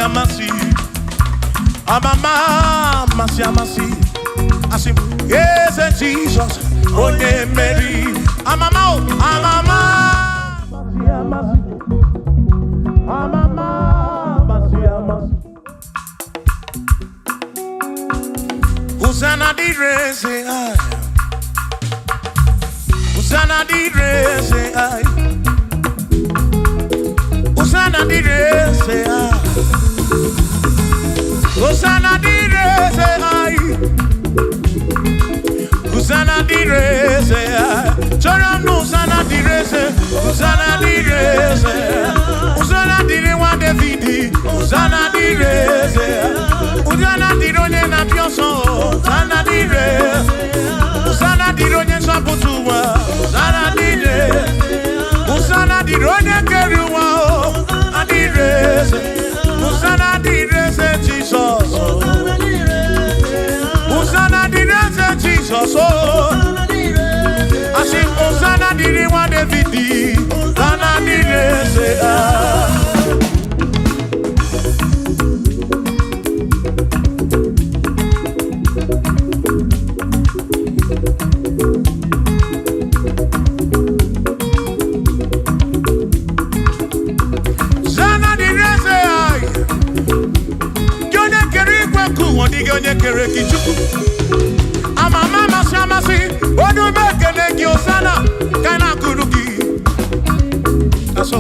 amasị amasị. Amama amasị amasị. Asị m, Eze Jizọs, onye mmeri. Amama o, amama. Amasị amasị. Amama amasị amasị. Hosanna dịrị eze anyị. Hosanna dịrị eze anyị. Hosanna dịrị eze anyị. Hosanna dịrị eze anyị. Hosanna dịrị eze anyị. Chọrọ m na Hosanna dịrị eze. Hosanna dịrị eze. Hosanna dịrị nwa David. Hosanna dịrị eze. Hosanna dịrị onye na-abịa ọsọ. Hosanna dịrị eze. Hosanna dịrị onye nzọpụta ụwa. Hosanna dịrị. Hosanna dịrị onye kere ụwa. Hosanna dịrị eze. Hosanna dịrị eze Jizọs. Hosanna dịrị eze Jizọs. Asị m Hosanna dịrị nwa David. Hosanna dịrị eze. Hosanna dịrị eze anyị. Gị onye kere igwe nke ụwa, dịghị onye kere gị Chukwu. Amama amasị amasị, onye ume ekele gị Hosanna, ka anyị na-akụrụ gị. Asọ.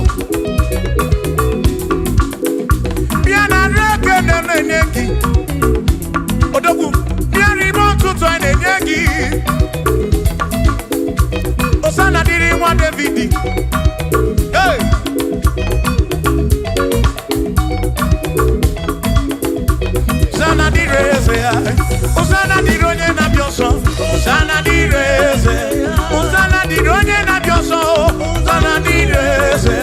Bịa na nri ekele na-enye gị. Odogwu, bịa n'ime ụtụtụ anyị na-enye gị. Hosanna dịrị nwa David. Hey! Hosanna dịrị eze ya. Hosanna dịrị onye na-abịa ọsọ. Hosanna dịrị eze. Hosanna dịrị onye na-abịa ọsọ. Hosanna dịrị eze.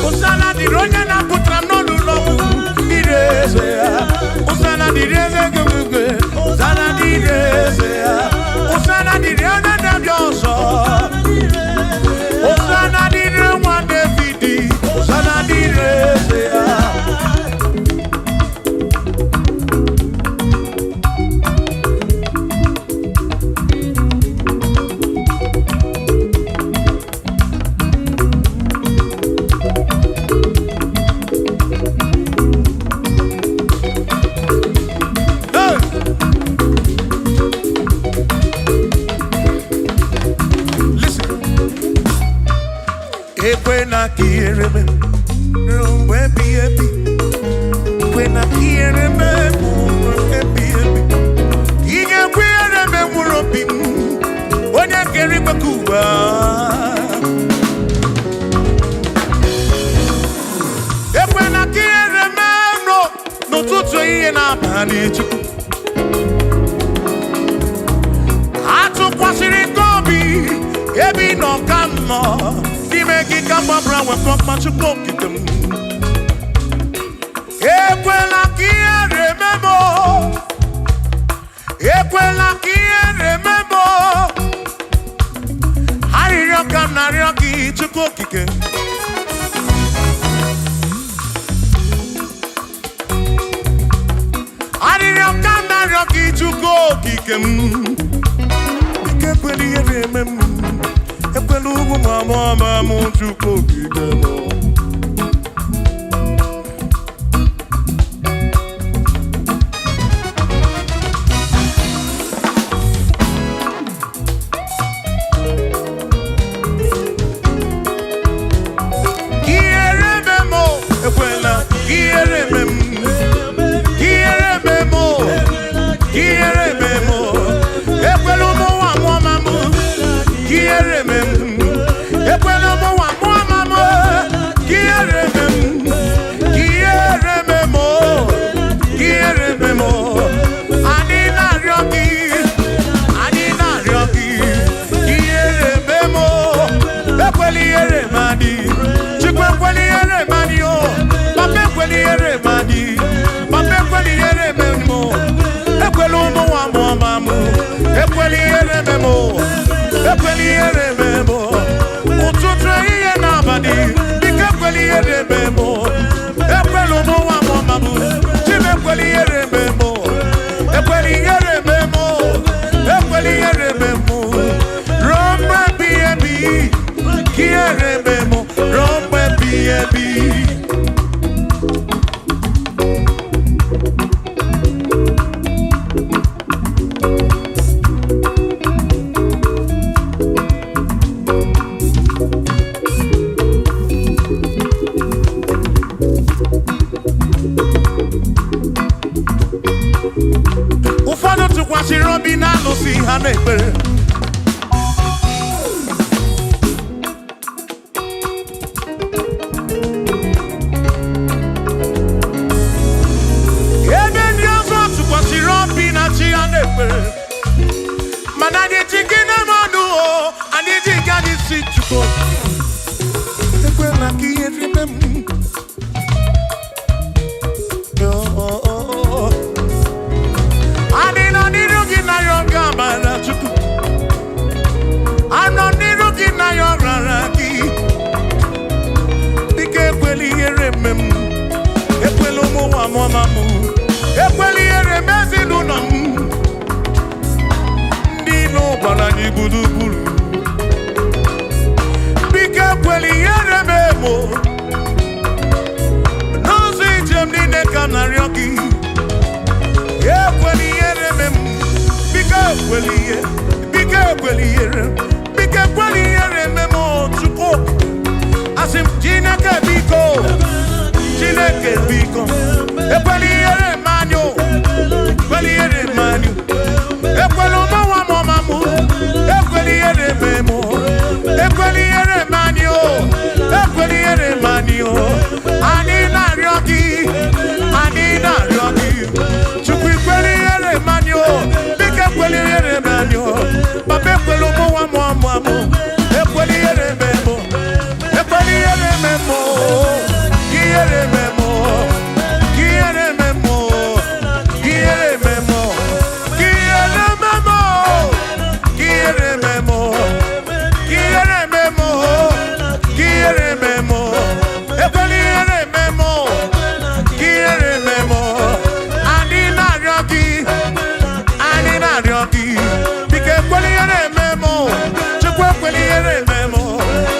Hosanna dịrị onye na-apụtara m n'ọnụ ụlọ ọgwụ. Dịrị eze ya. Hosanna dịrị eze gị. Hosanna dịrị eze ya. Hosanna dịrị onye na-abịa ọsọ. Hosanna dịrị nwa David. Hosanna dịrị eze ya. Hey! Listen. Ekwena ka ihere mee ruo mgbe ebighị ebi. Ekwena ka ihere mee ruo mgbe ebighị ebi. Ị ga-ekwe ihere mee mkpụrụ obi m, onye kere igwe ka ụwa. Ekwena ka ihere mee n'ụtụtụ ehihie na abalị Chukwu. Atụkwasịrị gị obi ebe ị nọ ka m nọ n'ime gị ka m gbabara nwekọ mma Chukwu okike m. Ekwela ka ihere mee m o. Ekwela ka ihere mee m o. Arịrịọ ka m na-arịọ gị Chukwu okike. Arịrịọ ka m na-arịọ gị Chukwu okike m. Ike ekwela ihere eme m. Ekwela ugwu ma mụ ama m Chukwu okike m. Ihere eme m o, ekwela ihere eme m. Ihere eme m o, ihere eme m o. Ekwela ụmụ nwa mụọ ma m. Ihere eme m. Ekwela ụmụ nwa mụọ ma m. Ihere eme m. Ihere eme m o. Ihere eme m o. Anyị na-arịọ gị. Anyị na-arịọ gị. Ihere eme m o. Ekwela ihere m adị. Chukwu ekwela ihere m adị o. Papa ekwela ihere m adị. Papa ekwela ihere eme m o. Ekwela ụmụ nwa mụọ ma m. Ekwela ihere eme m o. Ekwela ihere eme m o. Ụtụtụ ehihie na abalị, biko ekwela ihere eme m o. Ekwela ụmụ nwa mụọ ma m. Ekwela ka ihere mee m. Oh. Adị nọ n'iru gị na ya ọ ga-amara Chukwu. Anọ n'iru gị na ya ọ rara gị. Biko ekwela ihere eme m. Ekwela ụmụ nwa mụọ ma mụ. Ekwela ihere eme ezinụlọ m. Ndị ilo gbara anyị gburugburu. Biko ekwela ihere eme m o. N'ụzọ ije m niile ka m na-arịọ gị. Ekwela ihere eme m. Biko ekwela ihe. Biko ekwela ihere. Biko ekwela ihere eme m o, Chukwu. Asị m Chineke biko. Chineke biko. Ekwela ihere eme anyị o. Ekwela ihere eme anyị o. Ekwela ụmụ nwa m ọma mụ. Ekwela ihere eme m o. Ekwela ihere eme anyị o. Ekwela ihere eme anyị o. Anyị na-arịọ gị. Anyị na-arịọ gị. Chukwu ekwela ihere eme anyị o. Biko ekwela ihere eme anyị o. Papa ekwela ụmụ nwa m ọma mụ. Ekwela ihere eme m o. Ekwela ihere eme m o. Ihere eme m o. Ihere eme m o. Ihere eme m o. Ihere eme m o. Ihere eme m o. Ihere eme m o. Ihere eme m o. Ekwela ihere eme m o. Ihere eme m o. Anyị na-arịọ gị. Anyị na-arịọ gị. Biko ekwela ihere eme m o. Chukwu ekwela ihere eme m o.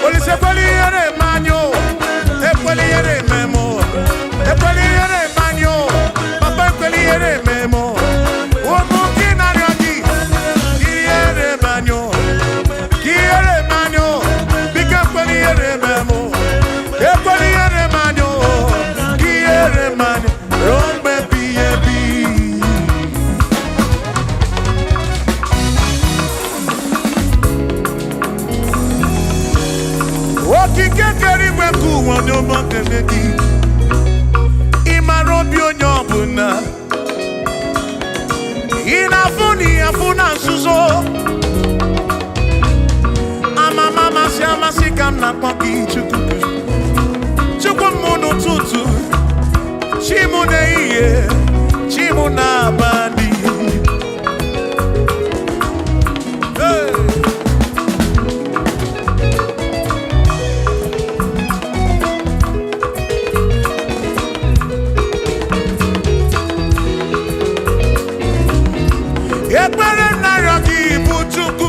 Olise ekwela ihere eme anyị o. Ekwela ihere eme m o. Ekwela ihere eme anyị o. Papa ekwela ihere eme m o. Ụmụ gị na-arịọ gị. Ihere eme anyị o. Ka ihere eme anyị o. Biko ekwela ihere eme m o. Ekwela ihere eme anyị o. Ka ihere eme anyị ruo mgbe ebighị ebi. Okike kere igwe nke ụwa onye ọma kele gị. Ị mara obi onye ọbụla. Ị na-afụ na ị afụ na nzuzo. Amama amasị amasị ka m na-akpọ gị Chukwu. Chukwu m n'ụtụtụ, chi m n'ehihie, chi m n'abalị. Hey! Ekpere m na-arịọ gị bụ Chukwu.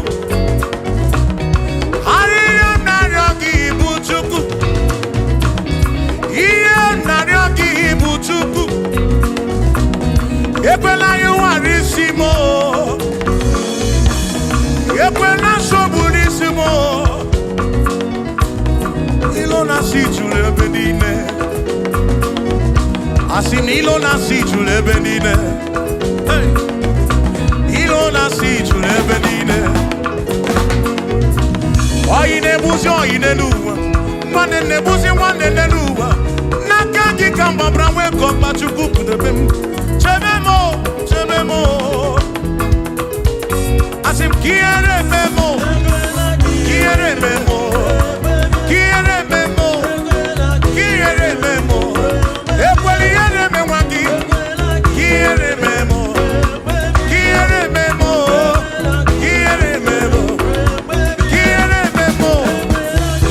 Arịrịọ m na-arịọ gị bụ Chukwu. Ihe m na-arịọ gị bụ Chukwu. Ekwela anyị nwara isi m o. Ekwela nsogbu n'isi m o. Ilo na-asị juru ebe niile. Asị na ilo na-asị juru ebe niile. Hey! Ilo na-asị juru ebe niile. Oyi na-egbuzi oyi n'elu ụwa. Nwanne na-egbuzi nwanne n'elu ụwa. N'aka gị ka m gbabara nwee ka ọkpa Chukwu kpụdebe m. Chebe m o, chebe m o. Asị m ka ihere eme m o, ka ihere eme m o, ka ihere eme m o, ka ihere eme m o. Ekwela ihere eme nwa gị, ka ihere eme m o, ka ihere eme m o, ka ihere eme m o. Quiere memo,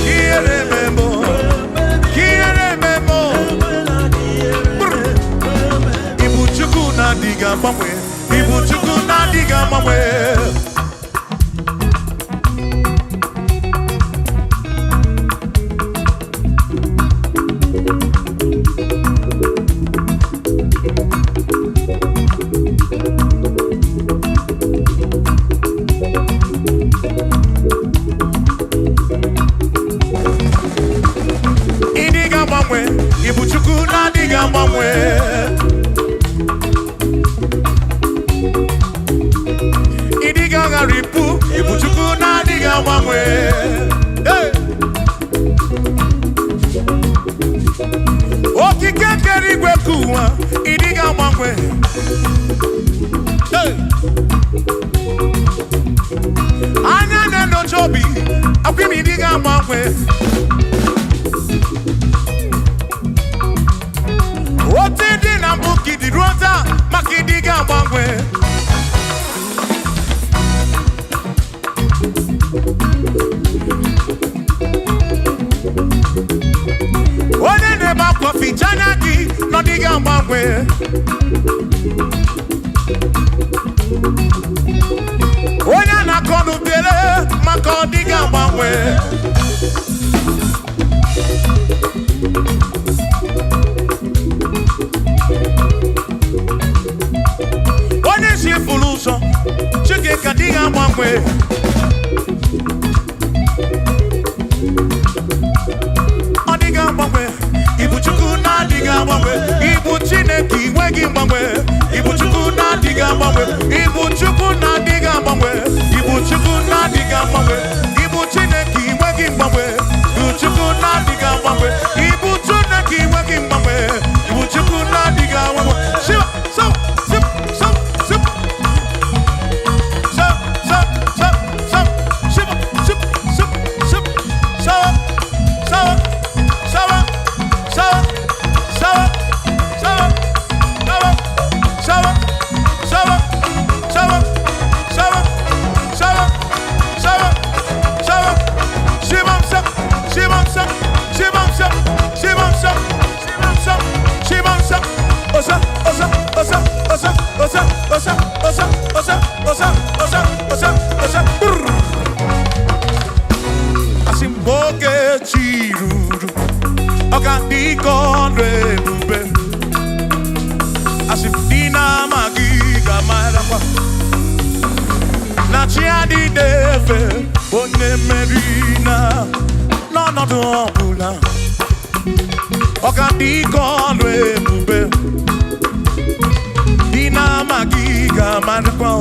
quiere memo, quiere memo. Ibu Chukwu na-adịghị agbanwe, Ibu Chukwu na-adịghị agbanwe. Ịdịghị agbanwe, Ibu Chukwu na-adịghị agbanwe. Ịdịghị agharịpụ, Ibu Chukwu na-adịghị agbanwe. Hey! Okike kere igwe ka ụwa, ịdịghị agbanwe. Hey! Anya na-enyocha obi, akwa Asị m ịdị ga-agbanwe. Otu dị na mbụ ka ịdị ruo taa, maka ịdị ga-agbanwe. Onye na-ebe akwa, ficha anya gị na ọ dịghị agbanwe. Onye na-akọ n'ubere, maka ọ dịghị agbanwe. Onye si furu ụzọ, Chineke adịghị agbanwe. Ọ dịghị agbanwe. Ibu Chukwu na-adịghị agbanwe. Ibu Chineke inwe gị mgbanwe. Ibu Chukwu na-adịghị agbanwe. Ibu Chukwu na-adịghị agbanwe. Ibu Chukwu na-adịghị agbanwe. Ibu Chineke inwe gị mgbanwe. Ibu Chukwu na-adịghị agbanwe. Ibu Chineke inwe gị mgbanwe. Ibu Chukwu na-adịghị agbanwe. Shiva, so, sip, so, sip. So, so, so, so, shiva, sip, sip, sip, so, so, so, so, so, so, so, so, so, so, so, so, so, Shimon, so, Shimon, so, Shimon, so, Shimon, so, Shimon, so, Shimon, so, Osa, osa, osa, osa, osa, osa, osa, osa, osa, osa, osa, osa, brrr. Asị m oge chi ruru, ọ ga-adị ka ọlụ ebube. Asị m dị na-amaghị ga-amarakwa na chi adịghị efe onye mmeri na n'ọnọdụ ọbụla. Ọ ga-adị ka ọlụ ebube. Dị na-amaghị ga-amarakwa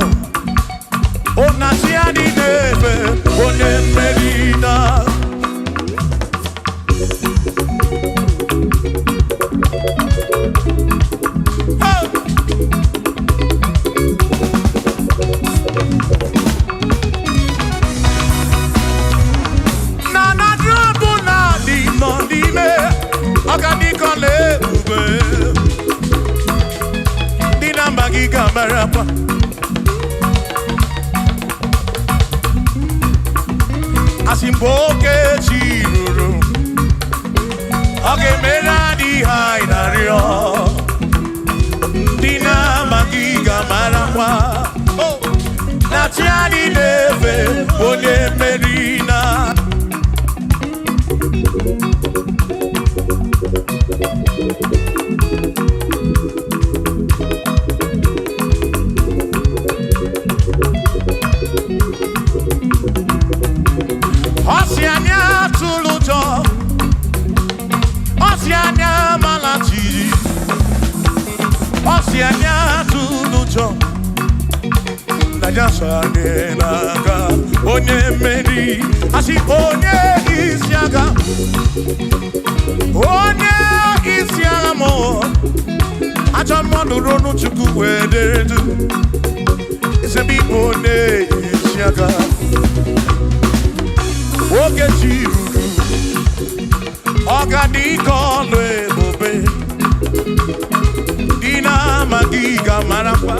o na chi adịghị efe onye mmeri na. Hey! Na na drọbụ na dị nọ n'ime, ọ ga dị ka ọla ebube. Ndị na mba gị ga-amarakwa. Asị mgbe oge chi ruru, ọ ga-emere anyị ihe anyị na-arịọ. Ndị na-amaghị ga-amarakwa Oh! na chi anyị na-efe onye mmeri na. Ọ sị anyị atụrụ ụjọ, ọ sị anyị amala jijiji, ọ sị anyị atụrụ ụjọ na ya so anyị n'aka. Onye mmeri, asị onye isi agha, onye isi agha mụ ajọ mmadụ ronu Chukwu wee dere du ezebe ịbụ onye isi agha. Oge chi ruru, ọ ga-adị ka ọlụ ebube. Dị na-amaghị ga-amarakwa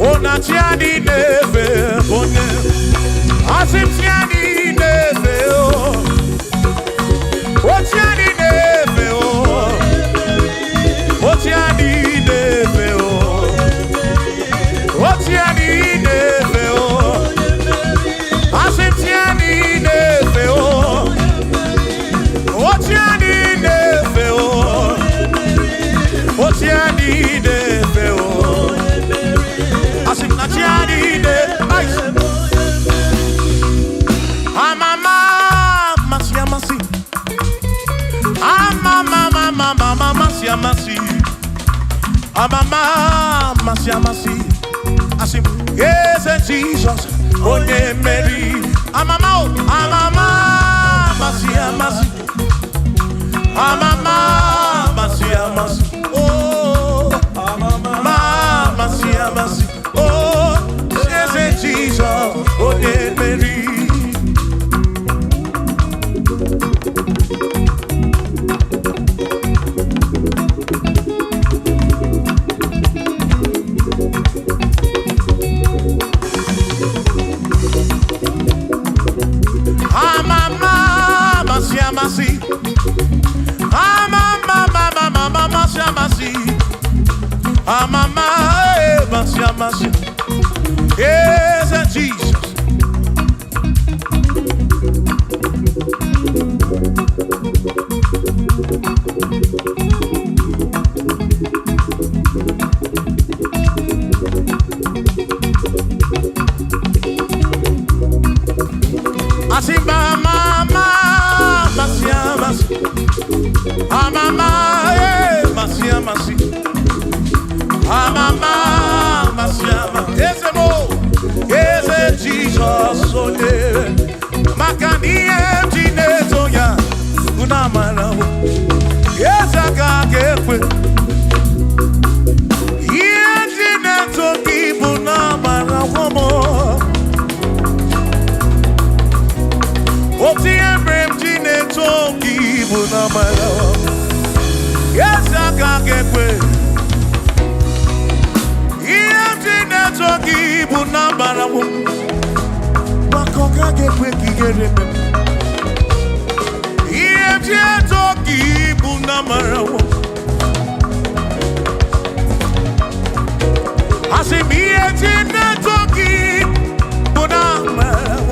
ụna chi adị na-efe onye. Asị m chi adị na-efe o, o chi adị na-efe o, o chi adị na-efe o, o chi adị na-efe o. Asị m chi adị na-efe o, o chi adị na-efe o, o chi adị na-efe o. Asị m na chi adị na-efe. Amama amasị amasị, amama amama amasị amasị, amama amasị amasị. Asị m eze Jizọs onye mmeri. Amama o, amama amasị amasị, amama amasị amasị o, amama amasị amasị o, eze Jizọs onye mmeri. Onye maka na ihe m ji na-eto ya bụ na amara m. Eze aka ga-ekwe ihe m ji na-eto gị bụ na amara m. Otu ihe mere m ji na-eto gị bụ na amara m. Eze aka ga-ekwe ihe m ji na-eto gị bụ na amara m, maka ọ gaghị ekwe ka ihere mee m. Ihe m ji eto gị bụ na amara m. Asị m ihe m ji na-eto gị bụ na amara m.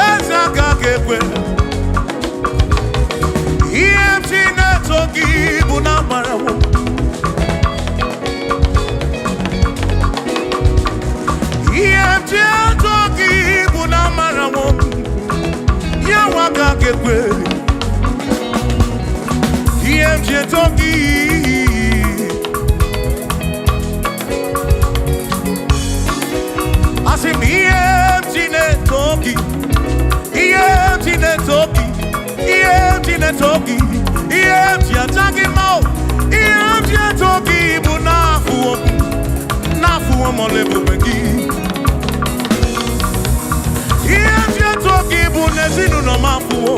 Eze aka ga-ekwe ihe m ji na-eto gị bụ na amara m. Ihe m ji eto gị bụ na amara m. Ya nwa ka ga-ekwe ihe m ji eto gị. Asị m ihe m ji na-eto gị, ihe m ji na-eto gị, ihe m ji na-eto gị, ihe m ji aja gị mma o, ihe m ji eto gị bụ n'afụwo m, n'afụwo m ọla ebube gị. Ihe m ji eto gị bụ n'ezinụlọ m afụwo.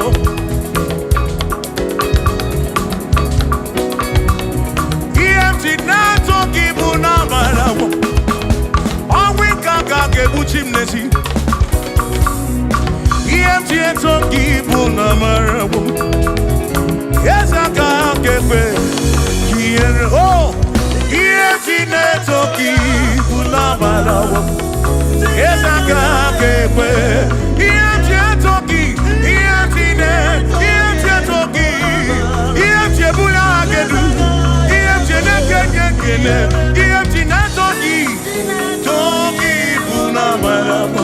Ihe m ji na-eto gị bụ n'amara m. Ọnwụ ike aka ga-egbuchi m n'ezi. Ihe m ji eto gị bụ n'amara m. Eze aka ga-ekwe ka ihere o. Ihe m ji na-eto gị bụ n'amara m. Eze aka ga-ekwe ihe m ji eto gị, ihe m ji na ihe m ji eto gị, ihe m ji ebuli aha gị elu, ihe m ji na-ekenye ekele, ihe m ji na-eto gị, too gị bụ n'amara m.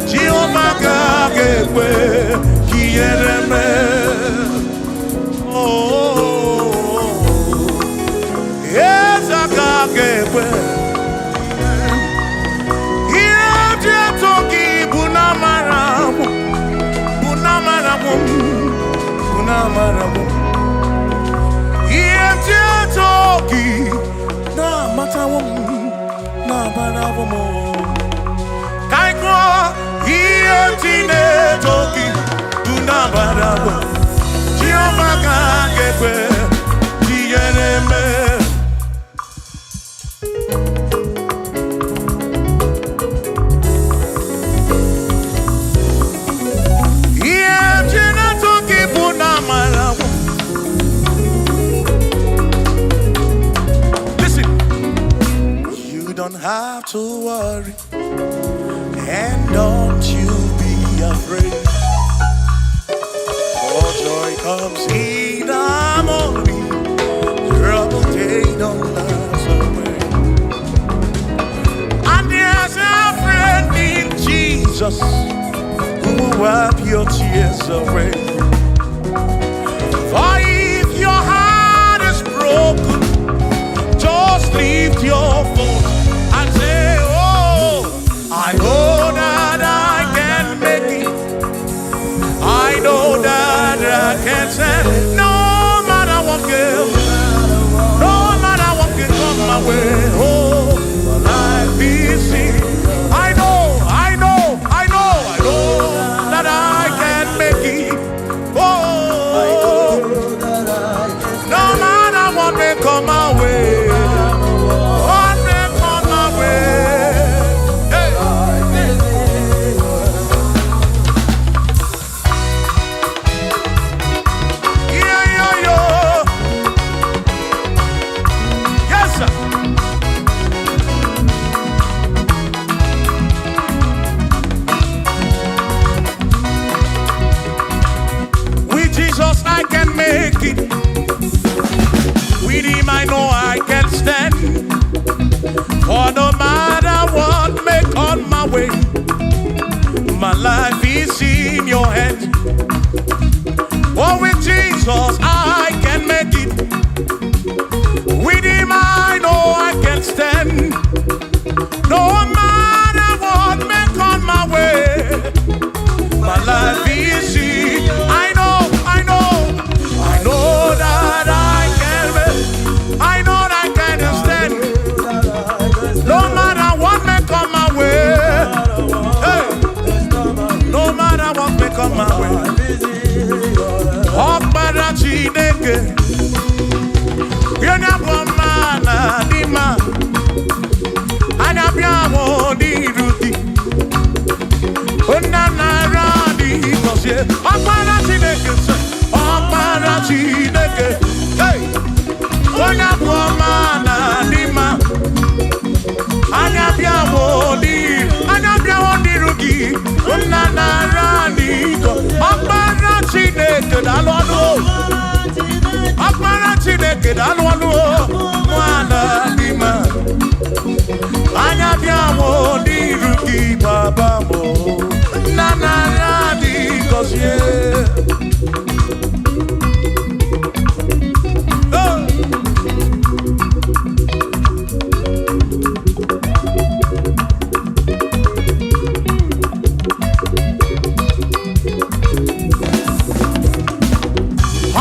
Jehova ka ga-ekwe ka ihere mee. Oh, eze aka ga-ekwe ihe m ji eto gị bụ n'amara m, bụ n'amara m, bụ n'amara m. Ihe m ji eto gị na-amatawo m, na-abarawo m. Ka anyị gụọ ihe m ji na-eto gị bụ n'amara m. Jehova ka ga-ekwe ka ihere mee. Ihe m ji na-eto gị bụ n'amara m. Listen, you don't have to worry, and don't you be afraid. For joy comes in the morning, trouble they don't last away. And there's a friend in Jesus who will wipe your tears away. For if your heart is broken, just lift your voice and say, "Oh, I know that I can make it. I know that I can stand. No matter what girl, no matter what can come my way. Oh, my life is in. I know, I know, I know, I know that I can make it. Oh, no matter what may come my way, what may come my way. Hey." Yeah, yeah, yeah. Yes, sir. With Jesus, I can make it. With Him, I know I can stand. For no matter what may come my way, my life is in your hands. Oh, with Jesus, I can make it. With Him, I know I can stand. No matter what may come my way, Ọkpara Chineke sị, Ọkpara Chineke. Hey! Onye abụ ọma na adị mma. Anya bịawo n'iru, anya bịawo n'iru gị, nna nara n'iko. Ọkpara Chineke daalụ ọnụ o. Ọkpara Chineke daalụ ọnụ o. Nwana dị mma. Anya bịawo n'iru gị, baba m o. Nna nara dị gọzie. Oh!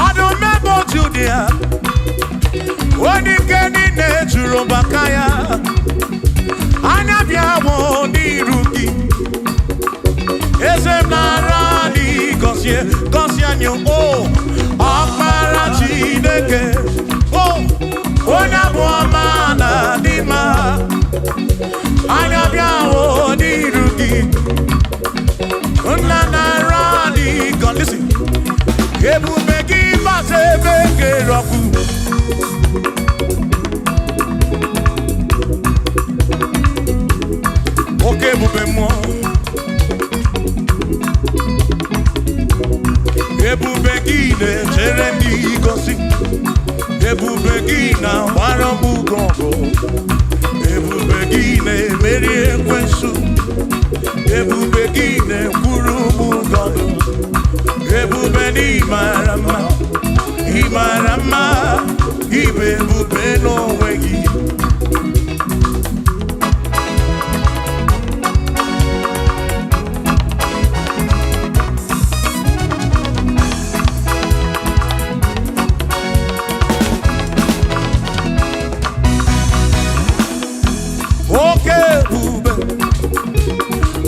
Ọdụm ebe otu dị ya, onye ike niile juru maka ya. Anya bịawo n'iru gị, eze m nara anyị gọzie, gọzie anyị o. Ọkpara Chineke, o, onye abụ ọma na adị mma. Anya bịawo n'iru gị, nna nara anyị gọzie. Listen. Ebube gị bata ebe kere ọkụ. Oke ebube mmụọ. Ebube gị na-echere ndị gosi. Ebube gị na-agbara m ugo ọgụ. Ebube gị na-emeri ekwensu. Ebube gị na-ekwuru m ụgọdụ. Ebube na ị mara mma, ị mara mma, ị bụ ebube n'onwe gị. Oke ebube,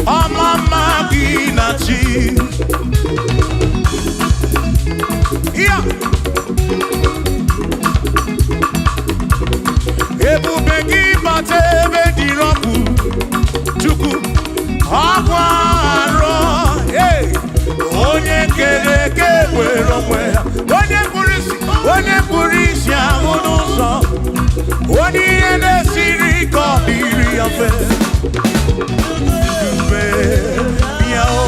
ọma mma gị na chi. Ya. Ebube gị bata ebe dịrị ọkụ, Chukwu, ọkwa arọ, hey! Onye kere eke were onwe ya, onye kpụrụ isi, onye kpụrụ isi ahụ n'ụzọ, onye ihe na-esiri ike ọ dịrị ya mfe. Ebube bịa o.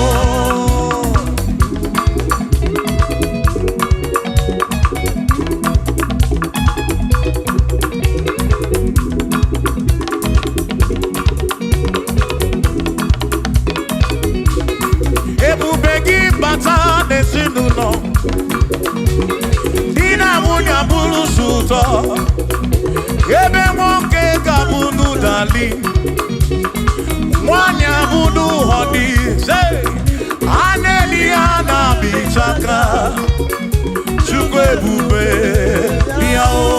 Ebube gị bata n'ezinụlọ, di na nwunye abụrụ sọ ụtọ, ebe nwoke ga-abụ n'ụdali, nwanyị abụ n'ụhọdị, a na-eli ya na bichaka. Chukwu ebube bịa o.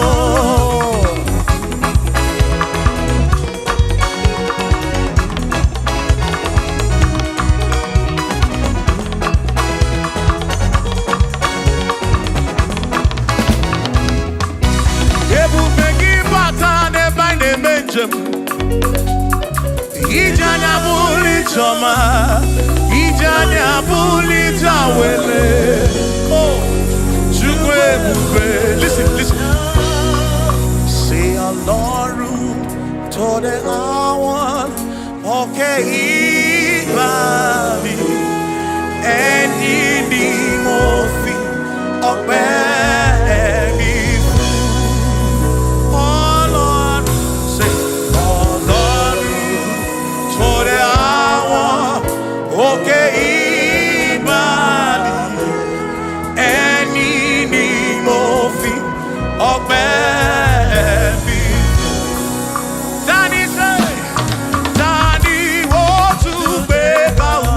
Ebube gị bata n'ebe anyị na-eme njem, ije anya bụrụ ije ọma, ije anya bụrụ ije awele. Oh, Chukwu ebube. Listen, listen. Say Ọlọ́run tó dé àwọn òkè ìgbà mi, ẹni ni mo fi ọpẹ́ mi fún. Ọlọ́run, say Ọlọ́run tó dé àwọn òkè ìgbàanì, ẹni ni mo fi ọpẹ́ mi. Tani ṣe, tani ó tún gbé bá o,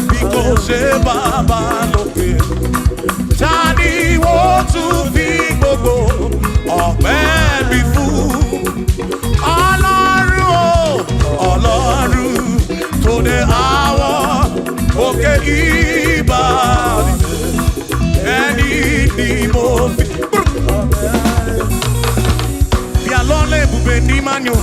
bí kò ṣe bàbá lókè. Tani ó tún fi gbogbo ọpẹ́ mi fún? Ọlọ́run o, Ọlọ́run tó dé àwọn òkè ìbàdí, ẹni ni mo fi. Bí alọ́lẹ̀ ebube ní Emmanuel.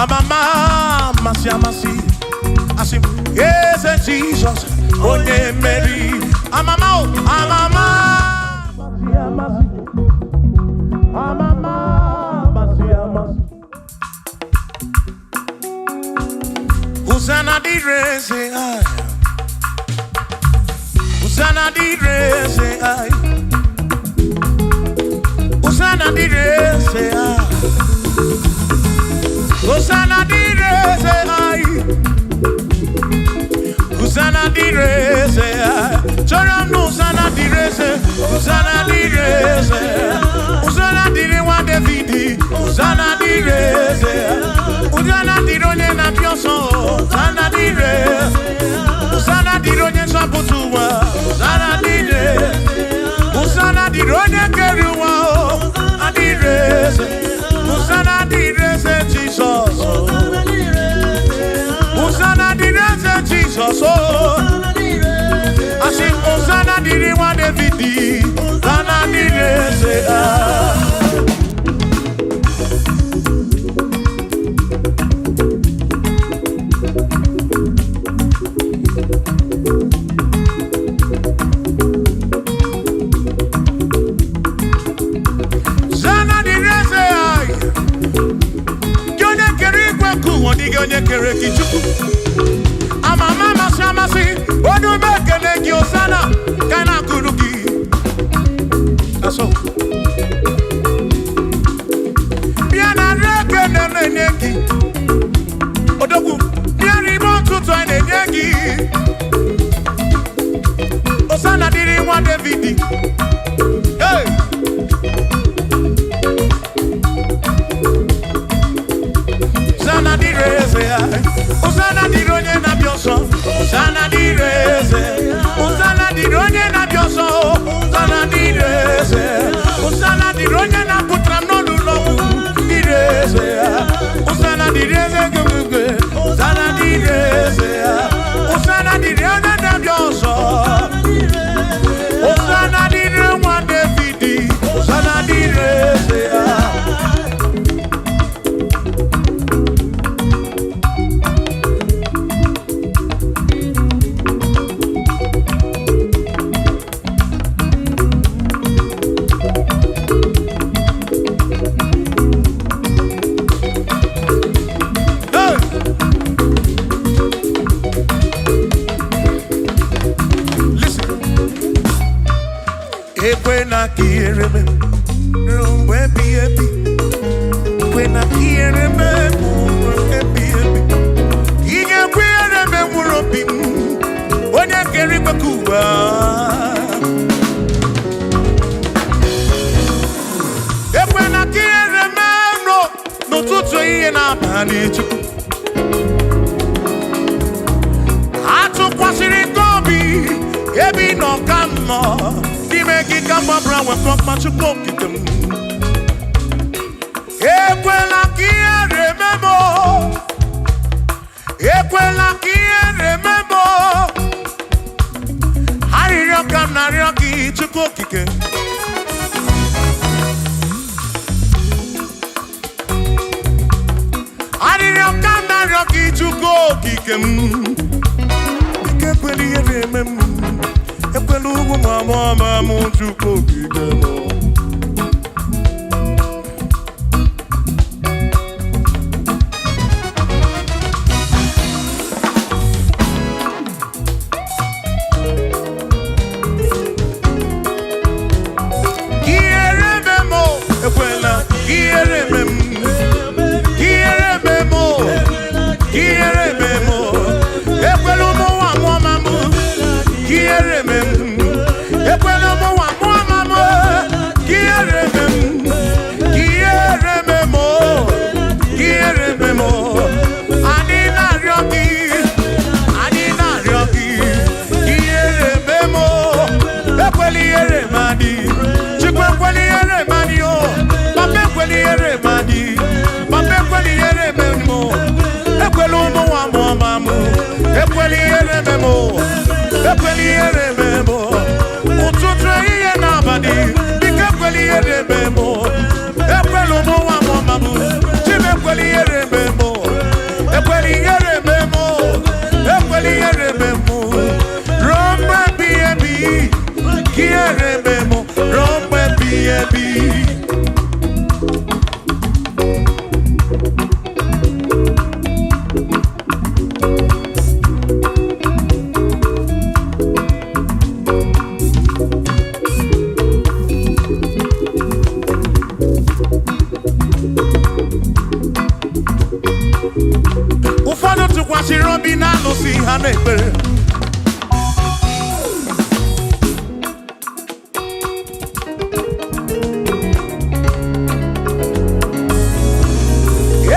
Amama amasị amasị, asị m eze Jizọs onye mmeri. Amama o, amama amasị amasị, amama amasị amasị. Hosanna dịrị eze anyị. Hosanna dịrị eze anyị. Hosanna dịrị eze anyị. Hosanna dịrị eze anyị. Hosanna dịrị eze anyị. Chọrọ m na Hosanna dịrị eze. Hosanna dịrị eze. Hosanna dịrị nwa David. Hosanna dịrị eze. Hosanna dịrị onye na-apịa ọsọ. Hosanna dịrị. Hosanna dịrị onye nzọpụta ụwa. Hosanna dịrị. Hosanna dịrị onye kere ụwa. Hosanna dịrị eze. Hosanna dịrị eze Jizọs. Hosanna dịrị eze Jizọs. Asị m Hosanna dịrị nwa David. Hosanna dịrị eze. Ah. Hosanna dịrị eze anyị. Gị onye kere igwe nke ụwa, ọ dịghị onye kere gị Chukwu. Amama amasị amasị, onye ume ekele gị Hosanna, ka a na-akụrụ gị. Asọ. Bịa na nri ekele na-enye gị. Odogwu, bịa n'ime ụtụtụ anyị na-enye gị. Hosanna dịrị nwa David. Hey! Hosanna dịrị eze ya. Hosanna dịrị onye na-abịa ọsọ. Hosanna dịrị eze. Hosanna dịrị onye na-abịa ọsọ. Hosanna dịrị eze. Hosanna dịrị onye na-apụtara m n'ọnụ ụlọ ọgwụ. Dịrị eze ya. Hosanna dịrị eze gị. Hosanna dịrị eze ya. Hosanna dịrị onye na-abịa ọsọ. Hosanna dịrị nwa David. Hosanna dịrị eze ya. Hey! Listen. Ekwena ka ihere mee ruo mgbe ebighị ebi. Ekwena ka ihere mee mgbe ebighị ebi. Ị ga-ekwe ihere mee mkpụrụ obi m, onye kere igwe ka ụwa. Ekwena ka ihere mee n'ụtụtụ, ehihie na abalị, Chukwu. Atụkwasịrị gị obi ebe ị nọ ka m nọ n'ime gị ka m gbabara nwekọ mma, Chukwu okike m. Ekwela ka ihere mee m o. Ekwela ka ihere mee m o. Arịrịọ ka m na-arịọ gị, Chukwu okike. Arịrịọ ka m na-arịọ gị, Chukwu okike m. Ike ekwela ihere eme m. Ekwela ugwu ma mụọ ma mụ, Chukwu okike m. Ihere eme m o, ekwela ihere eme m. Ihere eme m o, ihere eme m o. Ekwela ụmụ nwa mụọ ma mụ. Ihere eme m. Ekwela ụmụ nwa mụọ ma mụ. Ihere eme m. Ihere eme m o. Ihere eme m o. Anyị na-arịọ gị. Anyị na-arịọ gị. Ihere eme m o. Ekwela ihere m adị. Chukwu, ekwela ihere m adị o. Papa, ekwela ihere m adị. Papa, ekwela ihere eme m o. Ekwela ụmụ nwa mụọ ma mụ. Ekwela ihere eme m o. Ekwela ihere eme m o. Ụtụtụ, ehihie na abalị, biko ekwela ihere eme m o. Ekwela ụmụ nwa mụọ ma mụ. Chim, ekwela ihere eme m o. ebi. Ụfọdụ tụkwasịrị obi na alụsị ha na-ekpere.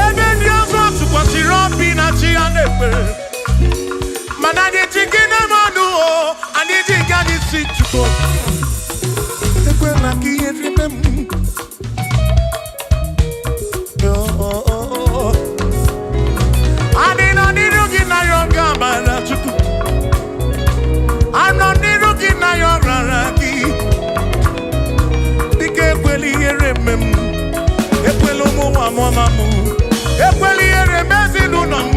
Ebe ndị ọzọ tụkwasịrị obi na chi ha na-ekpere, mana anyị ji gị na-eme ọnụ o, anyị ji nke anyị si Chukwu ekwela ka ihe rime m. Oh, oh, oh, oh. Anyị nọ n'iru gị na ya oge amara Chukwu. Anọ n'iru gị na ya ọrara gị. Dịka ekwela ihere eme m. Ekwela ụmụ nwa mụọma m. Ekwela ihere eme ezinụlọ m.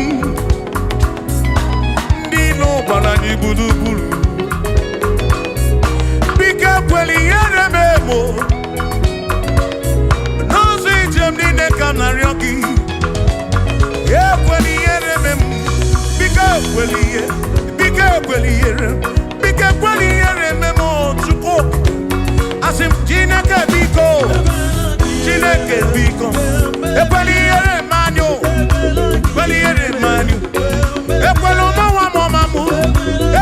Ndị ilo gbara anyị gburugburu. Biko ekwela ihere eme m o. N'ụzọ ije m niile ka m na-arịọ gị. Ekwela ihere eme m. Biko ekwela ihe. Biko ekwela ihere. Biko ekwela ihere eme m o, Chukwu. Asị m Chineke biko. Chineke biko. Ekwela ihere eme anyị o. Ekwela ihere eme anyị o. Ekwela ụmụ nwa m ọma m.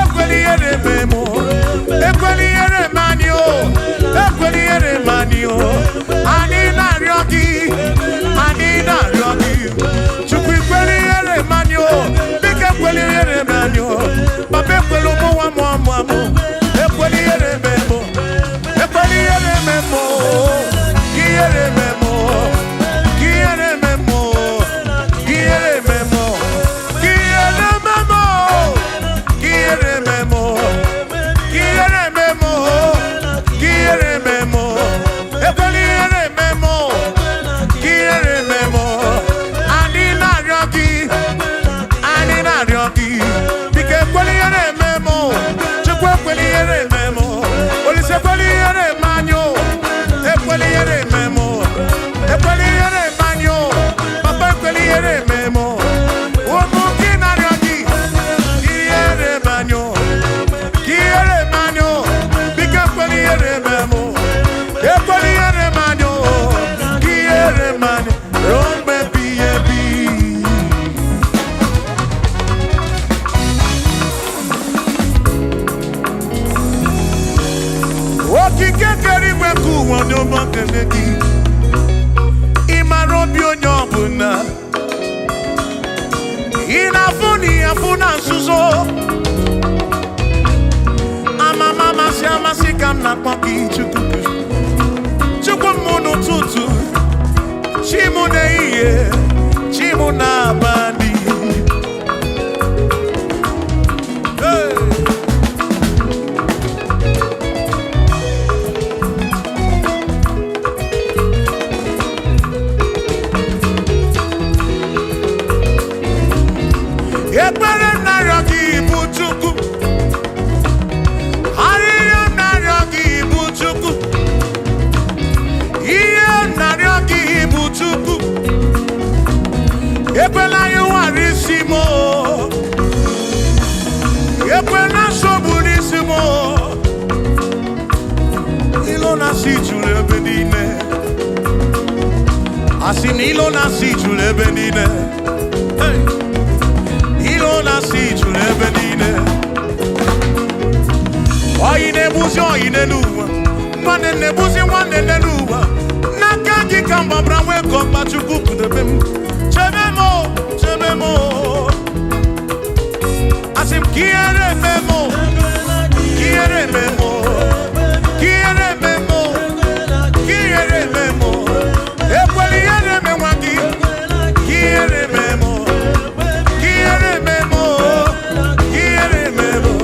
Ekwela ihere eme m o. Ekwela ihere eme anyị o. Ekwela ihere eme anyị o. Anyị na-arịọ gị. Anyị na-arịọ gị. Chukwu ekwela ihere eme anyị o. Biko ekwela ihere eme anyị o. Papa ekwela ụmụ nwa m ọma m. Ekwela ihere eme m o. Ekwela ihere eme m o. Ihere eme m o. Ihere eme m o. Ihere eme m o. Ihere eme m o. Ihere eme m o. Ihere eme m o. Ihere eme m o. Ekwela ihere eme m o. Ihere eme m o. Anyị na-arịọ gị. Anyị na-arịọ gị. Biko ekwela ihere eme m o. Chukwu ekwela ihere eme m o. Olise ekwela ihere eme anyị o. Ekwela ihere eme m o. Ekwela ihere eme anyị o. Papa ekwela ihere eme m o. Ụmụ gị na-arịọ gị. Ihere eme anyị o. Ihere eme anyị o. Biko ekwela ihere eme m o. Ekwela ihere eme anyị o. Ihere eme anyị ruo mgbe ebighị ebi. Okike kere igwe nke ụwa onye ọma kele gị. Ị mara obi onye ọbụla. Ị na-afụ na ị afụ na nzuzo. Amama amasị amasị ka m na-akpọ gị Chukwu. Chukwu m n'ụtụtụ, chi m n'ehihie, chi m n'abalị. Hey! Ekpere m na-arịọ gị bụ Chukwu. Arịrịọ m na-arịọ gị bụ Chukwu. Ihe m na-arịọ gị bụ Chukwu. Ekwela anyị nwara isi m o. Ekwela nsogbu n'isi m o. Ilo na-asị juru ebe niile. Asị na ilo na-asị juru ebe niile. Hey! Ilo na-asị juru ebe niile. Oyi na-egbuzi oyi n'elu ụwa. Nwanne na-egbuzi nwanne n'elu ụwa. N'aka gị ka m gbabara nwee ka ọkpa Chukwu kpụdebe m. Chebe m o, chebe m o. Asị m ka ihere eme m o, ka ihere eme m o, ka ihere eme m o, ka ihere eme m o. Ekwela ihere eme nwa gị, ka ihere eme m o, ka ihere eme m o, ka ihere eme m o.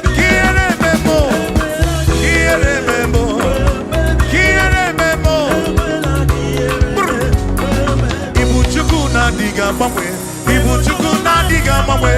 Ihere eme m o, ihere eme m o, ihere eme m o. Brr. Ibu Chukwu na-adịghị agbanwe, Ibu Chukwu na-adịghị agbanwe.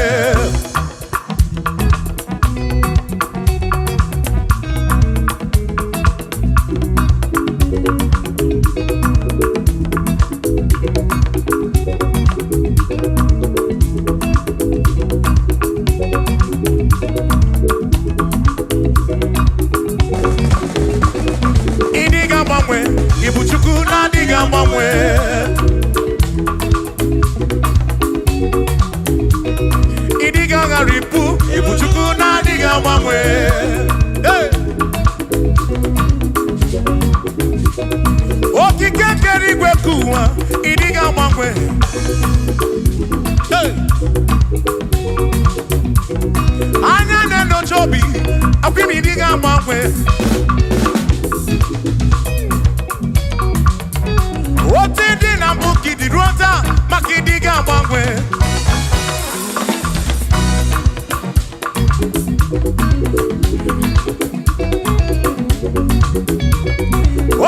ntachi obi, akwụghị ịdị ga-agbanwe. Otu dị na mbụ ka ịdị ruo taa, maka ịdị ga-agbanwe.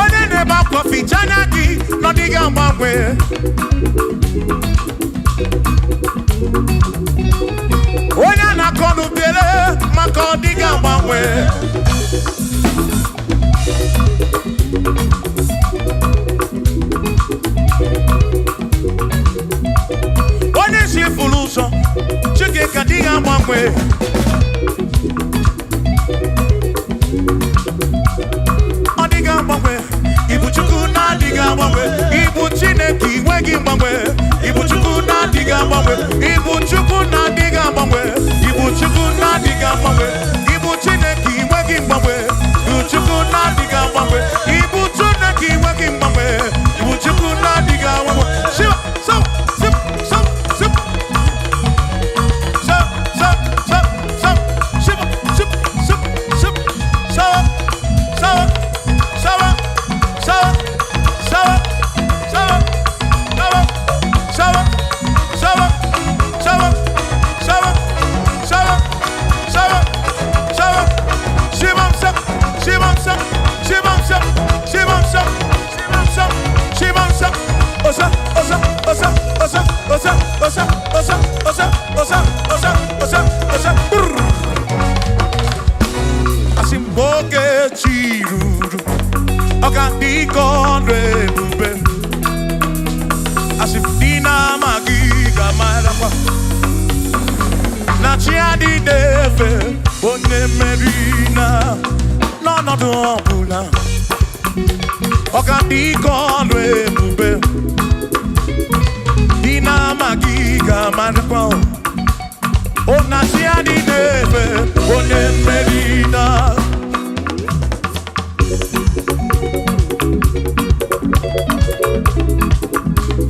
Onye na-ebe akwa ficha anya gị na ọ dịghị agbanwe. Onye a na-akọ n'ubele maka ọ dịghị agbanwe. Onye si furu ụzọ, Chike ka dịghị agbanwe. Ọ dịghị agbanwe. Ibu Chukwu na-adịghị agbanwe. Ibu Chineke inweghị mgbanwe. Ibu Chukwu na-adịghị agbanwe. Ibu Chukwu na-adịghị agbanwe. Ibu Chukwu na-adịghị agbanwe. Ibu Chineke inweghị mgbanwe. Ibu Chukwu na-adịghị agbanwe. Ibu Chineke inweghị mgbanwe. Ibu Chukwu na-adịghị agbanwe. Shiva, so, sip, so, sip. So, so, so, so, shiva, sip, sip, sip, so, so, so, so, so, so, so, so, so, so, so, so, so, Shimon sep, Shimon sep, Shimon sep, Shimon sep, Shimon sep, Shimon sep, Osa, osa, osa, osa, osa, osa, osa, osa, osa, osa, osa, osa, brrr. Asị m oge chi ruru, ọ ga-adị ka ọnụ ebube. Asị m dị na-amaghị ga-amarakwa na chi adịghị efe onye mmeri na n'ọnọdụ ọbụla. Ọ ga-adị ka ọnụ ebube. Dị na-amaghị ga-amarakwa o na chi adịghị efe onye mmeri na.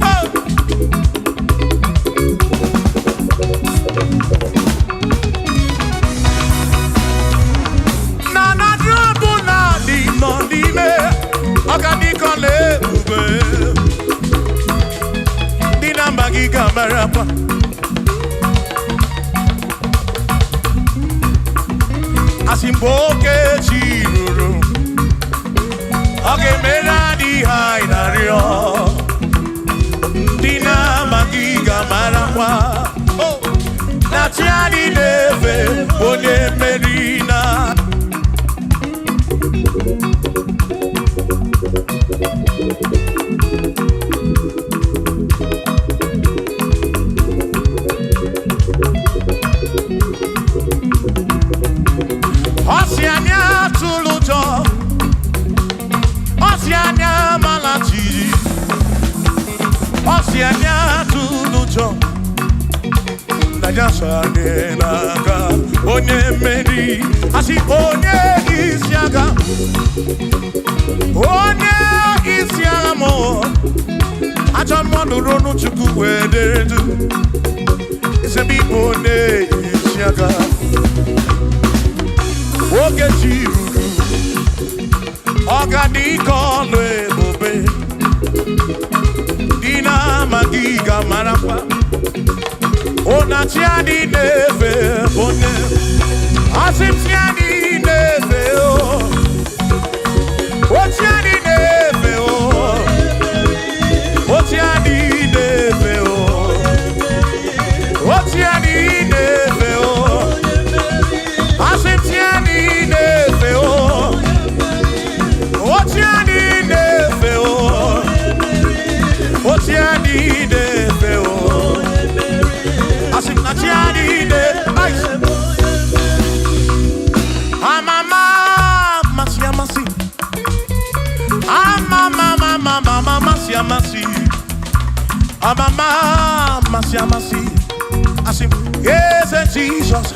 Hey! Na na drọbụ na dị nọ n'ime ọgadịkọla ebube dị na mba gị ga-amarakwa asị mgbe oke chi ruru ọ ga-emere anyị ihe anyị na-arịọ ndị na-amaghị ga-amarakwa Oh! Na chi anyị na-efe onye mmeri na. Ọ sị anyị atụla ụjọ, ọ sị anyị amala jijiji, ọ sị anyị atụla ụjọ, na ya so anyị n'aka onye mmeri. Asị onye isi agha, onye isi agha mụ, ajọ mmadụ ronu Chukwu wee dere du ezebe ịbụ onye isi agha. Oge chi ruru, ọ ga-adị ka ọlụ ebube dị na-amaghị ga-amarakwa ụna chi adị na-efe onye asị m chi adị na-efe o ochi adị na-efe o ochi adị na-efe o ochi adị na-efe o asị m chi adị na-efe o ochi adị na-efe o ochi adị na-efe o asị m na chi adị na-efe. Amama amasị amasị, amama amama amasị amasị, amama amasị amasị, asị m eze Jizọs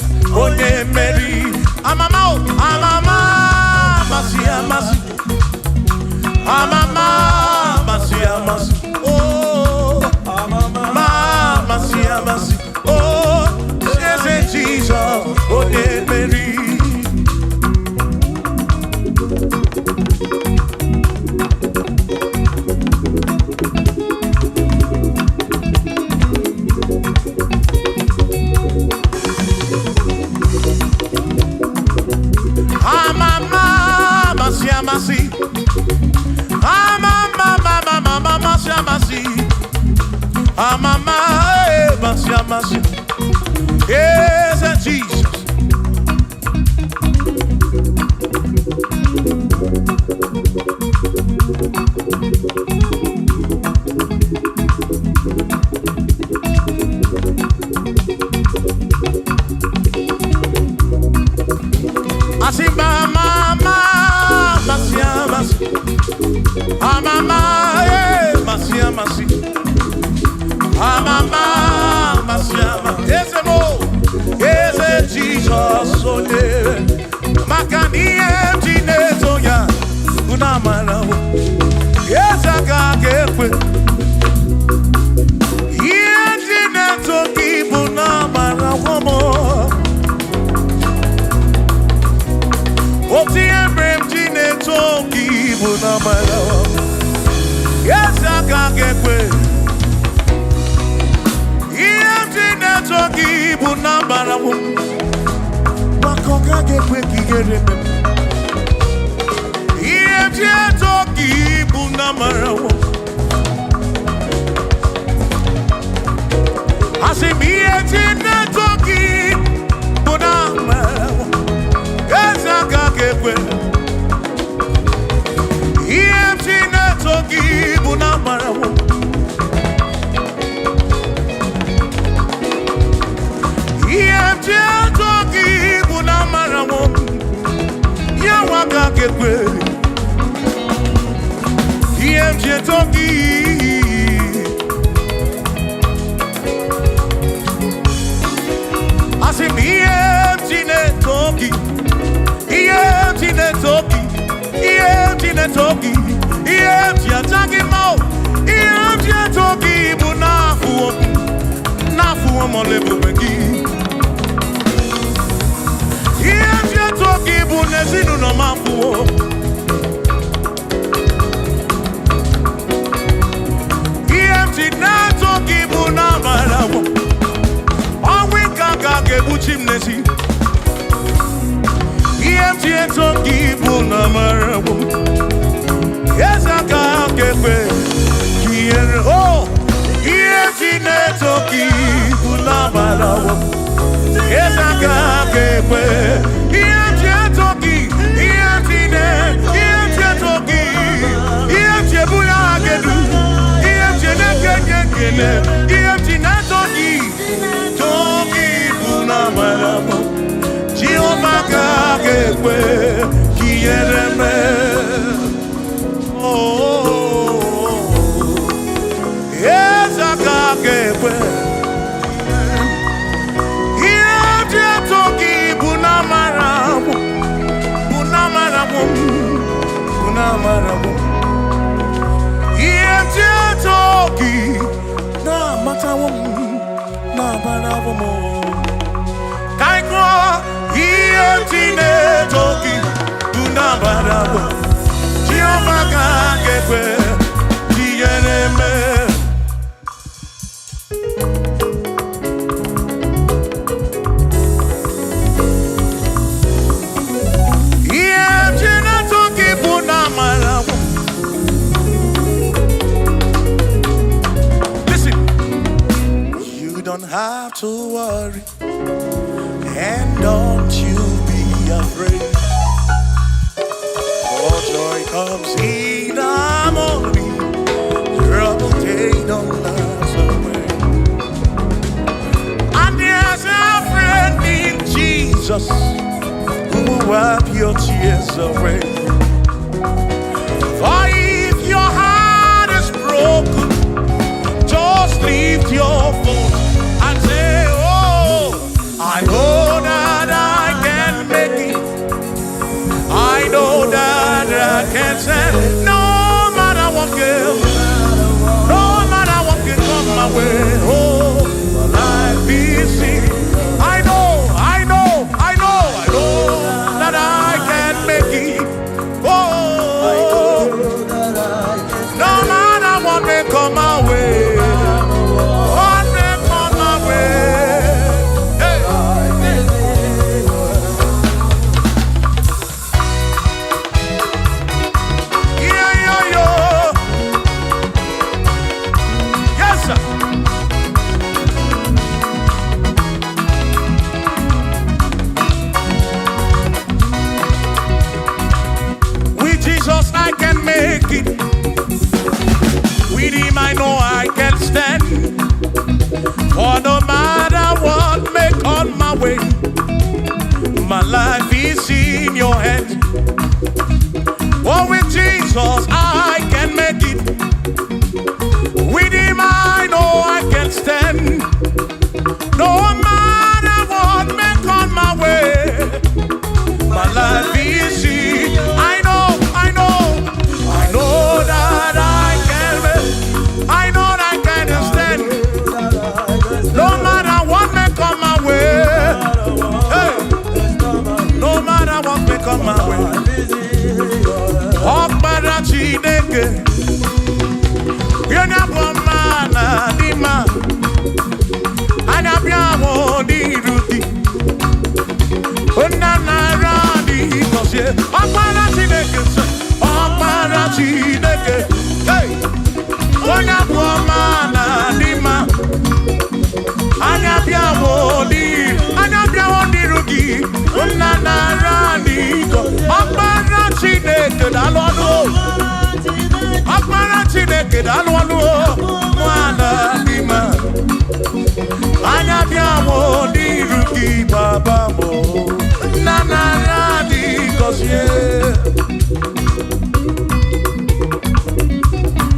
onye mmeri. Amama o amama amasị amasị, amama amasị amasị, oh amama amasị amasị, oh eze Jizọs onye mmeri. Amama amasị amasị. Eze Jesus. Asị ma mama amasị amasị. Amama amasị amasị. Amama amasị amasị. Eze mo, Eze Jizọs onye maka na ihe m ji na-eto ya unu amara o. Eze aka ga-ekwe. Ihe m ji na-eto gị bụ na amara m. Otu ihe mere m ji na-eto gị bụ na amara m. Eze aka ga-ekwe. Ihe m ji na-eto gị bụ na amara m. Maka ọ gaghị ekwe ka ihere mee m. Ihe m ji eto gị bụ na amara m. Asị m ihe m ji na-eto gị bụ na amara m. Eze aka ga-ekwe. Ihe m ji na-eto gị bụ na amara m. Ihe m ji eto gị bụ na amara m. Ya nwa aka ga-ekwe. Ihe m ji eto gị. Asị m ihe m ji na-eto gị. Ihe m ji na-eto gị. Ihe m ji na-eto gị. Ihe m ji aja gị mma o. Ihe m ji eto gị bụ n'afọ n'afọ ọmọlụ ebube gị. Ihe m ji eto gị bụ n'ezinụlọ m afụwo. Ihe m ji na-eto gị bụ n'amara m. Ọnwụ ike aka ga-egbuchi m n'ezi. Ihe m ji eto gị bụ n'amara m. Eze aka ga-ekwe ka ihere o. Ihe m ji na-eto gị bụ n'amara m. Eze aka ga-ekwe. Ihe m ji eto gị, ihe m ji na ihe m ji eto gị, ihe m ji ebuli aha gị elu, ihe m ji na-ekenye ekele, ihe m ji na-eto gị, too gị bụ n'amara m. Jehova ka ga-ekwe ka ihere mee. Oh, eze aka ga-ekwe. Ihe m ji eto gị bụ n'amara m, bụ n'amara m, bụ n'amara m. Ihe m ji eto gị na-amatawo m, na-abarawo m. Ka anyị gụọ ihe m ji na-eto gị bụ n'amara m. Jehova ka ga-ekwe ka ihere mee. Ihe m ji na-eto gị bụ n'amara m. Listen, you don't have to worry, and don't you be afraid. For joy comes in the morning, trouble they don't last away. And there's a friend in Jesus who will wipe your tears away. For if your heart is broken, just lift your voice and say, "Oh, I know that I can make it. I know that I can stand. No matter what girl, no matter what can come my way. Oh, my life is seen. I know, I know, I know, I know that I can make it. I can make it. With him I know I can stand. For no matter what may come my way, my life is in your hands. Oh, with Jesus I can make it. With him I know I can stand. No matter what may come my way, my life is in. I know, I know, I know that I can make. I know that I can stand. No matter what may come my way. Hey, no matter what may come my way. Ọkpara Chineke, onye bụ ọma na dị mma, anya bịa mụ n'iru gị. Nna nara dị gọzie. Ọkpara Chineke sị, Ọkpara Chineke, hey, onye bụ ọma na dị mma, anya bịa mụ n'iru, anya bịawo n'iru gị. Nna nara dị gọzie. Ọkpara Chineke, daalụ ọnụ o. Ọkpara Chineke, daalụ ọnụ o. Nwana dị mma, anya bịa mụ n'iru gị, baba m o. Nna nara dị gọzie.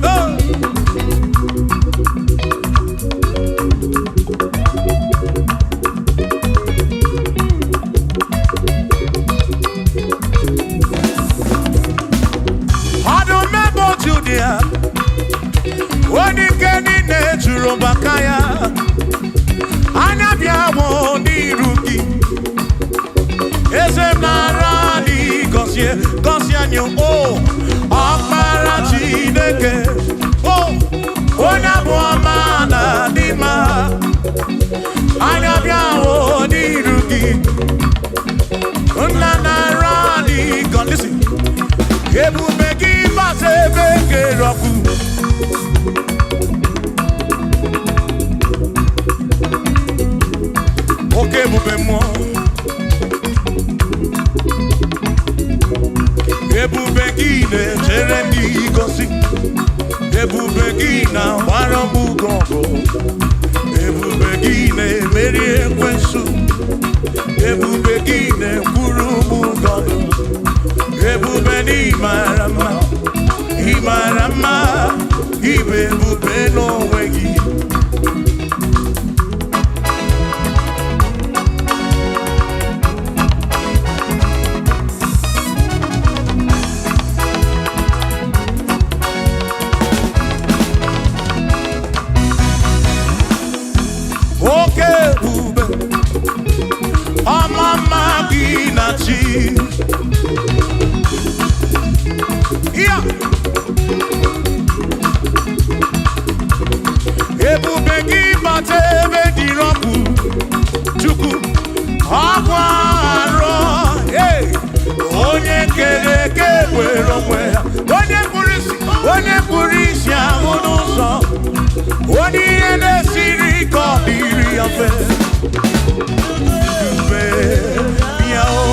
Oh! Ọdụm ebo Judia, onye ike niile juru maka ya, anya bịa mụ n'iru gị. Eze m, nara dị gọzie, gọzie anyị o. Ọkpara Chineke o, onye bụ ọma na dị mma, anya bịa mụ n'iru gị. Nna, nara dị gọzie. Ebube gị bata ebe kere ọkụ. Oke ebube mmụọ, ebube gị na-echere ndị gosi, ebube gị na-agbara m ugo ọgụ, ebube gị na-emeri ekwensu, ebube gị na-ekwuru m gọdụ, ebube na ịmara mma, ịmara mma, ịbụ ebube n'onwe gị. Oke ebube, ọma mma gị na chi ya. Ebube gị bata ebe dịrị ọkụ, Chukwu ọkwa arọ. Hey! Onye kere eke were onwe ya, onye kpụrụ isi, onye kpụrụ isi ahụ n'ụzọ, onye ihe na-esiri ike ọ dịrị ya mfe. Ebube bịa o.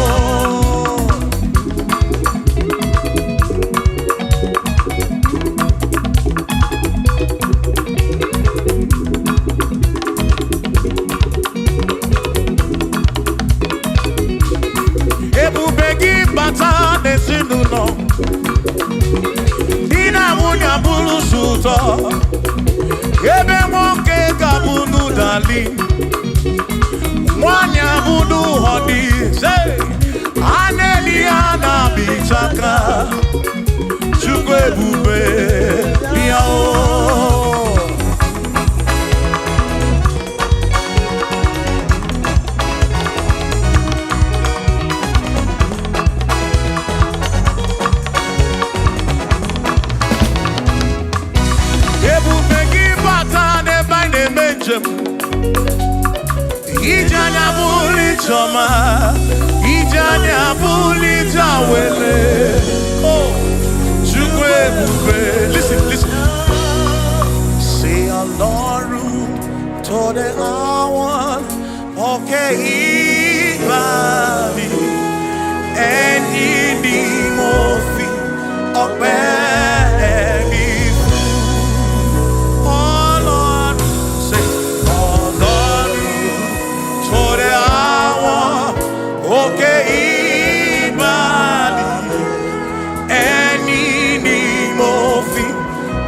Ebube gị bata n'ezinụlọ, di na nwunye abụrụ sọ ụtọ, ebe nwoke ga-abụ n'ụdali, nwanyị abụ n'ụhọdị, a na-eli ya na-abịchaka. Chukwu ebube bịa o. Ebube gị bata n'ebe anyị na-eme njem, ije anya bụrụ ijeọma, ije anya bụrụ ije awele o. Chukwu ebube, listen, listen. Say Ọlọ́run tó dé àwọn òkè ìgbàanì, ẹ̀yin ni mo fi ọpẹ́.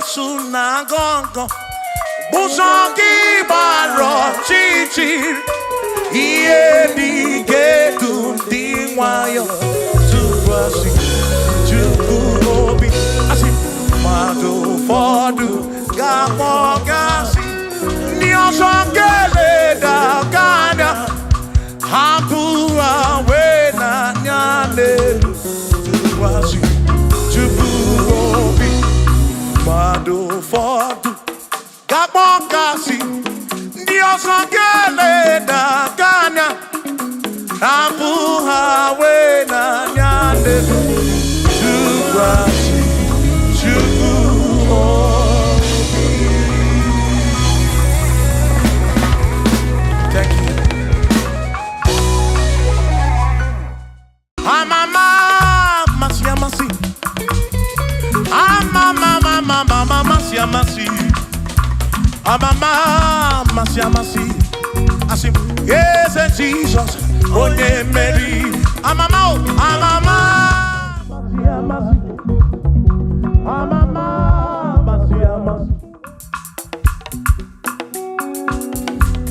na-asụ na gọngọ, ụzọ gị gbara ọchịchịrị, ihe dị ga-edu ndị nwayọ tụkwasị Chukwu obi. Asị mmadụ ụfọdụ ga-akpọ gasị, ndị ọzọ ga-eleda gị anya, hapụ ha wee n'anya n'elu, tụkwasị Chukwu obi. Mmadụ ụfọdụ ga-akpọ gasị, ndị ọzọ ga-eleda gị anya, hapụ ha wee n'anya n'elu, tụkwasị Chukwu obi. Thank you. Amama amasị amasị, amama amama amasị amasị, amama amasị amasị, asị m eze Jizọs onye mmeri. Amama o, amama amasị amasị, amama amasị amasị.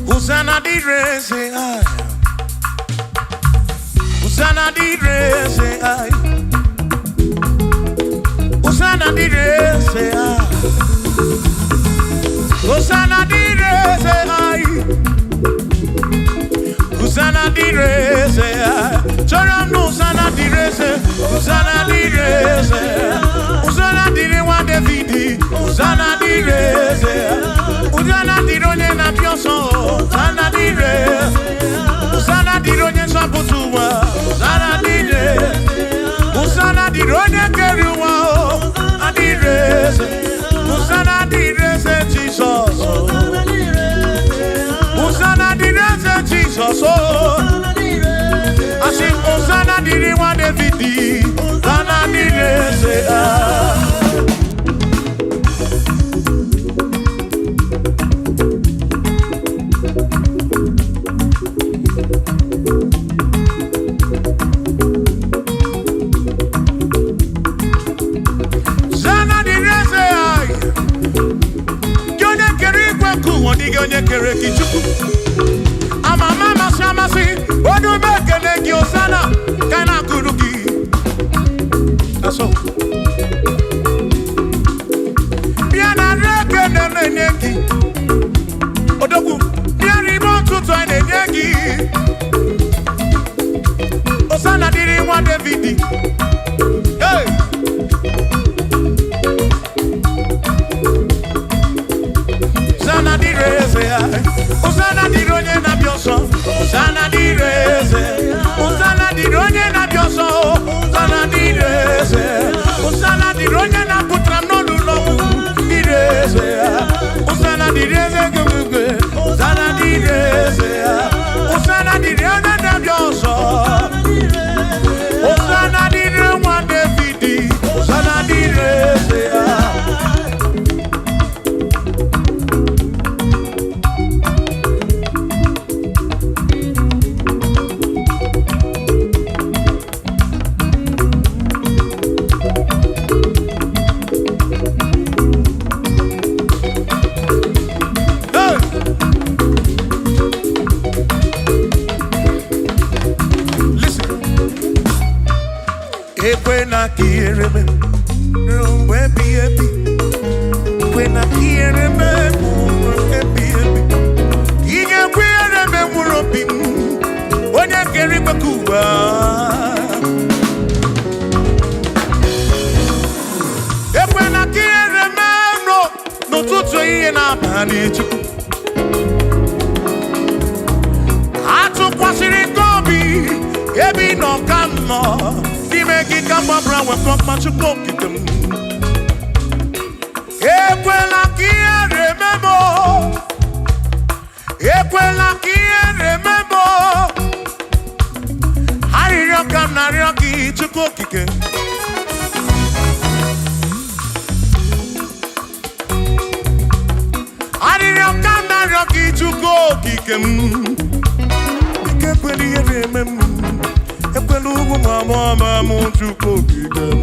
Hosanna dịrị eze anyị. Hosanna dịrị eze anyị. Hosanna dịrị eze anyị. Hosanna dịrị eze anyị. Hosanna dịrị eze anyị. Chọrọ m na Hosanna dịrị eze. Hosanna dịrị eze. Hosanna dịrị nwa David. Hosanna dịrị eze. Hosanna dịrị onye na-abịa ọsọ. Hosanna dịrị. Hosanna dịrị onye nzọpụta ụwa. Hosanna dịrị. Hosanna dịrị onye kere ụwa o. Adịrị eze. Hosanna dịrị eze Jizọs. Hosanna dịrị eze Jizọs o. Asị m Hosanna dịrị nwa David. Hosanna dịrị eze ah. Hosanna dịrị eze anyị. Gị onye kere igwe nke ụwa, ọ dịghị onye kere gị Chukwu. Amama amasị amasị, onye ume ekele gị Hosanna, ka a na-akụrụ gị. Asọ. Bịa nara ekele na-enye gị. Odogwu, bịa n'ime ụtụtụ a na-enye gị. Hosanna dịrị nwa David. Hey! Hosanna dịrị eze ya. Hosanna dịrị onye na-abịa ọsọ. Hosanna dịrị eze. Hosanna dịrị onye na-abịa ọsọ. Hosanna dịrị eze. Hosanna dịrị onye na-apụtara m n'ọnụ ụlọ ọgwụ. Dịrị eze ya. Hosanna dịrị eze gị. Hosanna dịrị eze ya. Hosanna dịrị onye na-abịa ọsọ. Hosanna dịrị nwa David. Hosanna dịrị eze ya. Hey! Listen. Ekwena ka ihere mee ruo mgbe ebighị ebi. Ekwena ka ihere mee mgbe ebighị ebi. Ị ga-ekwe ihere mee mkpụrụ obi m, onye kere igwe ka ụwa. Ekwena ka ihere mee n'ụtụtụ, ehihie na abalị, Chukwu. Atụkwasịrị gị obi, ebe ị nọ ka m nọ, n'ime gị ka mgbabara nwekọ mma, Chukwu okike m. Ekwela ka ihere mee m o. Ekwela ka ihere mee m o. Arịrịọ ka m na-arịọ gị, Chukwu okike. Arịrịọ ka m na-arịọ gị, Chukwu okike m. Ike ekwela ihere eme m. Ekwela ugwu ma mụọ ma mụ, Chukwu okike m.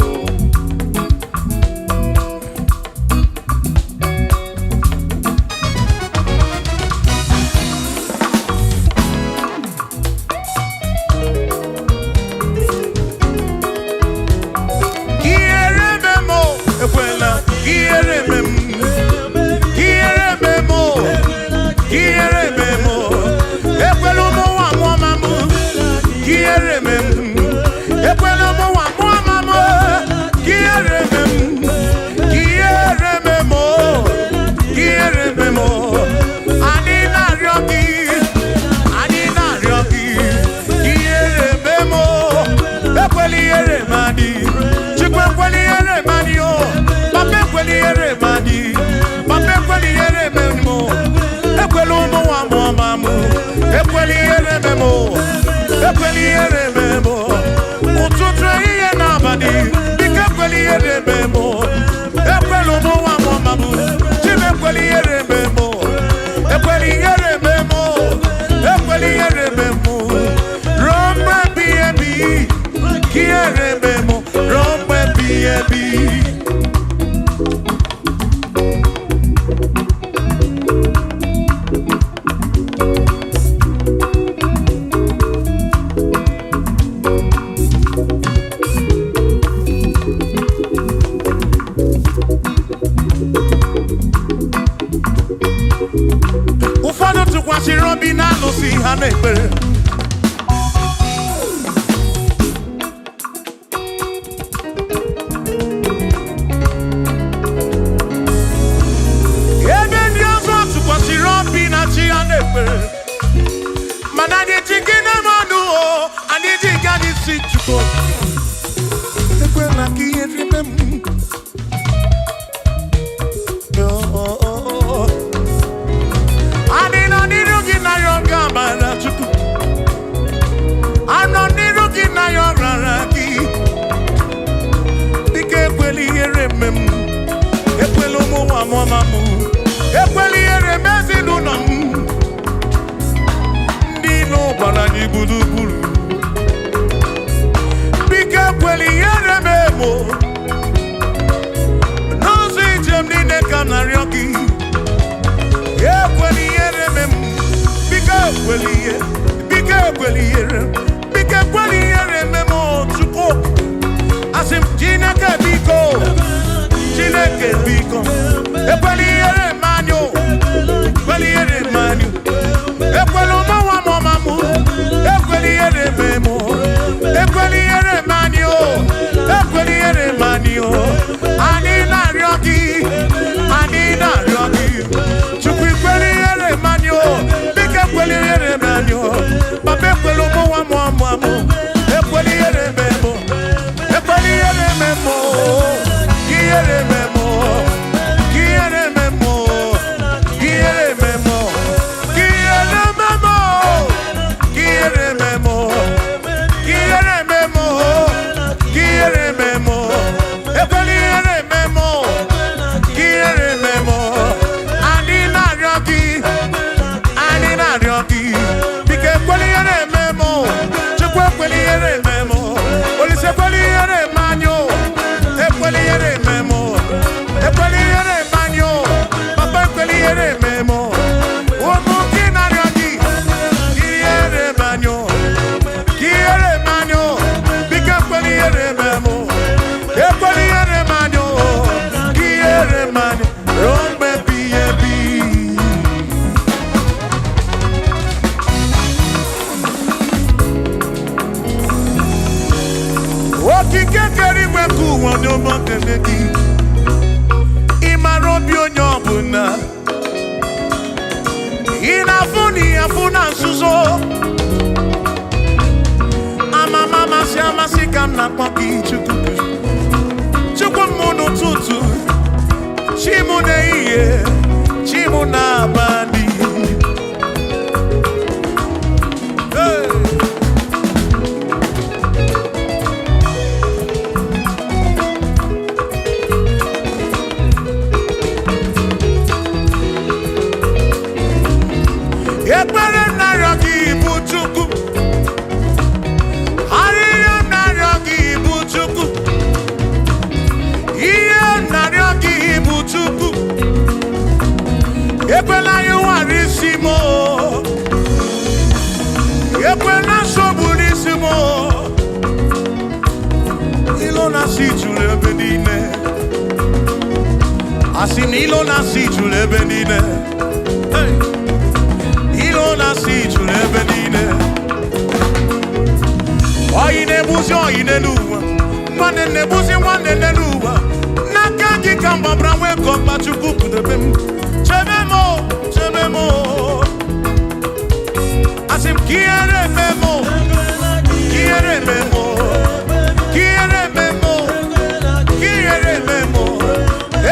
chi ha na-ekpere. Ebe ndị ọzọ tụkwasịrị obi na chi ha na-ekpere, mana anyị ji gị na-eme ọnụ o, anyị ji nke anyị si Chukwu. Ekwela ka ihe rime m. Oh, oh, oh. Anyị nọ n'iru gị na ya oge amara Chukwu. Anọ n'iru gị na ya ọrara gị. Dịka ekwela ihere eme m. Ekwela ụmụ nwa mụọma m. Ekwela ihere eme ezinụlọ m. Ndị ilo gbara anyị gburugburu. Biko ekwela ihere eme m o. N'ụzọ ije m niile ka m na-arịọ gị. Ekwela ihere eme m. Biko ekwela ihe. Biko ekwela ihere. Biko ekwela ihere eme m o, Chukwu. Asị m Chineke biko. Chineke biko. Ekwela ihere eme anyị o. Ekwela ihere eme anyị o. Ekwela ụmụ nwa m ọma m. Ekwela ihere eme m o. Ekwela ihere eme anyị o. Ekwela ihere eme anyị o. Anyị na-arịọ gị. Anyị na-arịọ gị. Chukwu ekwela ihere eme anyị o. Biko ekwela ihere eme anyị o. Papa ekwela ụmụ nwa m ọma m. Ekwela ihere eme m o. Ekwela ihere eme m o. Ka ihere eme m o. Ka ihere eme m o. Ka ihere eme m o. Ka ihere eme m o. Ka ihere eme m o. Ka ihere eme m o. Ka ihere eme m o. Ekwela ihere eme m o. Ka ihere eme m o. Anyị na-arịọ gị. Anyị na-arịọ gị. Biko ekwela ihere eme m o. Chukwu ekwela ihere eme m o. Olise ekwela ihere eme anyị o. Ekwela ihere eme m o. Ekwela ihere eme anyị o. Papa ekwela ihere eme m o. Ụmụ gị na-arịọ gị. Ka ihere eme anyị o. Ka ihere eme anyị o. Biko ekwela ihere eme m o. Ekwela ihere eme anyị o. Ka ihere eme anyị ruo mgbe ebighị ebi. Okike kere igwe nke ụwa n'ụgbọ kene gị. Ị mara obi onye ọbụla. Ị na-afụ na ị afụ na nzuzo. Amama amasị amasị ka m na-akpọ gị Chukwu. Chukwu m n'ụtụtụ, chi m n'ehihie, chi m n'abalị. Hey! Ekpere m na-arịọ gị bụ Chukwu. Arịrịọ m na-arịọ gị bụ Chukwu. Ihe m na-arịọ gị bụ Chukwu. Ekwela ịwara isi m o. Ekwela nsogbu n'isi m o. Ilo na-asị juru ebe niile. Asị na ilo na-asị juru ebe niile. Hey! Ilo na-asị juru ebe niile. Oyi na-egbuzi oyi n'elu ụwa. Nwanne na-egbuzi nwanne n'elu ụwa. N'aka gị ka m gbabara nwee ka ọkpa Chukwu kpụdebe m. Chebe m o, chebe m o. Asị m ka ihere eme m o, ka ihere eme m o, ka ihere eme m o, ka ihere eme m o.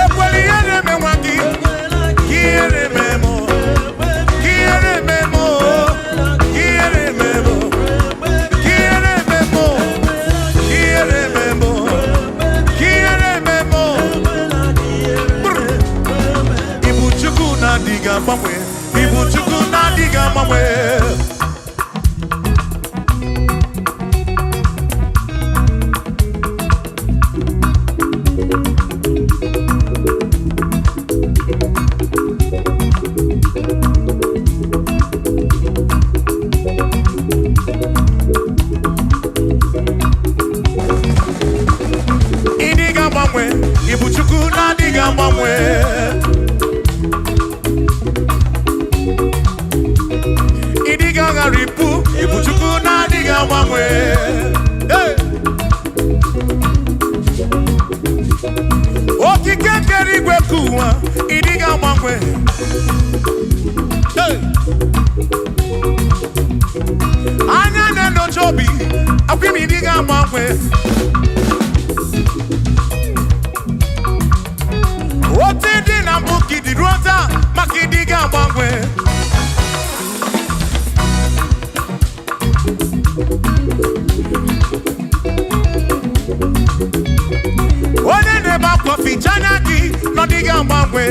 Ekwela ihere eme nwa gị, ka ihere eme m o, ka ihere eme m o, ka ihere eme m o. Quiere memo, quiere memo, quiere memo. Ibu Chukwu na-adịghị agbanwe, Ibu Chukwu na-adịghị agbanwe. Ịdịghị agbanwe, Ibu Chukwu na-adịghị agbanwe. Ịdịghị Ịbụ Chukwu na-adịghị agbanwe. Hey! Okike kere igwe ka ụwa, ị dịghị agbanwe. Hey! Anya na-enyocha obi, akwa imi dịghị agbanwe. Otu dị na mbụ ka ịdị ruo taa, maka ịdịghị agbanwe. Onye na-ebe akwa ficha anya gị na ọ dịghị agbanwe.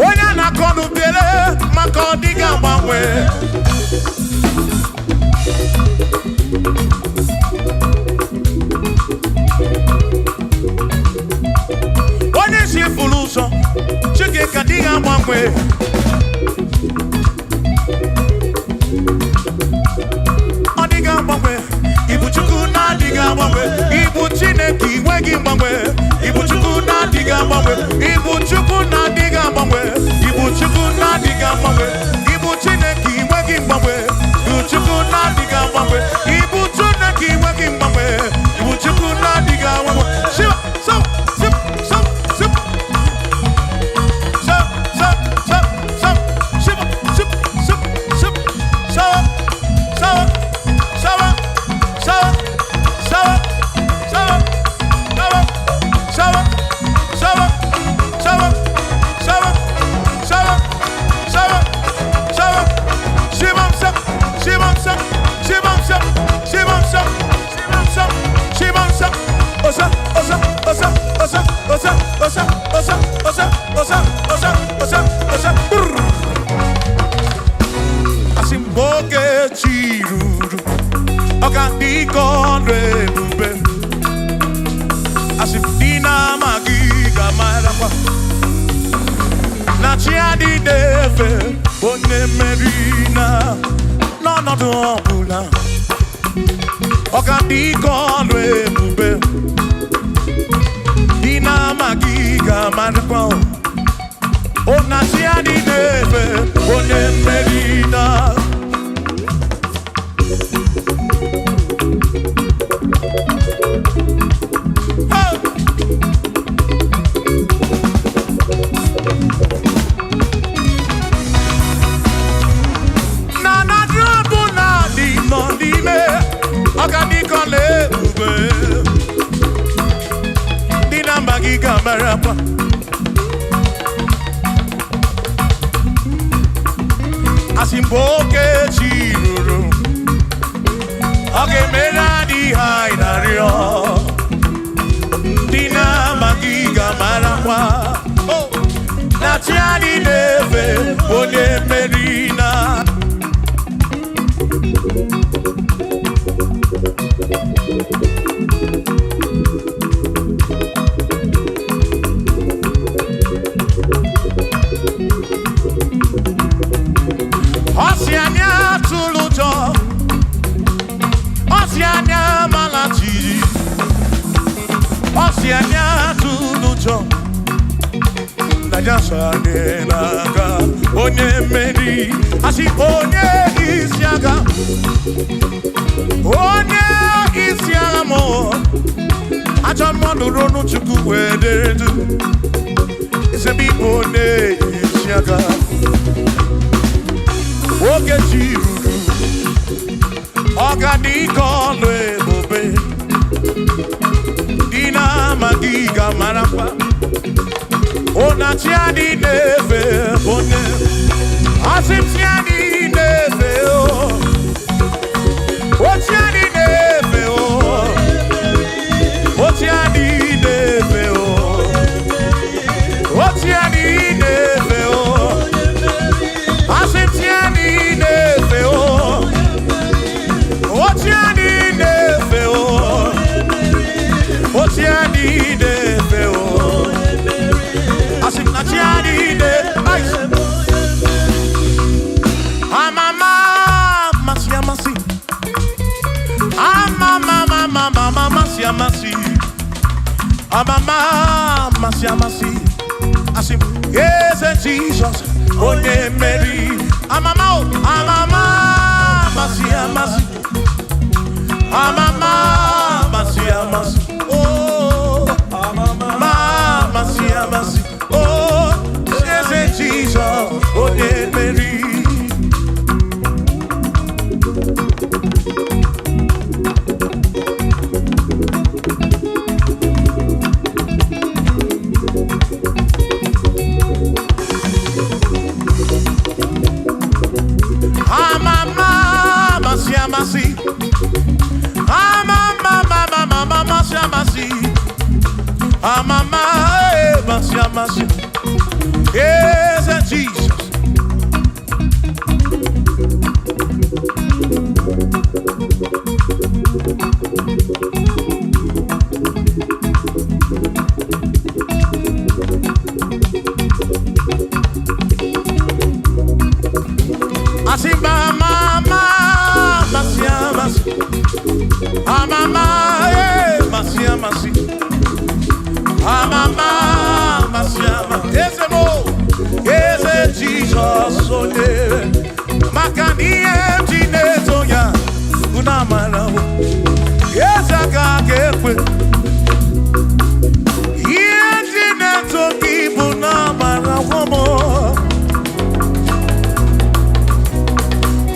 Onye a na-akọ n'ubere maka ọ dịghị agbanwe. Onye si furu ụzọ, Chike ka dịghị agbanwe. Ọ dịghị agbanwe. Ibu Chukwu na-adịghị agbanwe. Ibu Chineke inweghị mgbanwe. Ibu Chukwu na-adịghị agbanwe. Ibu Chukwu na-adịghị agbanwe. Ibu Chukwu na-adịghị agbanwe. Ibu Chineke inweghị mgbanwe. Ibu Chukwu na-adịghị agbanwe. Ibu Chineke inweghị mgbanwe. Ibu Chukwu na-adịghị agbanwe. Shiva, so, sip, so, sip. So, so, so, so, shiva, sip, sip, sip, so, so, so, so, so, so, so, so, so, so, so, so, so, Shimon sep, Shimon sep, Shimon sep, Shimon sep, Shimon sep, Shimon sep, Osa, osa, osa, osa, osa, osa, osa, osa, osa, osa, osa, osa, brr. Asị m oge chi ruru, ọ ga dị ka ọrụ ebube. Asị m dị na-amaghị ga-amarakwa na chi adịghị efe onye mmeri na n'ọnọdụ ọbụla. Ọ ga dị ka ọrụ ebube. Dị na-amaghị ga-amarakwa o na chi adịghị efe onye mmeri na. Hey! Na na ọbụla dị nọ n'ime ọgadịkọla ebube ndị na mba gị ga-amarakwa asị mgbe oke chi ruru ọ ga-emere anyị ihe anyị na-arịọ ndị na-amaghị ga-amarakwa Oh! Na chi anyị na-efe onye mmeri na. Ọ sị anyị atụla ụjọ, ọ sị anyị amala jijiji, ọ sị anyị atụla ụjọ, na ya so anyị na-aga onye mmeri, asị onye isi agha, onye isi agha mụ, ajọ mmadụ ronu Chukwu wee dere du, ezebe ikpe onye isi agha. Oge chi ruru, ọ ga dị ka ọlụ ebube dị na-amaghị ga-amarakwa ụnachi adị na-efe onye asị m chi adị na-efe o ochi adị na-efe o ochi adị na-efe o ochi adị na-efe o asị m chi adị na-efe o ochi adị na-efe o ochi adị na-efe o asị m na chi adị na-efe. Amama amasị amasị amama amama amasị amasị amama amasị amasị. Asị m, Eze Jizọs, onye mmeri. Amama o, amama, amasị amasị. Amama, amasị amasị. Oh, amama, amasị amasị. Oh, Eze Jizọs, onye mmeri. Amama, amasị amasị. Amama, amama, amasị amasị. Amama, amasị amasị. Eze Jizọs. Asị m amama, amasị amasị. Amama, amasị amasị. Amama, amasị amasị. Eze m o, Eze Jizọs onye. Maka na ihe m ji na-eto ya bụ na amara o. Eze aka ga-ekwe. Ihe m ji na-eto gị bụ na amara m o.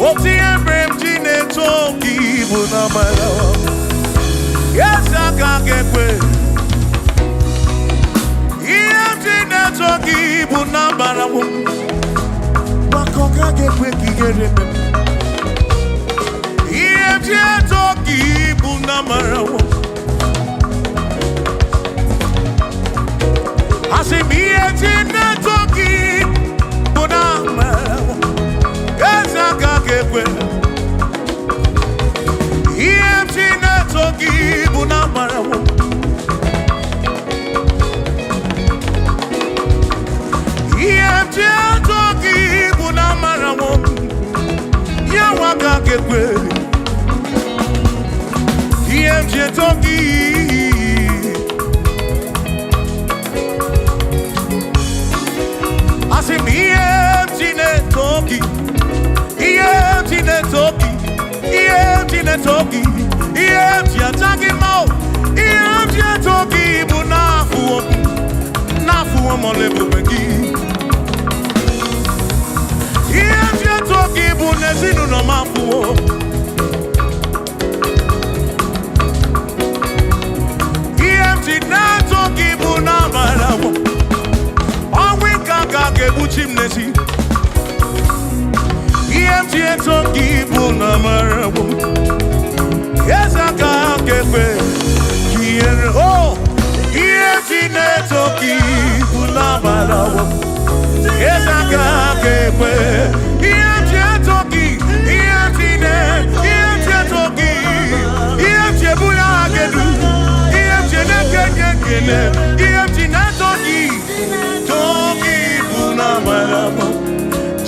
Otu ihe mere m ji na-eto gị bụ na amara o. Eze aka ga-ekwe. Ihe m ji na-eto gị bụ na amara m. Maka ọ gaghị ekwe ka ihere mee m. Ihe m ji eto gị bụ na amara m. Asị m ihe ji na-eto gị bụ na amara m. Eze aka ga-ekwe. Ihe m ji na-eto gị bụ na amara m. Ihe m ji eto gị bụ na amara m. Ya nwa aka ga-ekwe. Ihe m ji eto gị. Asị m ihe m ji na-eto gị. Ihe m ji na-eto gị. Ihe m ji na-eto gị. Ihe m ji aja gị mma o. Ihe m ji eto gị bụ n'afụwo m. N'afụwo m ọla ebube gị. Ihe m ji eto gị bụ n'ezinụlọ m afụwo. Ihe m ji na-eto gị bụ n'amara m. Ọnwụ ike aka ga-egbuchi m n'ezi. Ihe m ji eto gị bụ n'amara m. Eze aka ga-ekwe ka ihere o. Ihe m ji na-eto gị bụ n'amara m. Eze aka ga-ekwe. Ihe m ji eto gị, ihe m ji na ihe m ji eto gị, ihe m ji ebuli aha gị elu, ihe m ji na-ekenye ekele, ihe m ji na-eto gị, too gị bụ n'amara m.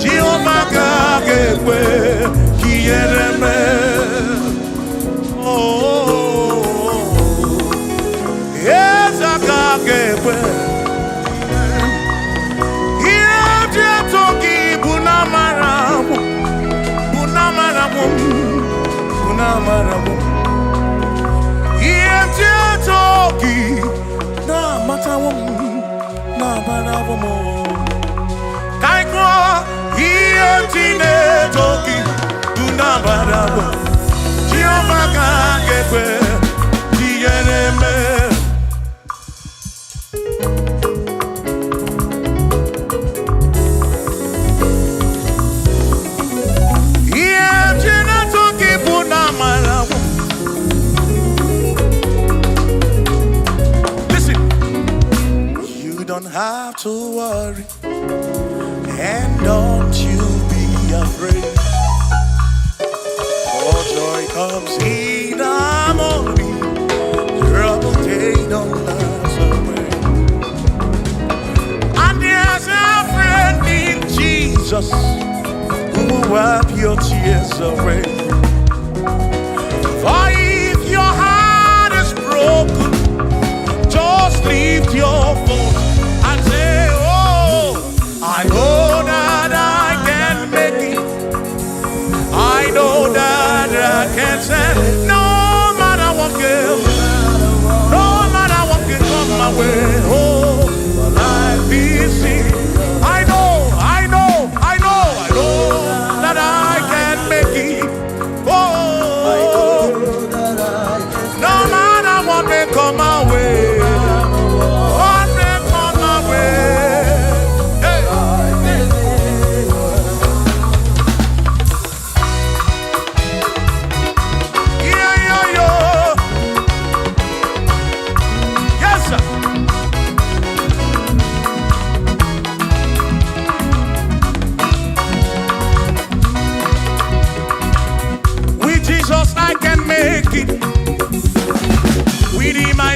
Jehova ka ga-ekwe ka ihere mee. Oh, eze aka ga-ekwe. Ihe m ji eto gị bụ n'amara m, bụ n'amara m, bụ n'amara m. Ihe m ji eto gị na-amatawo m, na-amarawo m. Ka anyị gụọ, ihe m ji na-eto gị bụ n'amara m. Jehova ka ga-ekwe ka ihere mee. Ihe m ji na-eto gị bụ n'amara m. Listen, you don't have to worry, and don't you be afraid. For joy comes in the morning, trouble they don't last away. And there's a friend in Jesus who will wipe your tears away. For if your heart is broken, just lift your voice and say, Oh.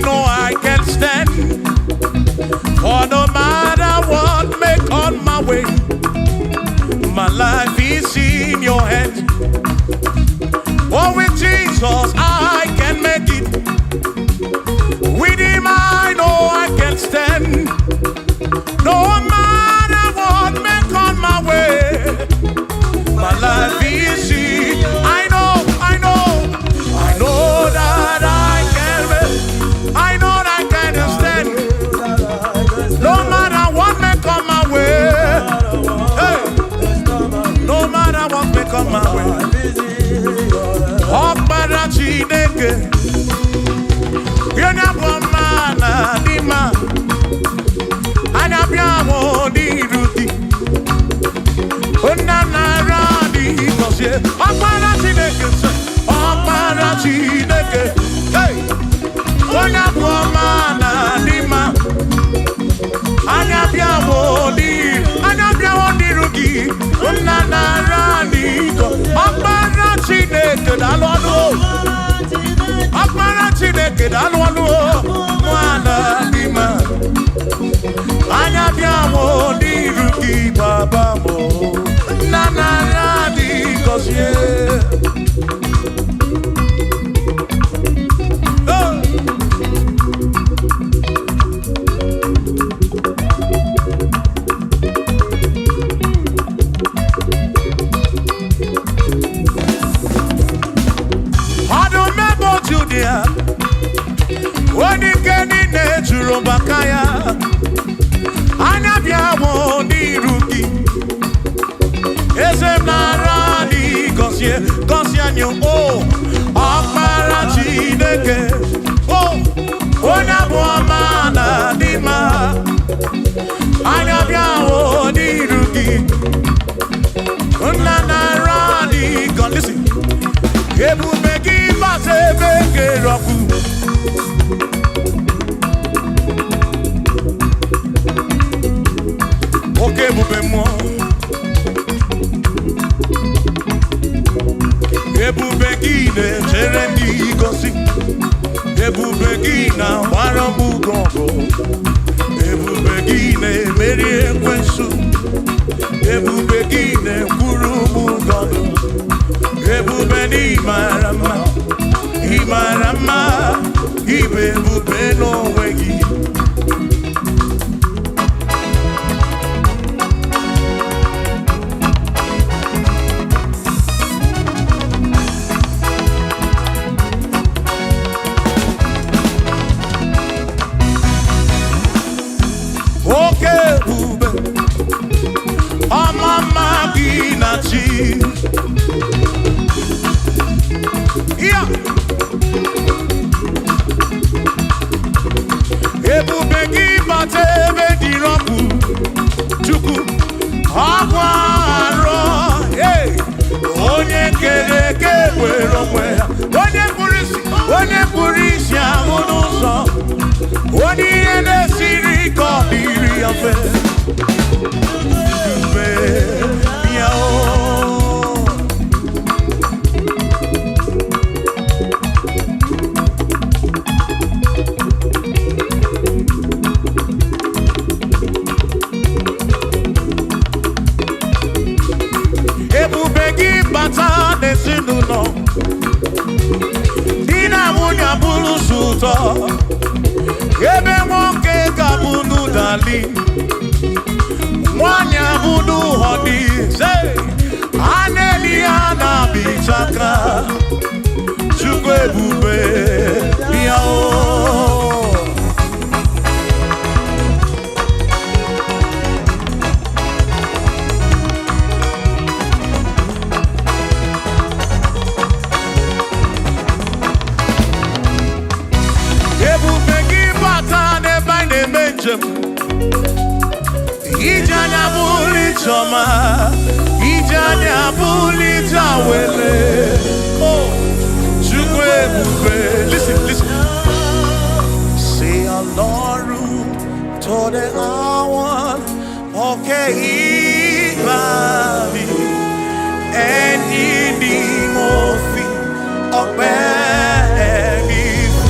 know I can stand. For no matter what may come my way, my life is in your hands. Oh, with Jesus I can make it. With him I know I can stand. No matter what may come my way, my life is in. I know, I know, I know that I can. I know that I can stand. No matter what may come my way. Hey, no matter what may come my way. Ọkpara Chineke, onye bụ ọma na dị mma, anya bịa mụ n'iru gị. Nna nara dị gọzie. Ọkpara Chineke sị, Ọkpara Chineke, hey, onye bụ ọma na dị mma, anya bịa mụ n'iru, anya bịawo n'iru gị. Nna nara dị gọzie. Ọkpara Chineke, daalụ ọnụ o. Ọkpara Chineke, daalụ ọnụ o. Nwana dị mma, anya bịa mụ n'iru gị, baba m. Nna nara dị gọzie. Oh! Ọdụm ebo Judia, onye ike niile juru maka ya, anya bịa mụ n'iru gị. Eze m, nara dị gọzie, gọzie anyị o. Ọkpara Chineke o, onye bụ ọma na dị mma, anya bịa mụ n'iru gị. Nna, nara dị gọzie. Ebube gị bata ebe kere ọkụ. Oke ebube mmụọ, ebube gị na-echere ndị gosi, ebube gị na-agbara m ugo ọgụ, ebube gị na-emeri ekwensu, ebube gị na-ekwuru m ụgọdụ, ebube na ịmara mma, ịmara mma, ịbụ ebube n'onwe gị. Oke ebube, ọma mma gị na chi ya, ebube gị bata ebe dịrị ọkụ, Chukwu ọkwa arọ. Hey! Onye kere eke were onwe ya, onye kpụrụ isi, onye kpụrụ isi ahụ n'ụzọ, onye ihe na-esiri ike ọ dịrị ya mfe. Ebube, bịa o. Ebube gị bata n'ezinụlọ, di na nwunye abụrụ sọ ụtọ, ebe nwoke ga-abụ n'ụdali, nwanyị abụ n'ụhọdị, a na-eli ya na-abịchaka. Chukwu ebube, bịa o. Ebube gị bata n'ebe anyị na-eme njem, ije anya bụrụ ijeọma, ije anya bụrụ ije awele o. Chukwu ebube, listen, listen. Say Ọlọ́run tó dé àwọn òkè ìgbàanì, ẹni ni mo fi ọpẹ́ mi fún.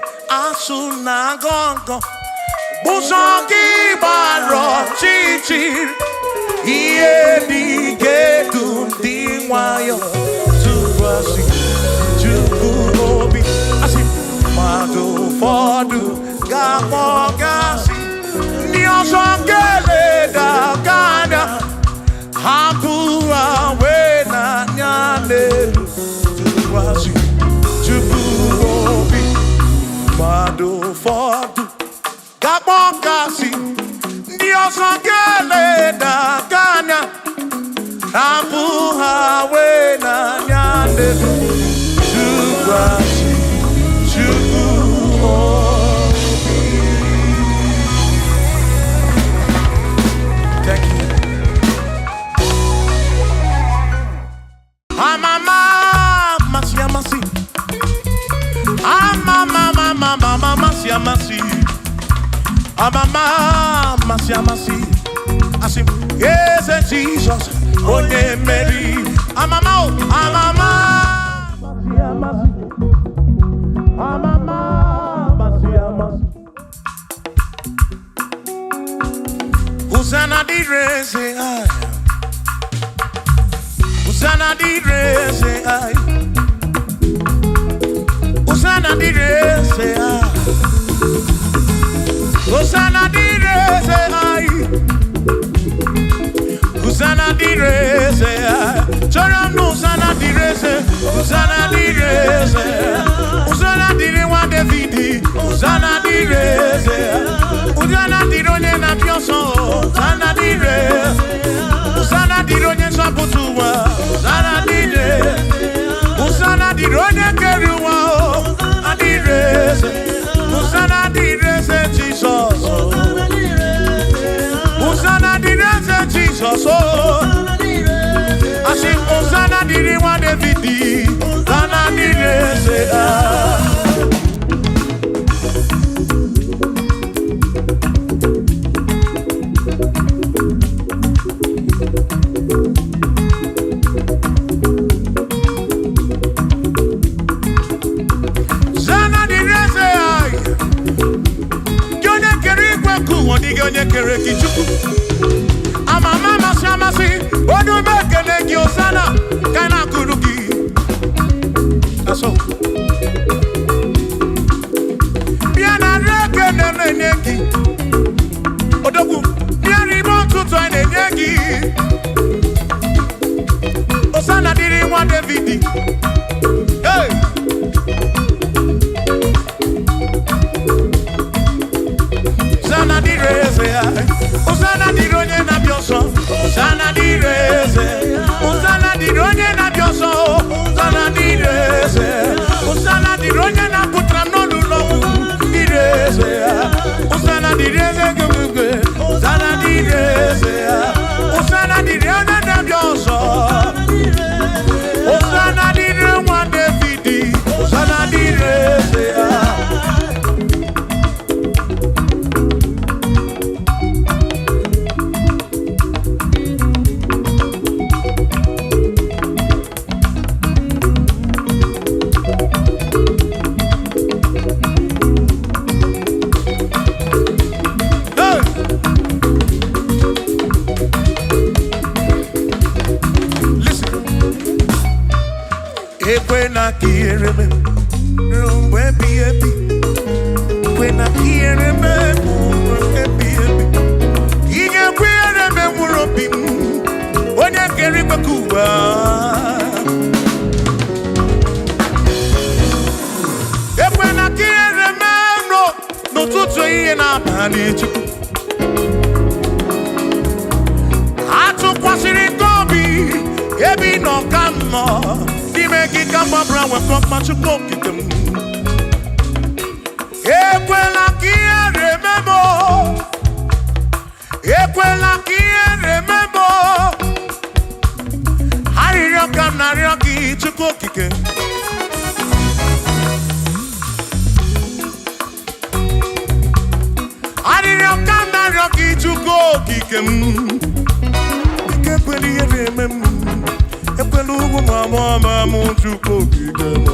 na-agọ ngọ, ụzọ gị gbara ọchịchịrị, ihe dị ga-edu ndị nwayọ tụkwasị Chukwu obi. Asị mmadụ ụfọdụ ga-akpọ gasị, ndị ọzọ ga-eleda gị anya, hapụ ha wee n'anya n'elu, tụkwasị Chukwu obi. Mmadụ ụfọdụ ga-akpọ gasị, ndị ọzọ ga-eleda gị anya, hapụ ha wee n'anya n'elu, tụkwasị Chukwu obi. Thank you. Amama amasị amasị, amama amama amasị amasị, amama amasị amasị, asị m eze Jizọs onye mmeri. Amama o, amama amasị amasị, amama amasị amasị. Hosanna dịrị eze anyị. Hosanna dịrị eze anyị. Hosanna dịrị eze anyị. Hosanna dịrị eze anyị. Hosanna dịrị eze anyị. Chọrọ m na Hosanna dịrị eze. Hosanna dịrị eze. Hosanna dịrị nwa David. Hosanna dịrị eze. Hosanna dịrị onye na-abịa ọsọ. Hosanna dịrị. Hosanna dịrị onye nzọpụta ụwa. Hosanna dịrị. Hosanna dịrị onye kere ụwa o. Adịrị eze. Hosanna dịrị eze Jizọs. Hosanna dịrị eze Jizọs o. Asị Hosanna dịrị nwa David. Hosanna dịrị eze ah. Hosanna dịrị eze anyị. Gị onye kere igwe nke ụwa, dịghị onye kere gị Chukwu. Amama amasị amasị, onye ume ekele gị, Hosanna ka na-akụrụ gị. That's all. Bịa na nri ekele na-enye gị. Odogwu, bịa n'ime ụtụtụ anyị na-enye gị. Hosanna dịrị nwa David. Hey! Hosanna dịrị eze ya. Hosanna dịrị onye na-abịa ọsọ. Hosanna dịrị eze. Hosanna dịrị onye na-abịa ọsọ. Hosanna dịrị eze. Hosanna dịrị onye na-apụtara m n'ụlọ ọgwụ. Dịrị eze ya. Hosanna dịrị eze gị. Hosanna dịrị eze ya. Hosanna dịrị onye na-abịa ọsọ. Hosanna dịrị nwa David. Hosanna dịrị eze ya. Hey! Listen. Ekwena ka ihere mee ruo mgbe ebighị ebi. Ekwena ka ihere mee mgbe ebighị ebi. Ị ga-ekwe ihere mee mkpụrụ obi m, onye kere igwe ka ụwa. Ekwena ka ihere mee n'ụtụtụ, ihe na-abalị, Chukwu. Atụkwasịrị gị obi ebe ị nọ ka m nọ n'ime gị ka mgbabara nwekọ mma, Chukwu okike m. Ekwela ka ihere mee m o. Ekwela ka ihere mee m o. Arịrịọ ka m na-arịọ gị, Chukwu okike. Arịrịọ ka m na-arịọ gị, Chukwu okike m. Ike ekwela ihere eme m. Ekwela ugwu ma mụọ ma mụ, Chukwu okike m.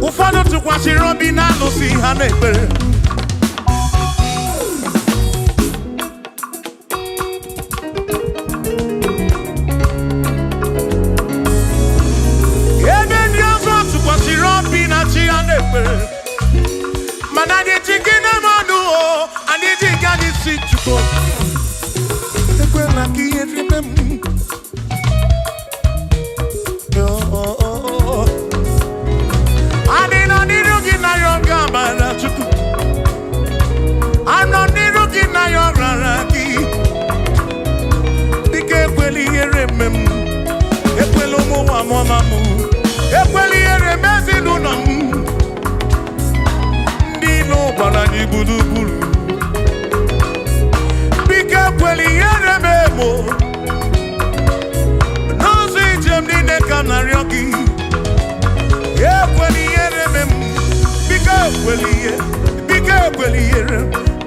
Ụfọdụ tụkwasịrị obi na alụsị ha na-ekpere. Ebe ndị ọzọ tụkwasịrị obi na chi ha na-ekpere, mana anyị ji gị na mmadụ o, anyị ji gị, anyị si Chukwu ekwela ka ihe rime m. Oh, oh, oh, oh. Anyị nọ n'iru gị na ya oge amara Chukwu. Anọ n'iru gị na ya ọrara gị. Dịka ekwela ihere eme m, ekwela ụmụ nwa m ọma m, ekwela ihere eme ezinụlọ m. Ndị ilo gbara anyị gburugburu. Biko ekwela ihere m emo. N'ụzọ ije m niile ka m na-arịọ gị. Ekwela ihere eme m. Biko ekwela ihe, biko ekwela ihere,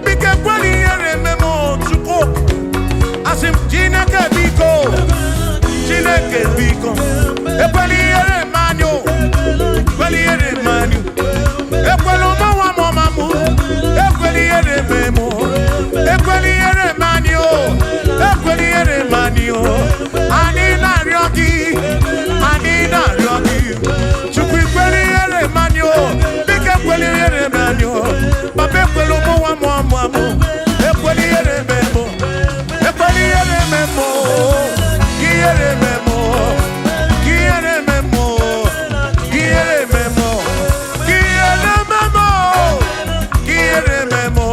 biko ekwela ihere eme m o, Chukwu. Asị m Chineke biko, Chineke biko, ekwela ihere eme anyị o, ekwela ihere eme anyị o. Ekwela ụmụ nwa m ọma m, ekwela ihere eme m o, ekwela ihere eme anyị o, ekwela ihere eme anyị o. Anyị na-arịọ gị, anyị na-arịọ gị, Chukwu ekwela ihere eme anyị o, biko ekwela ihere eme anyị o. Papa, ekwela ụmụ nwa m ọma m, ekwela ihere eme m o, ekwela ihere eme m o, ka ihere eme m o, ka ihere eme m o, ka ihere eme m o, ka ihere eme m o, ka ihere eme m o,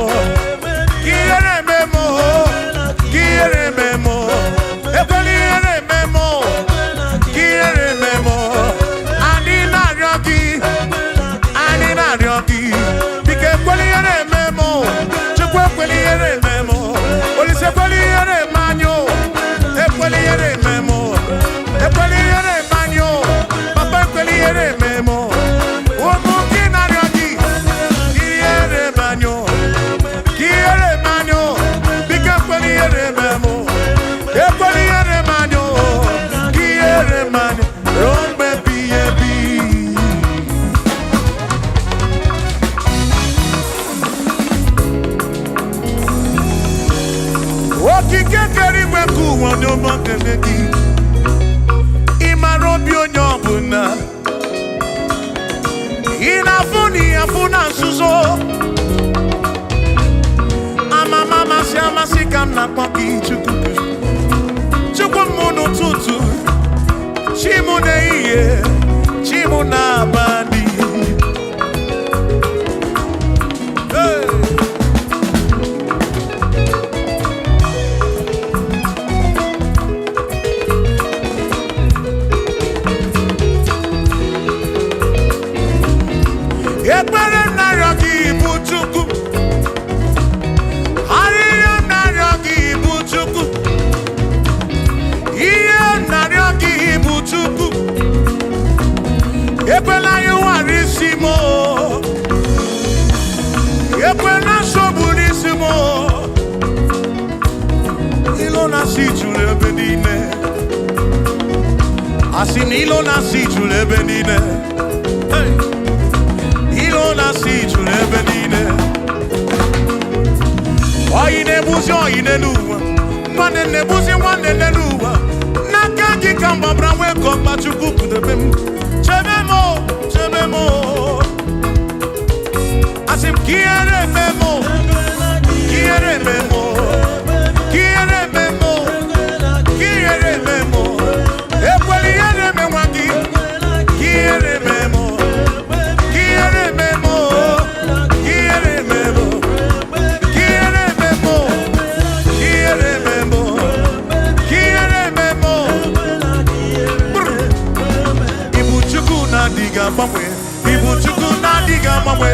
ka ihere eme m o, ka ihere eme m o. Ekwela ihere eme m o, ka ihere eme m o. Anyị na-arịọ gị, anyị na-arịọ gị, biko ekwela ihere eme m o. Chukwu, ekwela ihere eme m o. Olise, ekwela ihere eme anyị o. Ekwela ihere eme m o. Ekwela ihere eme anyị o. Papa, ekwela ihere eme m o. Ụmụ gị na-arịọ gị, ihere eme anyị o, ka ihere eme anyị o. Biko ekwela ihere eme m o. Ekwela ihere eme anyị o. Ka ihere eme anyị ruo mgbe ebighị ebi. Okike kere igwe nke ụwa, onye ọma, kene gị. Ị mara obi onye ọbụla. Ị na-afụ na ị afụ na nzuzo. Amama amasị amasị ka m na-akpọ gị, Chukwu. Chukwu m n'ụtụtụ, chi m n'ehihie, chi m n'abalị. Hey! Ekpere m na-arịọ gị bụ Chukwu, arịrịọ m na-arịọ gị bụ Chukwu, ihe m na-arịọ gị bụ Chukwu, ekwela ịwara isi m o. Ekwela nsogbu n'isi m o. Ilo na-asị juru ebe niile, asị na ilo na-asị juru ebe niile. Hey! Ilo na-asị juru ebe niile. Oyi na-egbuzi oyi n'elu ụwa, nwanne na-egbuzi nwanne n'elu ụwa. N'aka gị ka m gbabara nwee ka ọkpa. Chukwu kpụdebe m, chebe m o, chebe m o. Asị m ka ihere eme m o, ka ihere eme m o, ka ihere eme m o, ka ihere eme m o. Ekwela ihere eme nwa gị, ka ihere eme m o, ka ihere eme m o, ka ihere eme m o, ka ihere eme m o, ka ihere eme m o, ka ihere eme m o. Brr. Ibu Chukwu na-adịghị agbanwe, Ibu Chukwu na-adịghị agbanwe.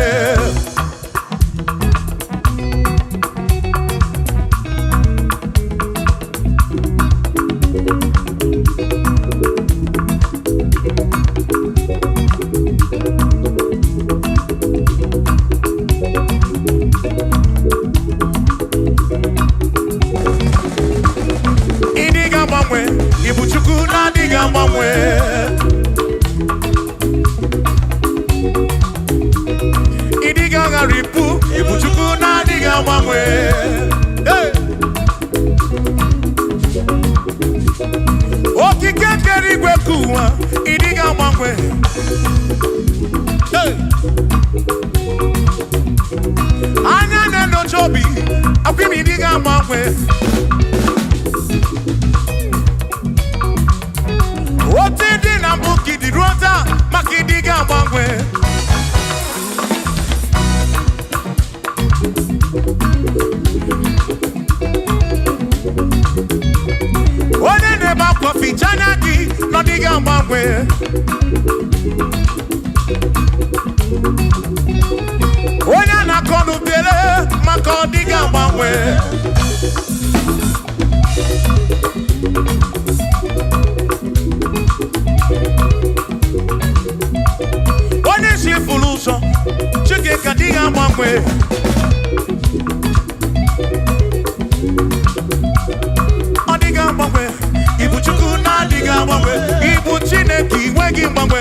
Ịdịghị agbanwe, Ibu Chukwu na-adịghị agbanwe. Agbanwe. Otu dị na mbụ ka ịdị ruo taa, maka ịdị ga-agbanwe. Onye na-ebe akwa, ficha anya gị na ọ dịghị agbanwe. Onye a na-akọ n'ubele, maka ọ dịghị agbanwe. Onye si furu ụzọ, Chike ka dịghị agbanwe. Ọ dịghị agbanwe. Ibu Chukwu na-adịghị agbanwe. Ibu Chineke inwe gị mgbanwe.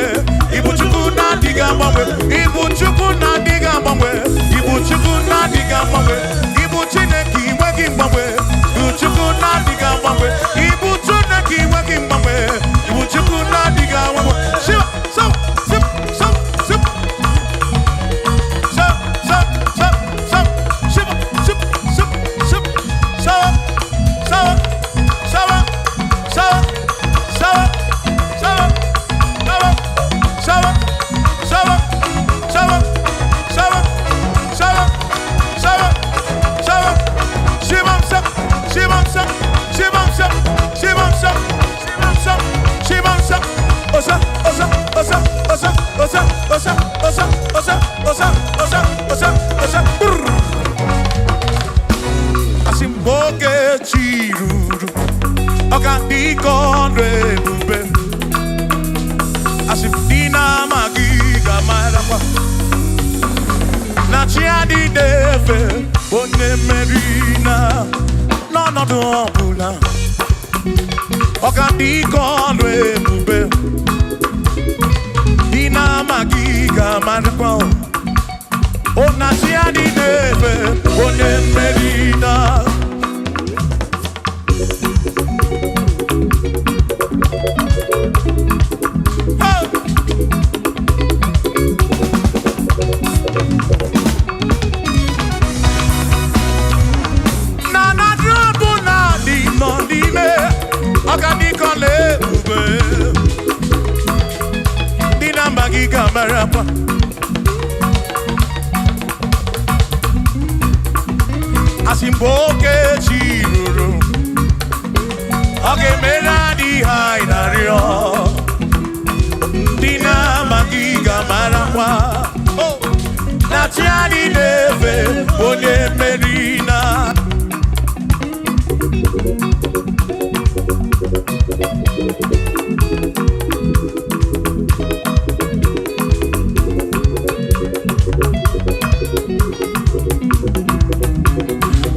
Ibu Chukwu na-adịghị agbanwe. Ibu Chukwu na-adịghị agbanwe. Ibu Chukwu na-adịghị agbanwe. Ibu Chineke inwe gị mgbanwe. Ibu Chukwu na-adịghị agbanwe. Ibu Chineke inwe gị mgbanwe. Ibu Chukwu na-adịghị agbanwe. Shiva, so, sip, so, sip. So, so, so, so, shiva, sip, sip, sip, so, so, so, so, so, so, so, so, so, so, so, so, so, Shimon sep, Shimon sep, Shimon sep, Shimon sep, Shimon sep, Shimon sep, Osa, osa, osa, osa, osa, osa, osa, osa, osa, osa, osa, osa, brr. Asị m oge chi ruru, ọ ga-adị ka ọrụ ebube. Asị m dị na-amaghị ga-amarakwa na chi adịghị efe onye mmeri na n'ọnọdụ ọbụla. Ọ ga-adị ka ọrụ ebube. Dị na-amaghị ga-amarakwa o na chi adịghị efe onye mmeri na. Hey! Na na drọbụ na dị nọ n'ime, ọ ga dị ka ọla ebube. Ndị na mba gị ga-amarakwa. Asị mgbe oke chi ruru, ọ ga-emere adịghị anyị na-arịọ. Ndị na-amaghị ga-amarakwa Oh! na chi anyị na-efe onye mmeri na.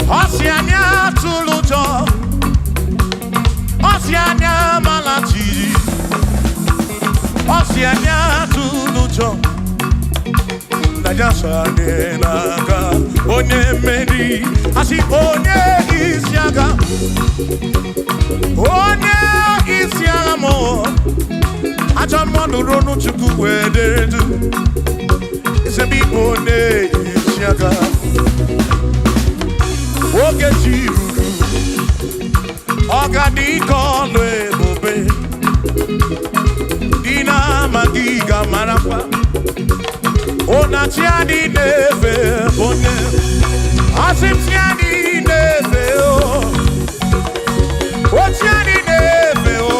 Ọ sị anyị atụrụ ụjọ, ọ sị anyị amala jiri, ọ sị anyị atụrụ ụjọ na ya so anyị n'aka. Onye mmeri, asị onye isi agha, onye isi agha mụ, ajọ mmụọ nụrụ ọnụ Chukwu wee dere du. Ezebe ịbụ onye isi agha, oge chi ruru, ọ ga-adị ka ọlụ ebube. Dị na-amaghị ga-amarakwa ụna chi adị na-efe onye. Asị m chi adị na-efe o, o chi adị na-efe o,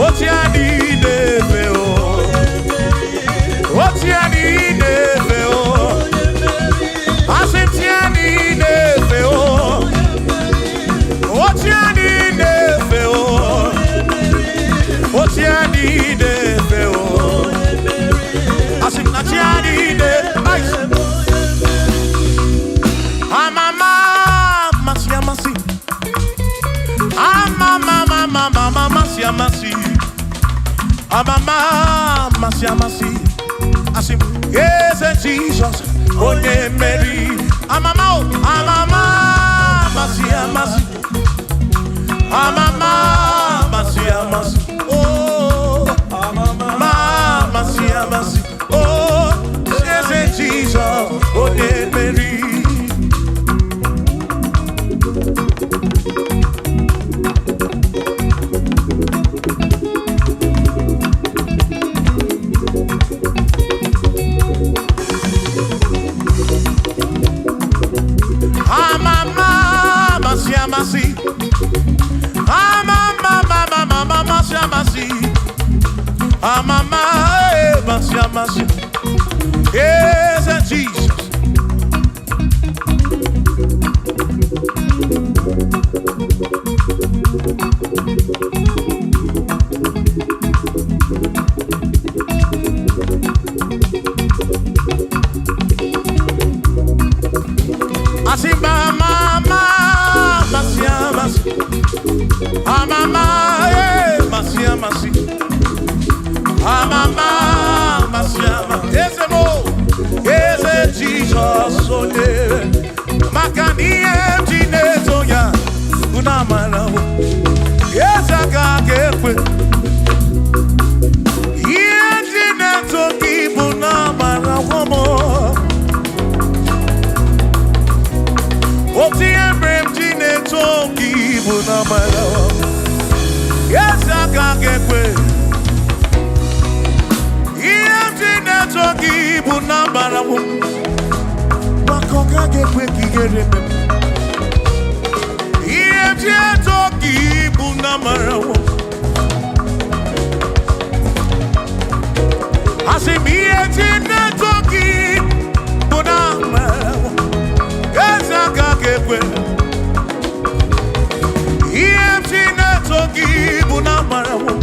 o chi adị na-efe o, o chi adị na-efe o. Asị m chi adị na-efe o, o chi adị na-efe o, o chi adị na-efe o. Asị m na chi adị na-efe. Amama amasị amasị, amama amama amasị amasị, amama amasị amasị. Asị m eze Jizọs onye mmeri. Amama o, amama amasị amasị, amama amasị amasị o, amama amasị amasị o, eze Jizọs onye mmeri. Amama amasị amasị. Eze Jizọs. Asị ma ama amasị amasị. Amama amasị amasị. Amama amasị amasị. Eze mo, eze Jizọs onye. Maka na ihe m ji na-eto ya unu amarawo. Eze aka ga-ekwe. Ihe m ji na-eto gị bụ na amarawo m. Otu ihe mere m ji na-eto gị bụ na amarawo m. Eze aka ga-ekwe. Ihe m ji na-eto gị bụ na amarawo m. Maka ọ gaghị ekwe ka ihere mee m. Ihe m ji eto gị bụ na amarawo m. Asị m ihe ji na-eto gị bụ na amarawo m. Eze aka ga-ekwe. Ihe m ji na-eto gị bụ na amarawo m.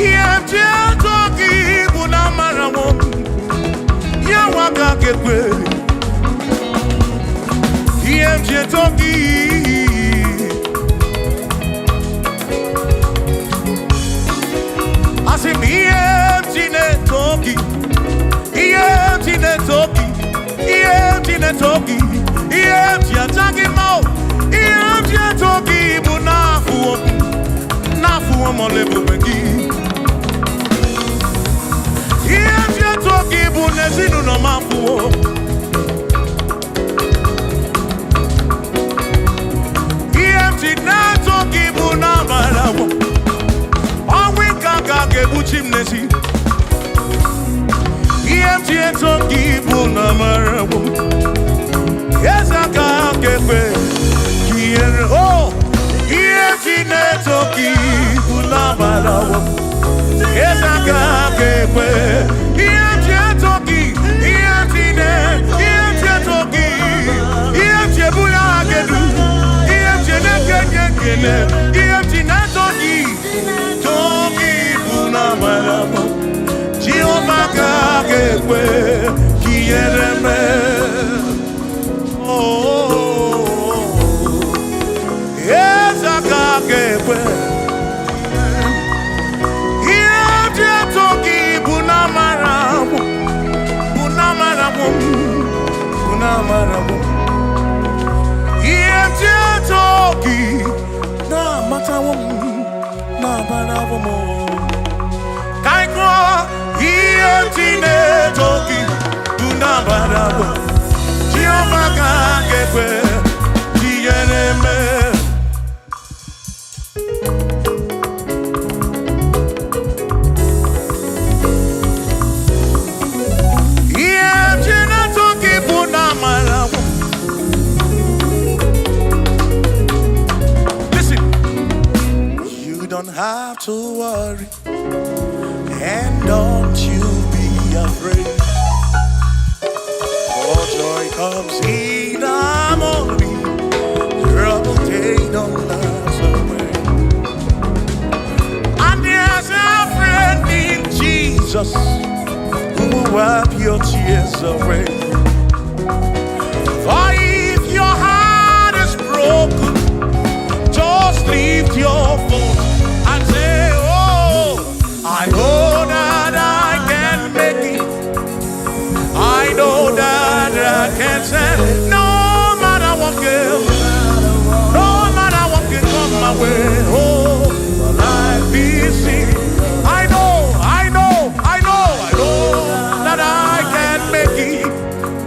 Ihe m ji eto gị bụ na amarawo m. Ya nwa aka ga-ekwe. Ihe m ji eto gị. Asị m ihe m ji na-eto gị. Ihe m ji na-eto gị. Ihe m ji na-eto gị. Ihe m ji aja gị mma o. Ihe m ji eto gị bụ n'afụwo m. N'afụwo m ọla ebube gị. Ihe m ji eto gị bụ n'ezinụlọ m afụwo. Ihe m ji na-eto gị bụ n'amarawo. Ọnwụ ike aka ga-egbuchi m n'ezi. Ihe m ji eto gị bụ n'amarawo. Eze aka ga-ekwe ka ihere o. Ihe m ji na-eto gị bụ n'amarawo. Eze aka ga-ekwe. Ihe m ji eto gị, ihe m ji na ihe m ji eto gị, ihe m ji ebuli aha gị elu, ihe m ji na-eke nye ekele, ihe m ji na-eto gị, too gị bụ n'amarawo. Jehova ka ga-ekwe ka ihere mee. Oh, eze aka ga-ekwe. Ihe m ji eto gị bụ n'amara m, bụ n'amara m, bụ n'amara m. Ihe m ji eto gị na-amatawo m, na-amarawo m. Ka anyị gụọ, ihe m ji na-eto gị bụ n'amara m. Jehova ka ga-ekwe ka ihere mee. Ihe m ji na-eto gị bụ n'amara m. Listen, you don't have to worry, and don't you be afraid. For joy comes in the morning, trouble they don't last away. And there's a friend in Jesus who will wipe your tears away. For if your heart is broken, just lift your voice and say, "Oh, I know that I can make it. I know that I can stand. No matter what can, no matter what can come my way. Oh, life is seen. I know, I know, I know, I know that I can make it.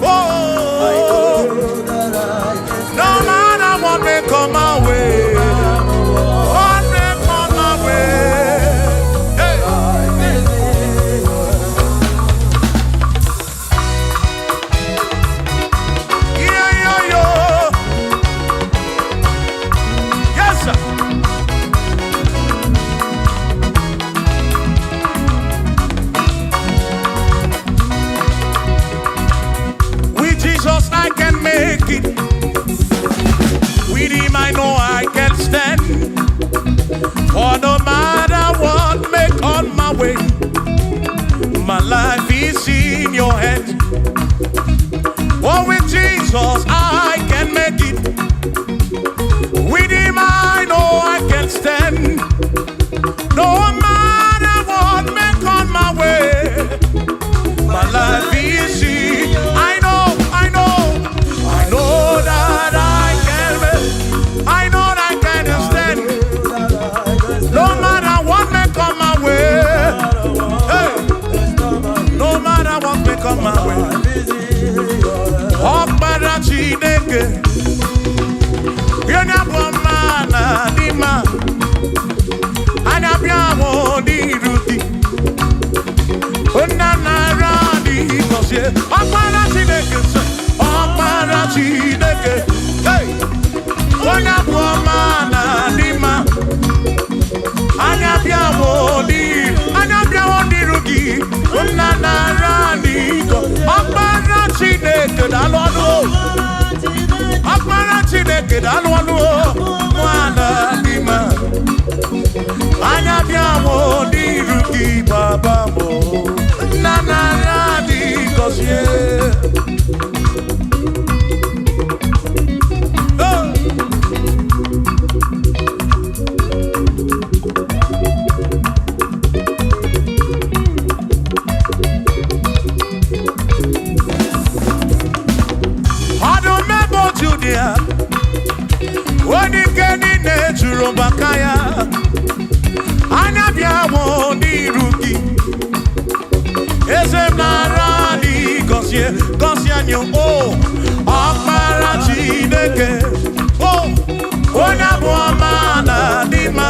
Oh, no matter what may come my way, what may come my way. Hey." Yeah, yeah, yeah. Yes, sir. Chineke, onye abụ ọma na dị mma, anya bịa mụ n'iru gị. Nna nara dị gọzie Ọkpara Chineke sị, Ọkpara Chineke, hey! Onye abụ ọma na dị mma, anya bịa mụ n'iru, anya bịawo n'iru gị. Nna nara dị gọzie Ọkpara Chineke, daalụ ọnụ o. Ọkpara Chineke, daalụ ọnụ o. Nwana dị mma, anya bịa mụ n'iru gị, baba mụ. Nna nara dị gọzie. Oh! Ọdụm ebe Judia, onye ike niile juru maka ya, anya bịa mụ n'iru gị. Eze m nara dị gọzie, gọzie anyị o. Ọkpara Chineke o, onye abụ ọma na dị mma,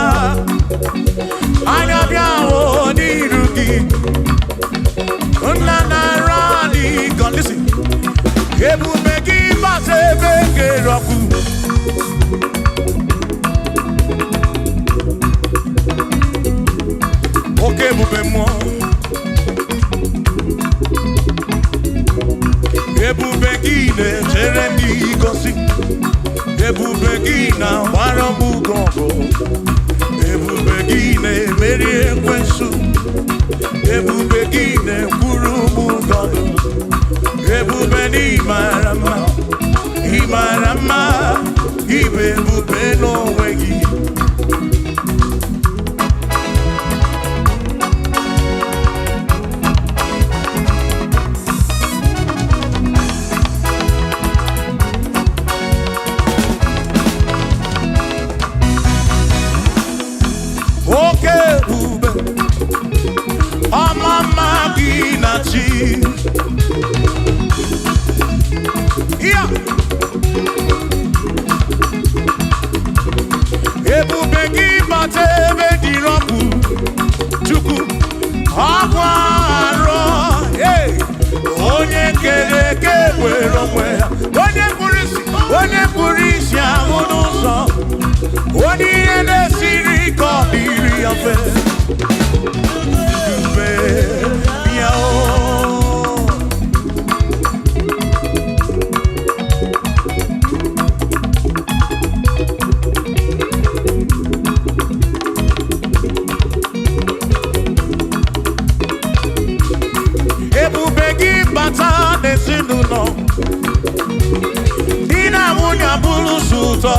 anya bịa mụ n'iru gị. Nna nara dị gọzie. Listen. Ebube gị bata ebe kere ọkụ. Oke ebube mmụọ, ebube gị na-echere ndị gosi, ebube gị na-agbara m ugo ọgụ, ebube gị na-emeri ekwensu, ebube gị na-ekwuru m ụgọdụ, ebube na ịmara mma, ịmara mma, ịbụ ebube n'onwe gị. Oke ebube, ọma mma gị na chi ya. Ebube gị bata ebe dị ọkụ, Chukwu ọkwa arọ. Hey! Onye kere eke were onwe ya, onye kpụrụ isi, onye kpụrụ isi ahụ n'ụzọ, onye ihe na-esiri ike ọ dịrị ya mfe. Ebube bịa o. Ebube gị bata n'ezinụlọ, di na nwunye abụrụ sọ ụtọ,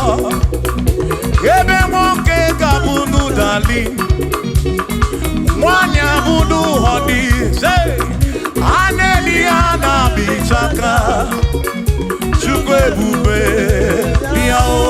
ebe nwoke ga-abụ n'ụdali, nwanyị abụ n'ụhọdị, a na-eli ya na-abịchaka. Chukwu ebube bịa o.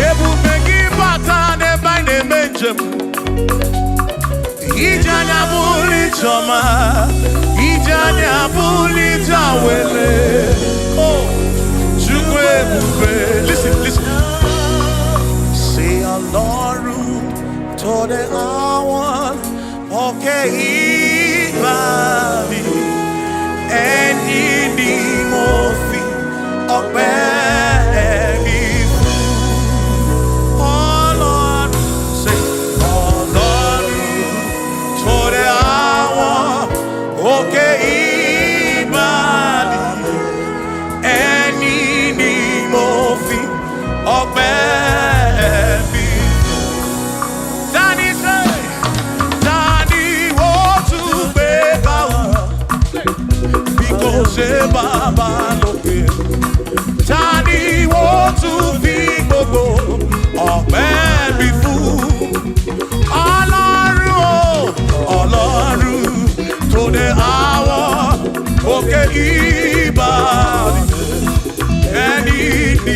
Ebube gị bata n'ebe anyị na-eme njem, ije anya bụrụ ijeọma, ije anya bụrụ ije awele. Oh, Chukwu ebube. Listen, listen. Say Ọlọ́run tó dé àwọn òkè ìgbà mi, ẹni ni mo fi ọpẹ́ mi fún. Ọlọ́run, say Ọlọ́run tó dé àwọn òkè ìgbà mi, ẹni ni mo fi ọpẹ́ mi. Tani ṣe, tani ó tún gbé bá wa bí kò ṣe bàbá lókè? Tani ó tún fi gbogbo ọpẹ́ mi fún? Ọlọ́run o, Ọlọ́run tó dé àwọn òkè ìbàdí, ẹni ní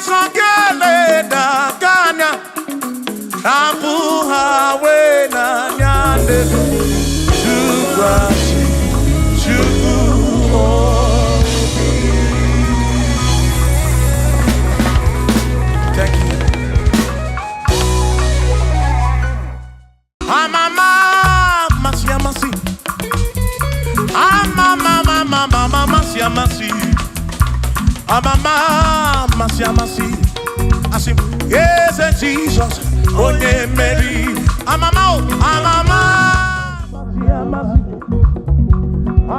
ọzọ ga-eleda gị anya, hapụ ha wee n'anya ndị tụkwasị Chukwu obi. Thank you. Amama amasị amasị. Amama amama amasị amasị. Amama amasị amasị. Asị m, Eze Jizọs, onye mmeri. Amama o, amama amasị amasị.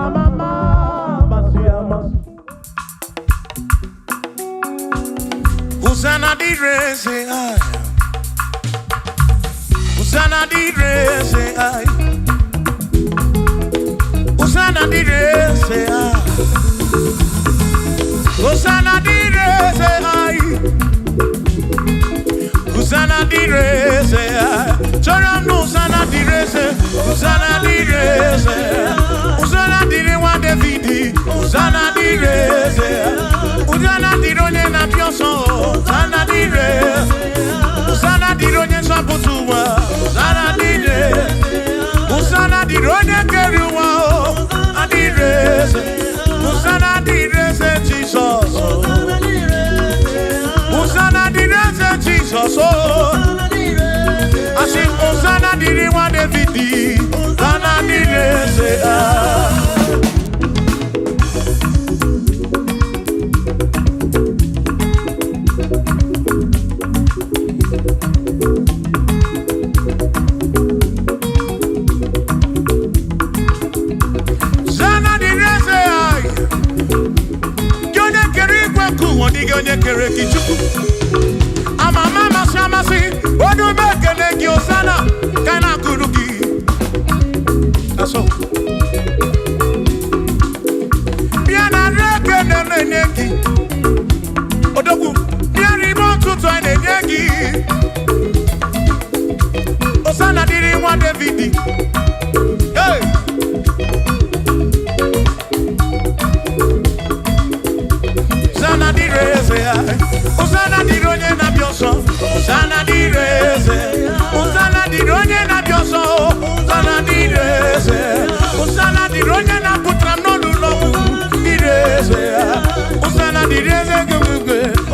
Amama amasị amasị. Hosanna dịrị eze anyị. Hosanna dịrị eze anyị. Hosanna dịrị eze anyị. Hosanna dịrị eze anyị. Hosanna dịrị eze anyị. Chọrọ m na Hosanna dịrị eze. Hosanna dịrị eze. Hosanna dịrị nwa David. Hosanna dịrị eze. Hosanna dịrị onye na-abịa ọsọ. Hosanna dịrị. Hosanna dịrị onye nzọpụta ụwa. Hosanna dịrị. Hosanna dịrị onye kere ụwa o. Adịrị eze. Hosanna dịrị eze Jizọs. Hosanna dịrị eze Jizọs o. Asị m Hosanna dịrị nwa David. Hosanna dịrị eze ah. Hosanna dịrị eze anyị. Gị onye kere igwe nke ụwa, ọ dịghị onye kere gị Chukwu. Amama amasị amasị, onye ume ekele gị Hosanna, ka na-akụrụ gị. Asọ. Bịa narị ekele na-enye gị. Odogwu, bịa n'ime ụtụtụ anyị na-enye gị. Hosanna dịrị nwa David. Hey! Hosanna dịrị eze ya. Hosanna dịrị onye na-abịa ọsọ. Hosanna dịrị eze. Hosanna dịrị onye na-abịa ọsọ. Hosanna dịrị eze. Hosanna dịrị onye na-apụtara m n'ọnụ ọgwụ. Dịrị eze ya. Hosanna dịrị eze gị.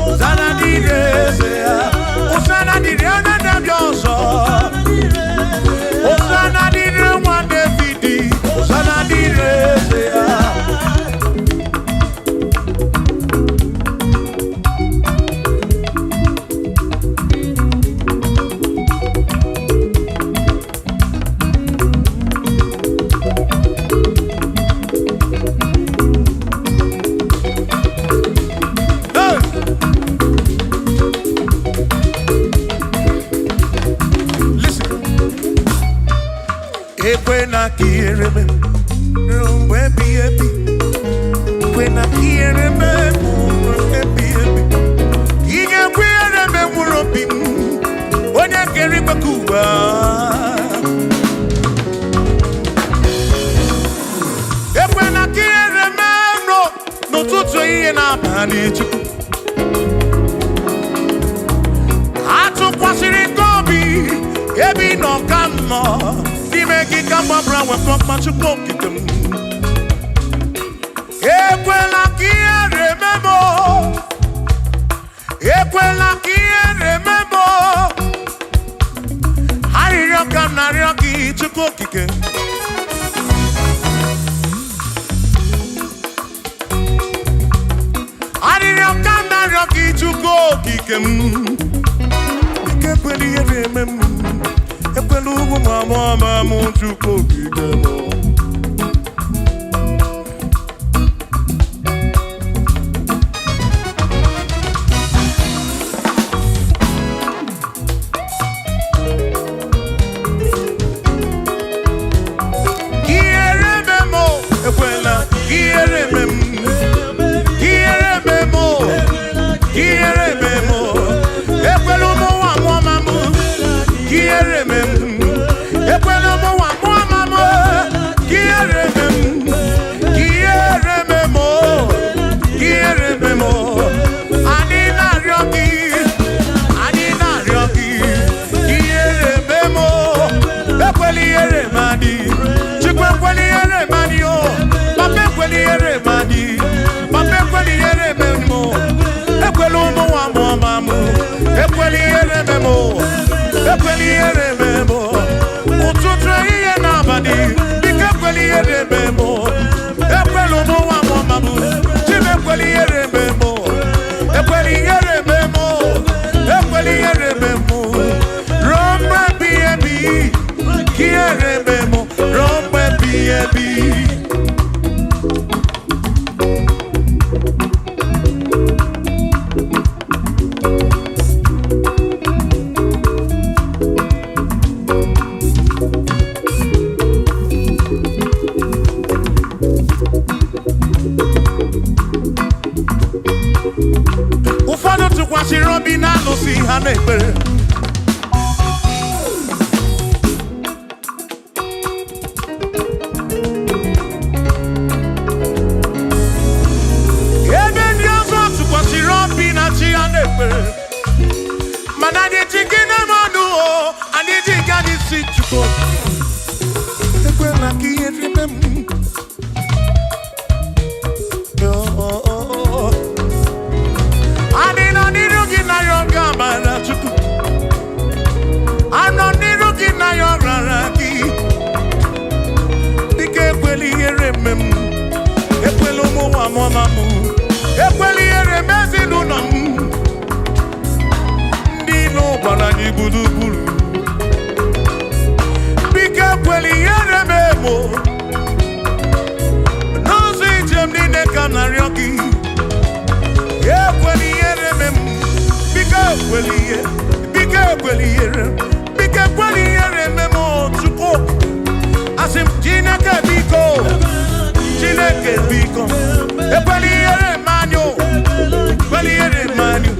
Hosanna dịrị eze ya. Hosanna dịrị onye na-abịa ọsọ. Hosanna dịrị nwa David. Hosanna dịrị eze ya. Hey! Listen. Ekwena ka ihere mee ruo mgbe ebighị ebi. Ekwena ka ihere mee ruo ebighị ebi. Ị ga-ekwe ihere mee mkpụrụ obi m, onye kere igwe ka ụwa. Ekwena ka ihere mee m n'ụtụtụ, ehihie na abalị, Chukwu. Atụkwasịrị gị obi, ebe ị nọ ka m nọ, n'ime gị ka mgbabara nwekọ mma, Chukwu okike m. Ekwela ka ihere mee m o. Ekwela ka ihere mee m o. Arịrịọ ka m na-arịọ gị, Chukwu okike. Arịrịọ ka m na-arịọ gị, Chukwu okike m. Ike ekwela ihere eme m. Ekwela ugwu ma mụọ ma mụ, Chukwu okike m. Ihere eme m o, ekwela ihere eme m. Ihere eme m o, ihere eme m o. Ekwela ụmụ nwa mụọ ma mụ. Ihere eme m. Ekwela ụmụ nwa mụọ ma mụ. Ihere eme m. Ihere eme m o. Ihere eme m o. Anyị na-arịọ gị. Ụfọdụ tụkwasịrị obi na alụsị ha na-ekpere. Ebe ndị ọzọ tụkwasịrị obi na chi ha na-ekpere, mana anyị ji gị na mmadụ o, anyị ji gị, anyị si Chukwu ekwela ka ihe rime m. Oh, oh, oh, oh. Anyị nọ n'iru gị na ya oge amara Chukwu. Anọ n'iru gị na ya ọrara gị. Dịka ekwela ihere eme m, ekwela ụmụ nwa m ọma m, ekwela ihere eme ezinụlọ m. Ndị ilo gbara anyị gburugburu. Biko ekwela ihere eme m o. N'ụzọ ije m niile ka m na-arịọ gị. Ekwela ihere eme m. Biko ekwela ihe, biko ekwela ihere, biko ekwela ihere eme m o, Chukwu. Asị m Chineke biko, Chineke biko, ekwela ihere eme anyị o, ekwela ihere eme anyị o.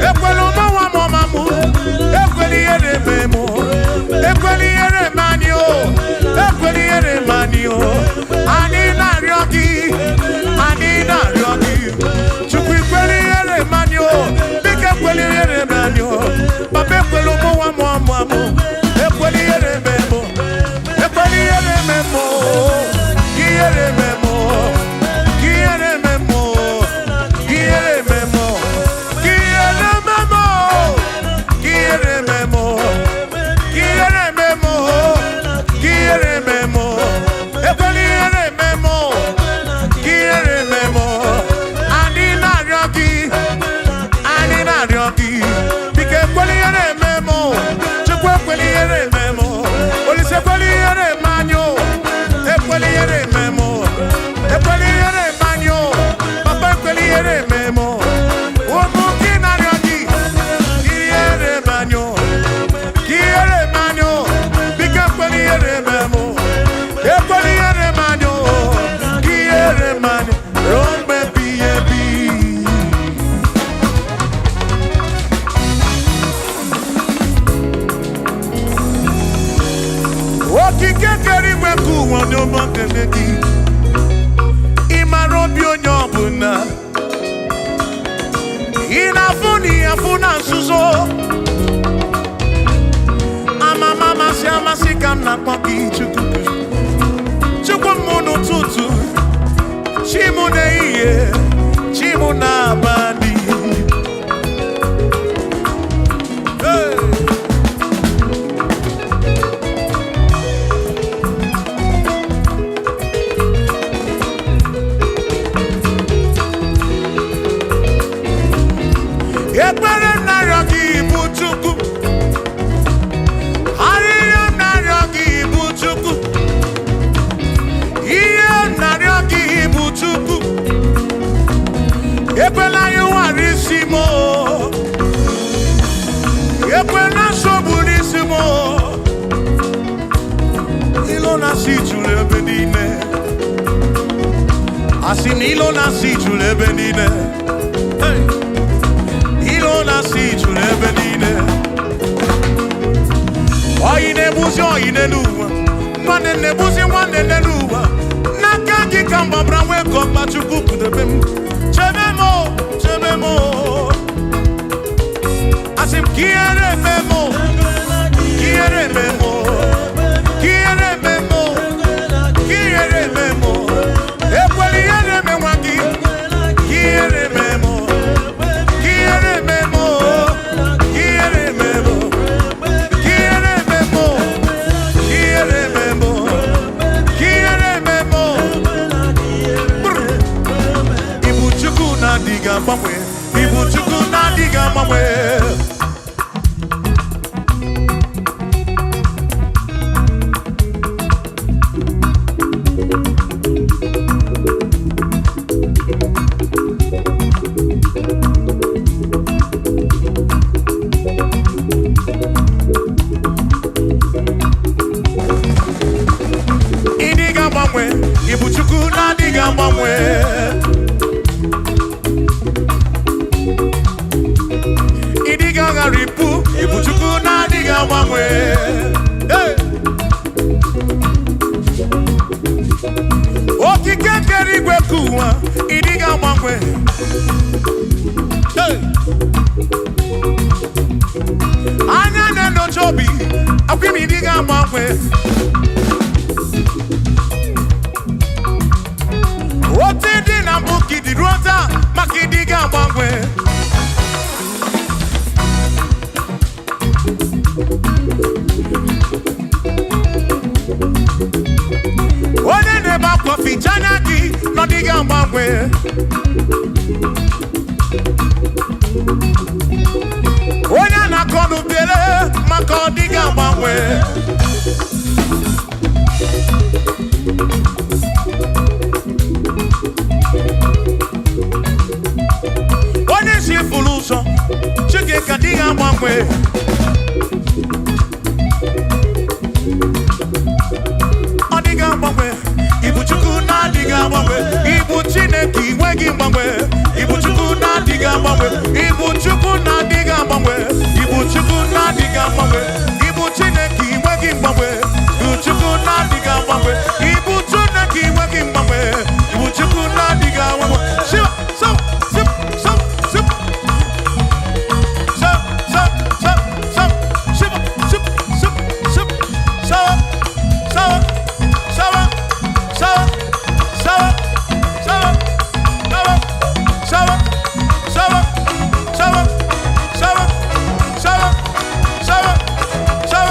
Ekwela ụmụ nwa m ọma m, ekwela ihere eme m o, ekwela ihere eme anyị o, ekwela ihere eme anyị o. Anyị na-arịọ gị, anyị na-arịọ gị, Chukwu ekwela ihere eme anyị o, biko ekwela ihere eme anyị o. Papa, ekwela ụmụ nwa m ọma m, ekwela ihere eme m o, ekwela ihere eme m o, ihere eme m o, ihere eme m o, ihere eme m o, ihere eme m o, ihere eme m o, ihere eme m o, ihere eme m o, ekwela ihere eme m o, ihere eme m o. Anyị na-arịọ gị, anyị na-arịọ gị, biko ekwela ihere eme m o. Chukwu, ekwela ihere eme m o. Olise, ekwela ihere eme anyị o, ekwela ihere eme m o, ekwela ihere eme anyị o. Papa, ekwela ihere eme m o. Ụmụ gị na-arịọ gị, ihere eme anyị o, ihere eme anyị o. Biko ekwela ihere eme m o, ekwela ihere eme anyị o, ihere eme anyị ruo mgbe ebighị ebi. Okike kere igwe nke ụwa, onye ọma, kele gị. Ị mara obi onye ọbụla. Ị na-afụ na ị afụ na nzuzo. Amama amasị amasị ka m na-akpọ gị, Chukwu. Chukwu m n'ụtụtụ, chi m n'ehihie, chi m n'abalị. Hey! Ekpere m na-arịọ gị bụ Chukwu, arịrịọ m na-arịọ gị bụ Chukwu, ihe m na-arịọ gị bụ Chukwu, ekwela ihe nwara isi m o. Ekwela nsogbu n'isi m o. Ilo na-asị juru ebe niile, asị na ilo na-asị juru ebe niile. Hey! Ilo na-asị juru ebe niile. Oyi na-egbuzi oyi n'elu ụwa, nwanne na-egbuzi nwanne n'elu ụwa. N'aka gị ka mgbabara nwee ka ọkpa. Chukwu kpụdebe m, chebe m o, chebe m o. Asị m ka ihere eme m o, ka ihere eme m o, ka ihere eme m o, ka ihere eme m o. Ekwela ihere eme nwa gị, ka ihere eme m o, ka ihere eme m o, ka ihere eme m o, ka ihere eme m o, ka ihere eme m o, ka ihere eme m o. Brr. Ibu Chukwu na-adịghị agbanwe, Ibu Chukwu na-adịghị agbanwe. Ịdịghị agbanwe, Ibu Chukwu na-adịghị agbanwe. Eluigwe ka ụwa, ịdịghị agbanwe. Hey! Anya na-enyocha obi, akwa ime ịdịghị agbanwe. Otu dị na mbụ ka ịdị ruo taa, maka ịdịghị agbanwe. Onye na-ebe akwa, ficha anya gị na ọ dịghị agbanwe. Onye a na-akọ n'ubere, maka ọ dịghị agbanwe. Onye si furu ụzọ, Chike dịghị agbanwe. Ọ dịghị agbanwe. Ibu Chukwu na-adịghị agbanwe. Ibu Chineke inwe gị mgbanwe. Ibu Chukwu na-adịghị agbanwe. Ibu Chukwu na-adịghị agbanwe. Ibu Chukwu na-adịghị agbanwe. Ibu Chineke inwe gị mgbanwe. Ibu Chukwu na-adịghị agbanwe. Ibu Chineke inwe gị mgbanwe. Ibu Chukwu na-adịghị agbanwe. Shiva, so, sip, so, sip. So, so, so, so, shiva, sip, sip, sip, so, so, so, so, so, so, so, so, so, so, so, so, so,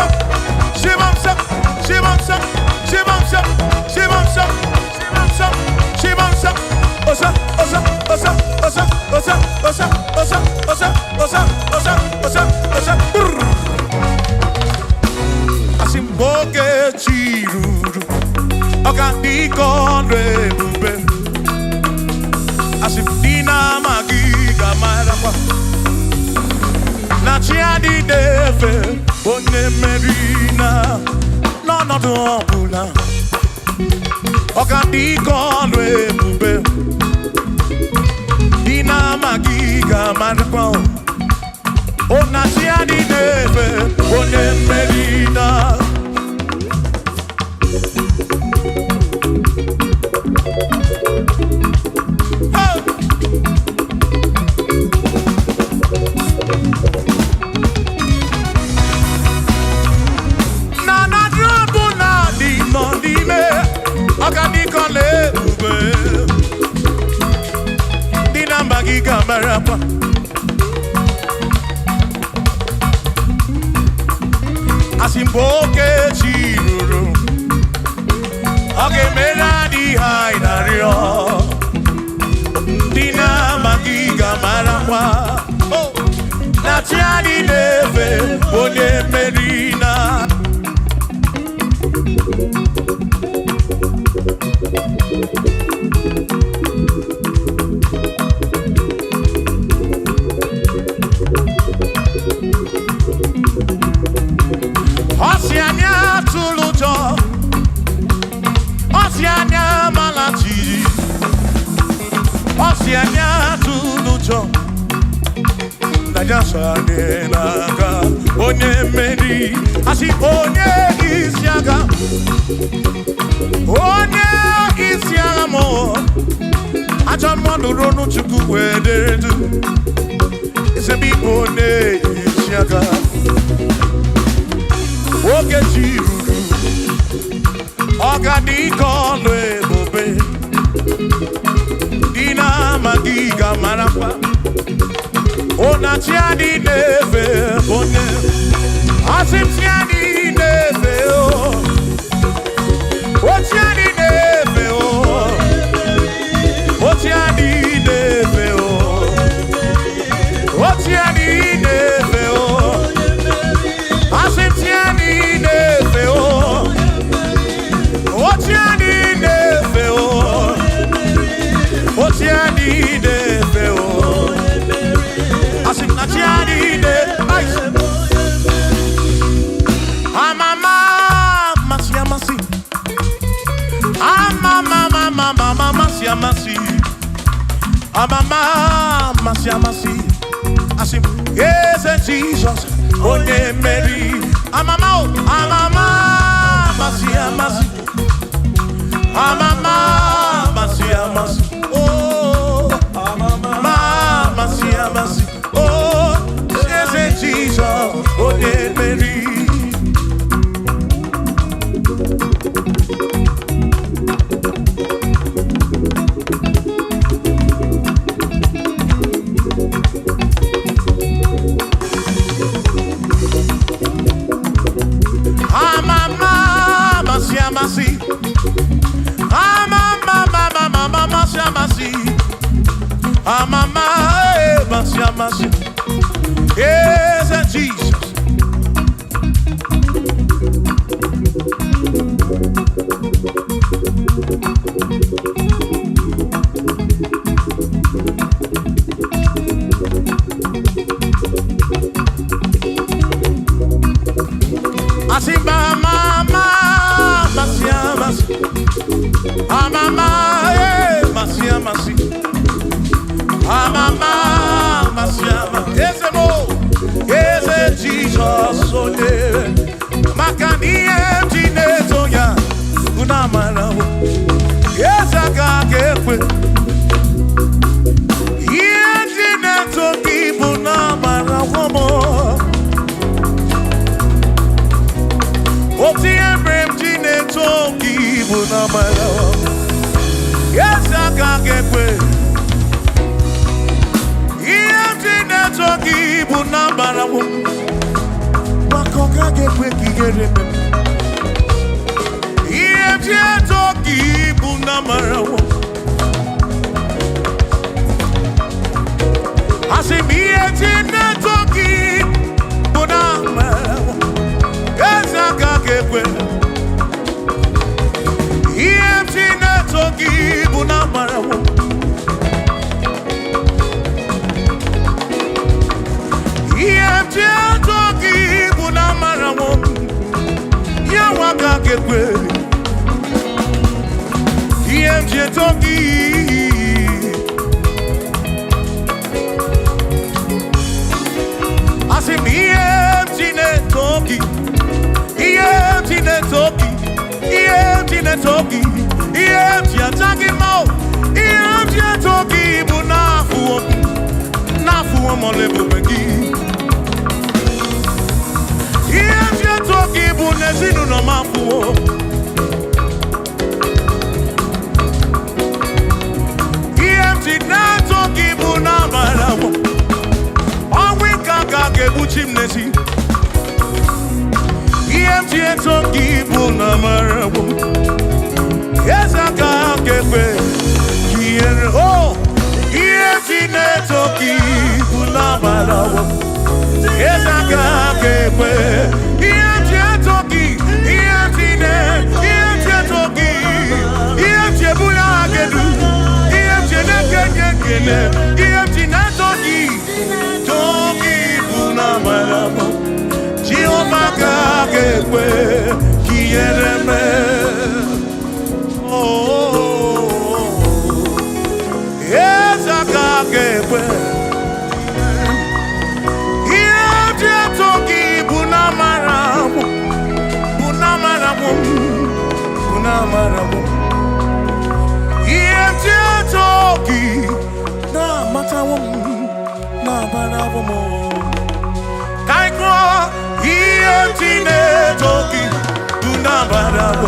Shibam sap, shibam sap, shibam sap, shibam sap, shibam sap, shibam sap, osa, osa, osa, osa, osa, osa, osa, osa, osa, osa, osa, osa, brrr. Asị m oge chi ruru, ọ ga-adị ka ọlụ ebube. Asị m dị na-amaghị ga-amarakwa na chi adịghị efe onye mmeri na n'ọnọdụ ọbụla. Ọ ga-adị ka ọlụ ebube. Dị na-amaghị ga-amarakwa o na chi adịghị efe onye mmeri na. Hey! Na na drọbụ na dị nọ n'ime, ọ ga dị ka ọla ebube. Ndị na mba gị ga-amarakwa asị mgbe oke chi ruru, ọ ga-emere adịghị anyị narịọ. Ndị na-amaghị ga-amarakwa Oh! na chi anyị na-efe onye mmeri na. Ọ sị anyị atụrụ ụjọ, ọ sị anyị amala jijiji, ọ sị anyị atụrụ ụjọ na ya so anyị n'aka. Onye mmeri, asị onye isi agha, onye isi agha mụ, ajọ mmadụ ronu Chukwu wee dere du ezebe ịbụ onye isi agha. Oge chi ruru, ọ ga dị ka ọlụ ebube. Dị na-amaghị ga-amarakwa ụna chi adị na-efe onye. Asị m chi adị na-efe o, o chi adị na-efe o, o chi adị na-efe o, o chi adị na-efe o. Asị m chi adị na-efe o, o chi adị na-efe o, o chi adị na-efe o. Asị m na chi adị na-efe. Amama amasị amasị, amama amama amasị amasị, amama amasị amasị. Asị m eze Jizọs onye mmeri. Amama o, amama amasị amasị, amama amasị amasị. Oh, ma amasị amasị. Oh, eze Jizọs, onye mmeri. Amama, amasị amasị. Amama, amama, amasị amasị. Amama, amasị amasị. Eze Jizọs. Asị mama, amasị amasị. Amama, amasị amasị. Amama, amasị amasị. Eze mo, eze Jizọs onye. Maka na ihe m ji na-eto ya bụ na amara m. Eze aka ga-ekwe. Ihe m ji na-eto gị bụ na amara m. Otu ihe mere m ji na-eto gị bụ na amara m. Eze aka ga-ekwe. Ihe m ji na-eto gị bụ na amara m. Maka ọ gaghị ekwe ka ihere mee m. Ihe m ji eto gị bụ na amara m. Asị m ihe m ji na-eto gị bụ na amara m. Eze aka ga-ekwe. Ihe m ji na-eto gị bụ na amara m. Ihe m ji eto gị bụ na amara m. Ya nwa aka ga-ekwe. Ihe m ji eto gị. Asị m ihe m ji na-eto gị. Ihe m ji na-eto gị. Ihe m ji na-eto gị. Ihe m ji aja gị mma o. Ihe m ji eto gị bụ n'afụwo m. N'afụwo m ọla ebube gị. Ihe m ji eto gị bụ n'ezinụlọ m afụwo. Ihe m ji na-eto gị bụ n'amara m. Ọnwụ ike aka ga-egbuchi m n'ezi. Ihe m ji eto gị bụ n'amara m. Eze aka ga-ekwe ka ihere o. Ihe m ji na-eto gị bụ n'amara m. Eze aka ga-ekwe. Ihe m ji eto gị, ihe m ji na ihe m ji eto gị, ihe m ji ebuli aha gị elu, ihe m ji na-ekenye ekele, ihe m ji na-eto gị, too gị bụ n'amara m. Jehova ka ga-ekwe ka ihere mee. Oh, eze aka ga-ekwe. Ihe m ji eto gị bụ n'amara m, bụ n'amara m, bụ n'amara m. Ihe m ji eto gị na-amatawo m, na-amarawo m. Ka anyị gụọ, ihe m ji na-eto gị bụ n'amara m.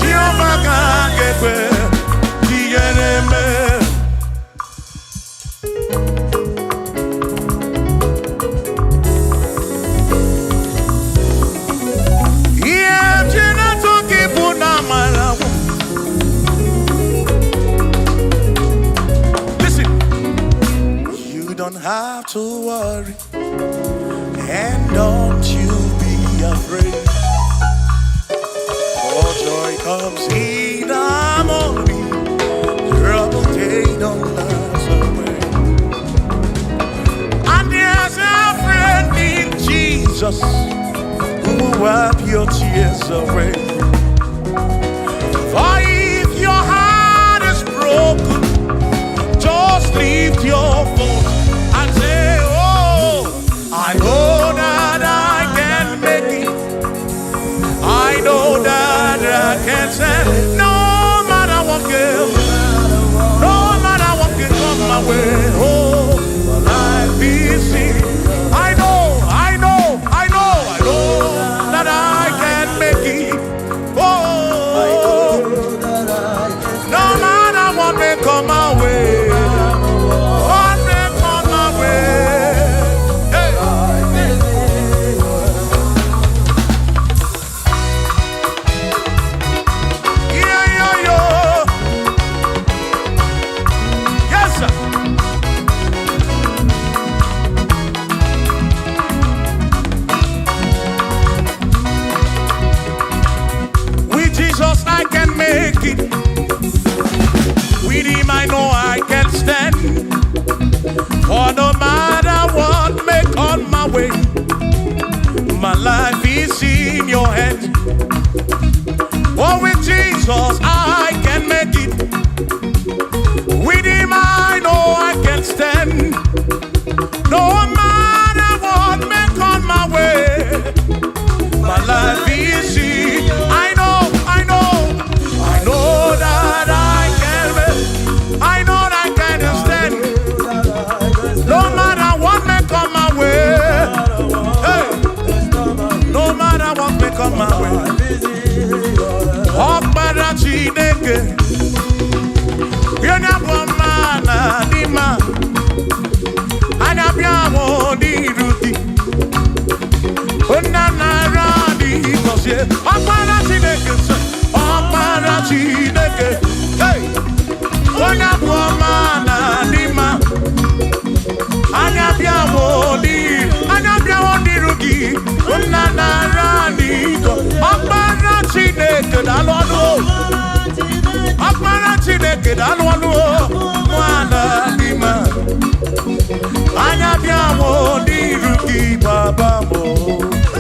Jehova ka ga-ekwe ka ihere mee. Ihe m ji na-eto gị bụ n'amara m. Listen, you don't have to worry, and don't you be afraid. For joy comes in the morning, trouble they don't last away. And there's a friend in Jesus who will wipe your tears away. For if your heart is broken, just lift your voice and say, oh, I know that I can make it. I know that I can stand. No matter what, girl. Jesus, I can make it. With Him, I know I can stand. No matter what may come my way, my life is easy. I know, I know, I know that I can make. I know that I can stand. No matter what may come my way. Hey, no matter what may come my way. Ọkpara Chineke, onye bụ ọma na dị mma, anya bịa n'iru gị. Nna nara dị gọzie. Ọkpara Chineke sị, Ọkpara Chineke, hey, onye bụ ọma na dị mma, anya bịa n'iru, anya bịawo n'iru gị. Nna nara dị gọzie. Ọkpara Chineke, daalụ ọnụ o. Ọkpara Chineke, daalụ ọnụ o. Nwana dị mma, anya bịawo n'iru gị, baba m o.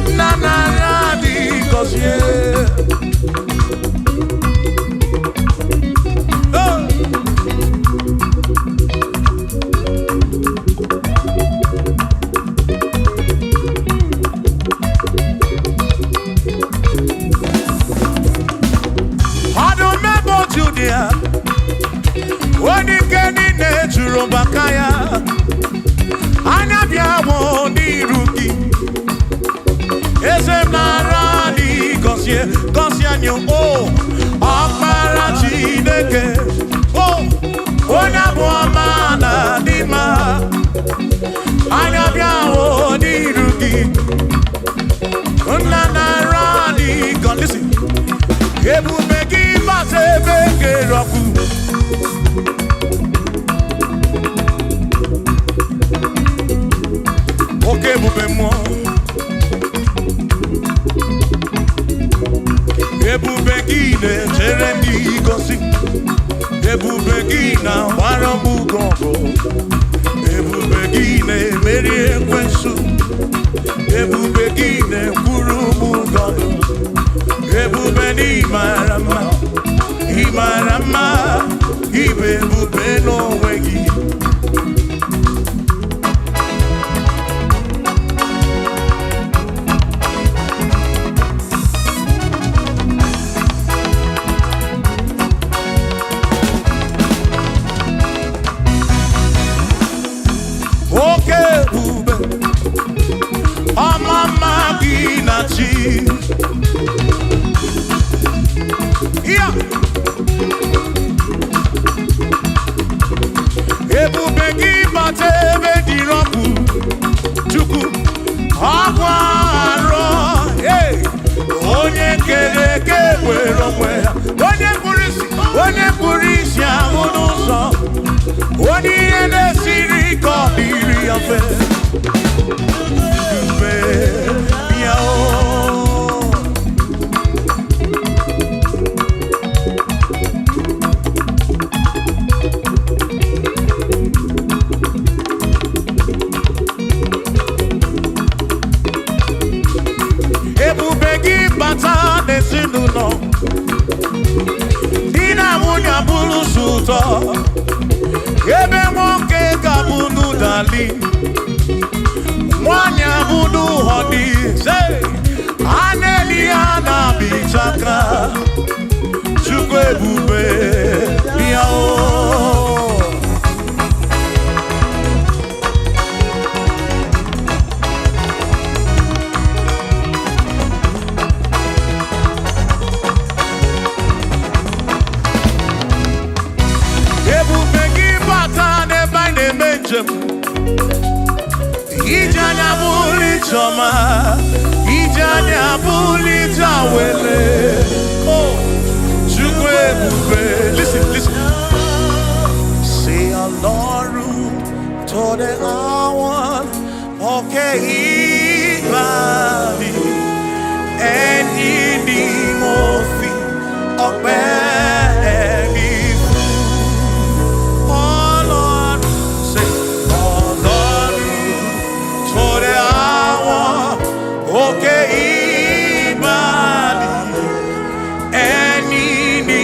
Nna nara dị gọzie. Oh! Ọdụm ebo Judia, onye ike niile juru maka ya, anya bịawo n'iru gị. Eze m, nara dị gọzie, gọzie anyị o. Ọkpara Chineke o, onye abụ ọma na dị mma, anya bịawo n'iru gị. Nna, nara dị gọzie. Ebube gị bata ebe kere ọkụ. Oke ebube mmụọ, ebube gị na-echere ndị gosi, ebube gị na-agbara m ugo ọgụ, ebube gị na-emeri ekwensu, ebube gị na-ekwuru m ụgọdụ, ebube na ịmara mma, ịmara mma, ibe ebube n'onwe gị. Oke ebube, ọma mma gị na chi ya. Ebube gị bata ebe dịrị ọkụ, Chukwu ọkwa arọ. Hey! Onye kere eke were onwe ya, onye kpụrụ isi, onye kpụrụ isi ahụ n'ụzọ, onye ihe na-esiri ka ọ dịrị ya mfe. Ebube, bịa o. Ebube gị bata n'ezinụlọ, di na nwunye abụrụ sọ ụtọ, ebe nwoke ga-abụ n'ụdali, nwanyị abụ n'ụhọdị, a na-eli ha na-abịchaka. Chukwu ebube, bịa o. Ebube gị bata n'ebe anyị na-eme njem, ije anya bụrụ ijeọma, ije anya bụrụ ije awele o. Chukwu ebube, listen, listen. Say Ọlọ́run tó dé àwọn òkè ìgbàanì, ẹni ni mo fi ọpẹ́ mi fún. Ọlọ́run, say Ọlọ́run tó dé àwọn òkè ìgbàanì, ẹni ni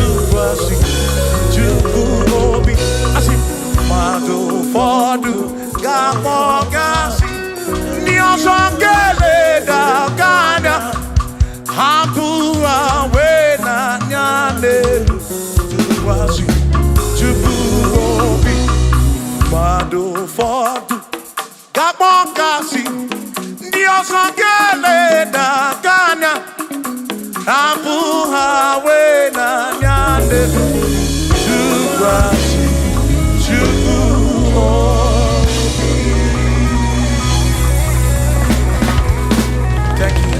Ụfọdụ ga-akpọ gasị, ndị ọzọ ga-eleda gị anya, hapụ ha wee n'anya n'elu, tụkwasị Chukwu obi. Mmadụ ụfọdụ ga-akpọ gasị, ndị ọzọ ga-eleda gị anya, hapụ ha wee n'anya n'elu, tụkwasị Chukwu obi. Thank you.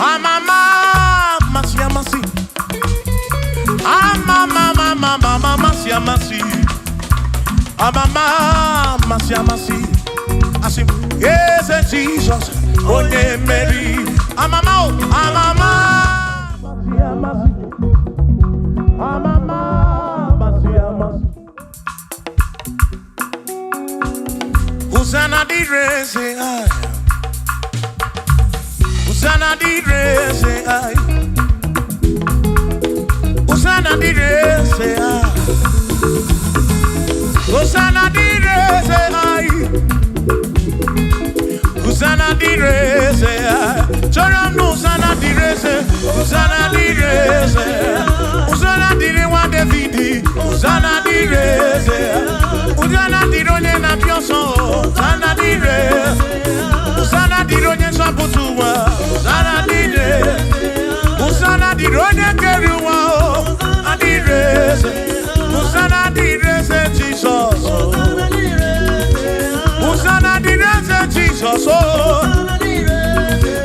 Amama amasị amasị. Amama mama amasị amasị. Amama amasị amasị. Asị m, Eze Jizọs, onye mmeri. Amama o, amama amasị amasị. Amama amasị amasị. Hosanna dịrị eze anyị. Hosanna dịrị eze anyị. Hosanna dịrị eze anyị. Hosanna dịrị eze anyị. Hosanna dịrị eze anyị. Chọrọ m na Hosanna dịrị eze. Hosanna dịrị eze. Hosanna dịrị nwa David. Hosanna dịrị eze. Hosanna dịrị onye na-abịa ọsọ. Hosanna dịrị. Hosanna dịrị onye nzọpụta ụwa. Hosanna dịrị. Hosanna dịrị onye kere ụwa o. Adịrị eze. Hosanna dịrị eze Jizọs. Hosanna dịrị eze Jizọs o.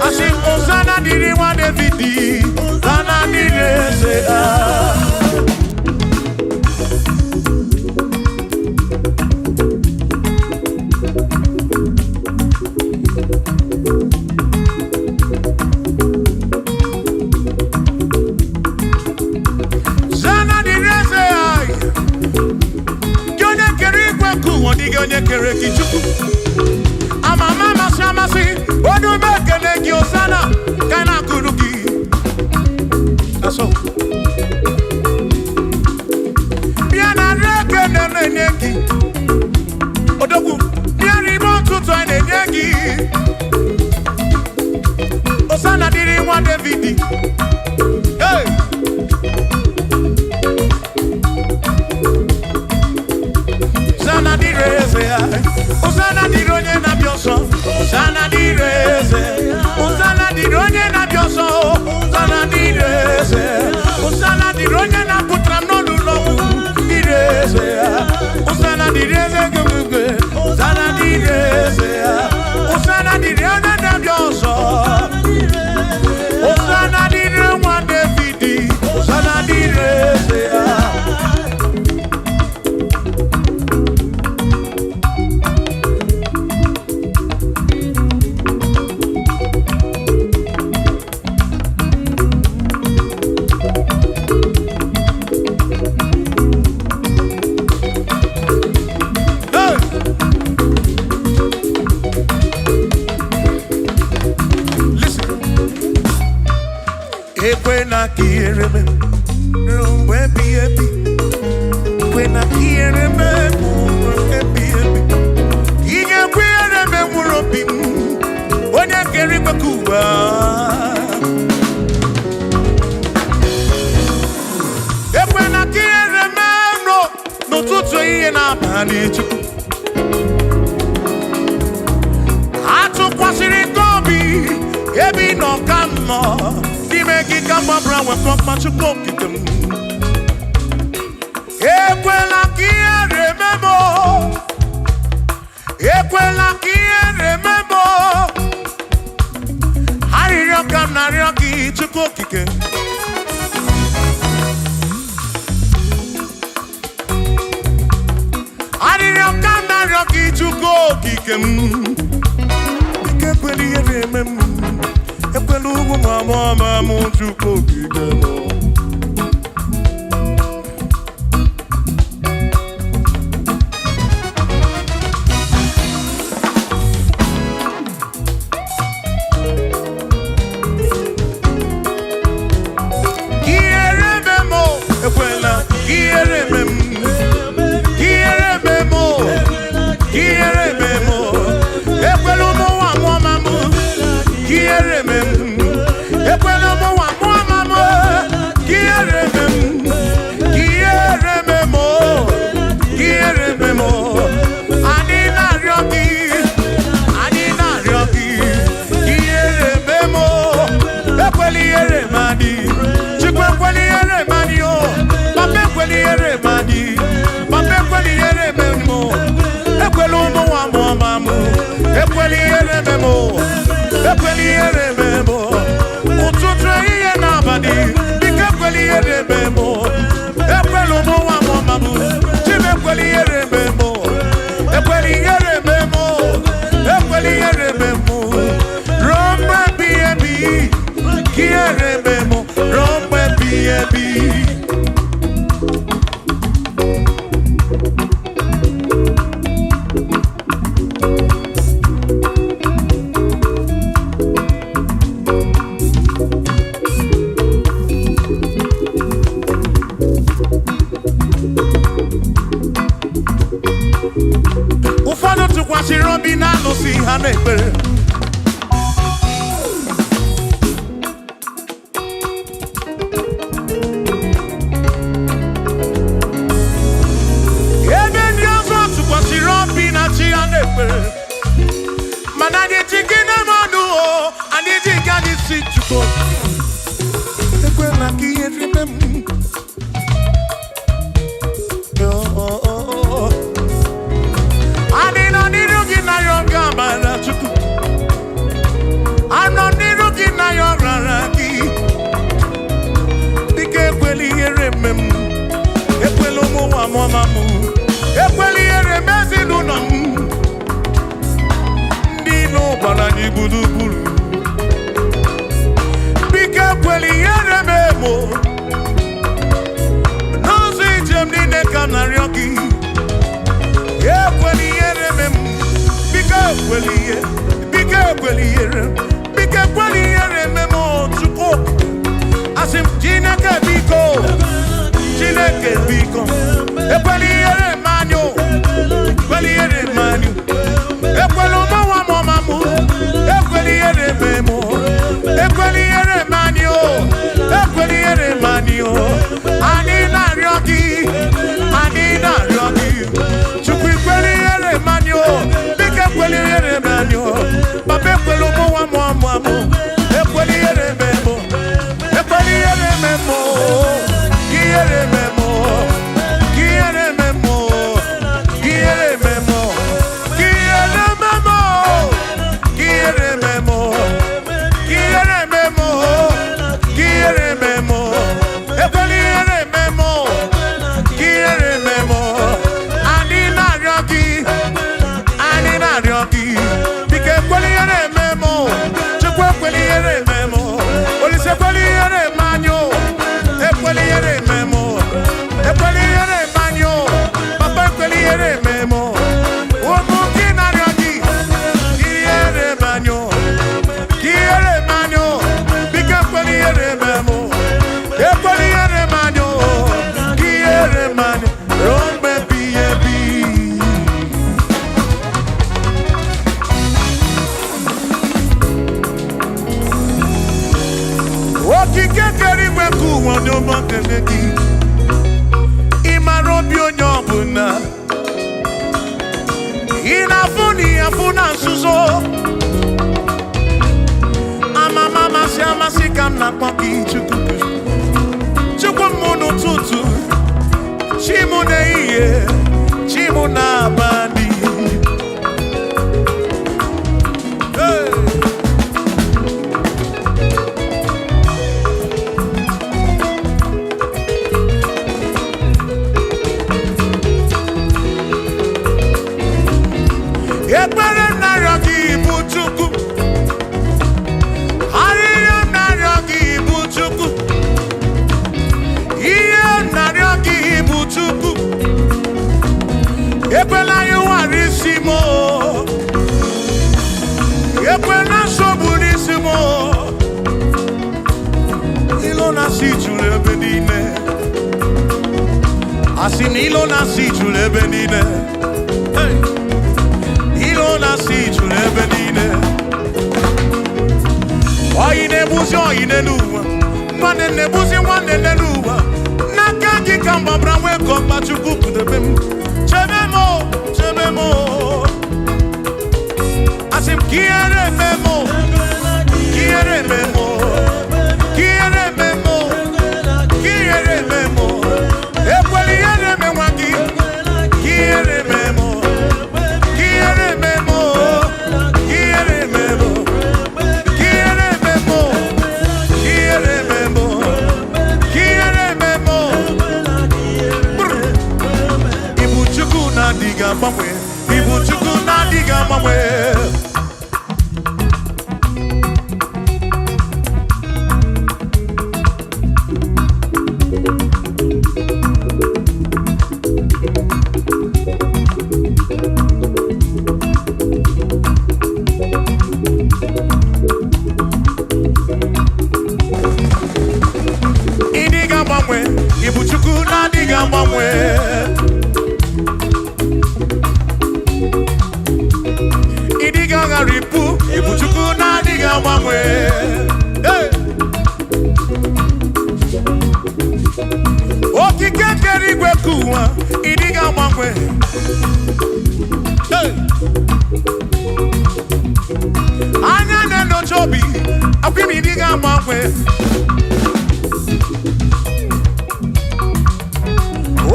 Asị m Hosanna dịrị nwa David. Hosanna dịrị eze ah. Hosanna dịrị eze anyị. Gị onye kere igwe nke ụwa, ọ dịghị onye kere gị, Chukwu. Amama amasị amasị, onye ume ekele gị, Hosanna, ka a na-akụrụ gị. That's all. Bịa na nri ekele na-enye gị. Odogwu, bịa n'ime ụtụtụ anyị na-enye gị. Hosanna dịrị nwa David. Hey! Hosanna dịrị eze ya. Hosanna dịrị onye na-abịa ọsọ. Hosanna dịrị eze. Hosanna dịrị onye na-abịa ọsọ. Hosanna dịrị eze. Hosanna dịrị onye na-apụtara m n'ụlọ ọgwụ. Dịrị eze ya. Hosanna dịrị eze gị. Hosanna dịrị eze ya. Hosanna dịrị onye na-abịa ọsọ. Hosanna dịrị nwa David. Hosanna dịrị eze ya. Hey! Listen. Ekwena ka ihere mee ruo mgbe ebighị ebi. Ekwena ka ihere mee mgbe ebighị ebi. Ị ga-ekwe ihere mee mkpụrụ obi m, onye kere igwe ka ụwa. Ekwena ka ihere mee m n'ụtụtụ, ehihie na abalị, Chukwu. Atụkwasịrị gị obi, ebe ị nọ ka m nọ, n'ime gị ka m gbabara nwekọ mma, Chukwu okike m. Ekwela ka ihere mee m o. Ekwela ka ihere mee m o. Arịrịọ ka m na-arịọ gị, Chukwu okike. Arịrịọ ka m na-arịọ gị, Chukwu okike m. Ike ekwela ihe na-eme m. Ekwela ugwu ma mụọ ma mụ, Chukwu okike m. Ihere eme m o, ekwela ihere eme m. Tụkwasịrị obi na alụsị ha na-ekpere. Ebe ndị ọzọ tụkwasịrị obi na chi ha na-ekpere, mana anyị ji gị na-eme ọnụ o, anyị ji nke anyị si Chukwu. Ekwela ka ihe rime m. Oh, oh, oh, oh. Anyị nọ n'iru gị na ya oge amara Chukwu. Anọ n'iru gị na ya ọrara gị. Dịka ekwela ihere eme m. Ekwela ụmụ nwa m ọma m. Ekwela ihere eme ezinụlọ m. Ndị ilo gbara anyị gburugburu. Biko ekwela ihere eme m o. N'ụzọ ije m niile ka m na-arịọ gị. Ekwela ihere eme m. Biko ekwela ihe. Biko ekwela ihere. Biko ekwela ihere eme m o, Chukwu. Asị m Chineke biko. Chineke biko. Ekwela ihere eme anyị o. Ekwela ihere eme anyị. Ekwela ụmụ nwa m ọma m. Ekwela ihere eme m o. Ekwela ihere eme anyị o. Ekwela ihere eme anyị o. Anyị na-arịọ gị. Anyị na-arịọ gị. Chukwu ekwela ihere eme anyị o. Biko ekwela ihere eme anyị o. Papa ekwela ụmụ nwa m ọma m. Ekwela ihere eme m o. Ekwela ihere eme m o. Ihere eme m o. Ihere eme m o. Ihere eme m o. Ihere eme m o. Ihere eme m o. Ihere eme m o. Ihere eme m o. Ekwela ihere eme m o. Ihere eme m o. Anyị na-arịọ gị. Anyị na-arịọ gị. Biko ekwela ihere eme m o. Chukwu ekwela ihere eme m o. Olise ekwela ihere eme anyị o. Ekwela ihere eme m o. Ekwela ihere eme anyị o. Papa ekwela ihere eme m o. Ụmụ gị na-arịọ gị. Ihere eme anyị o. Ihere eme anyị o. Biko ekwela ihere eme m o. Ekwela ihere eme anyị o. Ihere eme anyị ruo mgbe ebighị ebi. Okike kere igwe ka ụwa onye ọma kele gị. Ị mara obi onye ọbụla. Ị na-afụ na ị afụ na nzuzo. Amama amasị amasị ka m na-akpọ gị Chukwu. Chukwu m n'ụtụtụ, chi m n'ehihie, chi m n'abalị. Hey! Ekpere m na-arịọ gị bụ Chukwu. Arịrịọ m na-arịọ gị bụ Chukwu. Ihe m na-arịọ gị bụ Chukwu. Ekwela ihe nwara isi m o. Ekwela nsogbu n'isi m o. Ilo na-asị juru ebe niile. Asị na ilo na-asị juru ebe niile. Hey! Ilo na-asị juru ebe niile. Oyi na-egbuzi oyi n'elu ụwa. Nwanne na-egbuzi nwanne n'elu ụwa. N'aka gị ka mgbabara nwee ka ọkpa Chukwu kpụdebe m. Chebe m o, chebe m o. Asị m ka ihere eme m o, ka ihere eme m o, ka ihere eme m o, ka ihere eme m o. Ekwela ihere eme nwa gị, ka ihere eme m o, ka ihere eme m o, ka ihere eme m o. Ihere eme m o, ihere eme m o, ihere eme m o. Brr. Ibu Chukwu na-adịghị agbanwe, Ibu Chukwu Agharịpụ, ịbụ Chukwu na-adịghị agbanwe. Hey! Okike kere igwe ka ụwa, ịdịghị agbanwe. Hey! Anya na-enyocha obi, akwa ime ịdịghị agbanwe.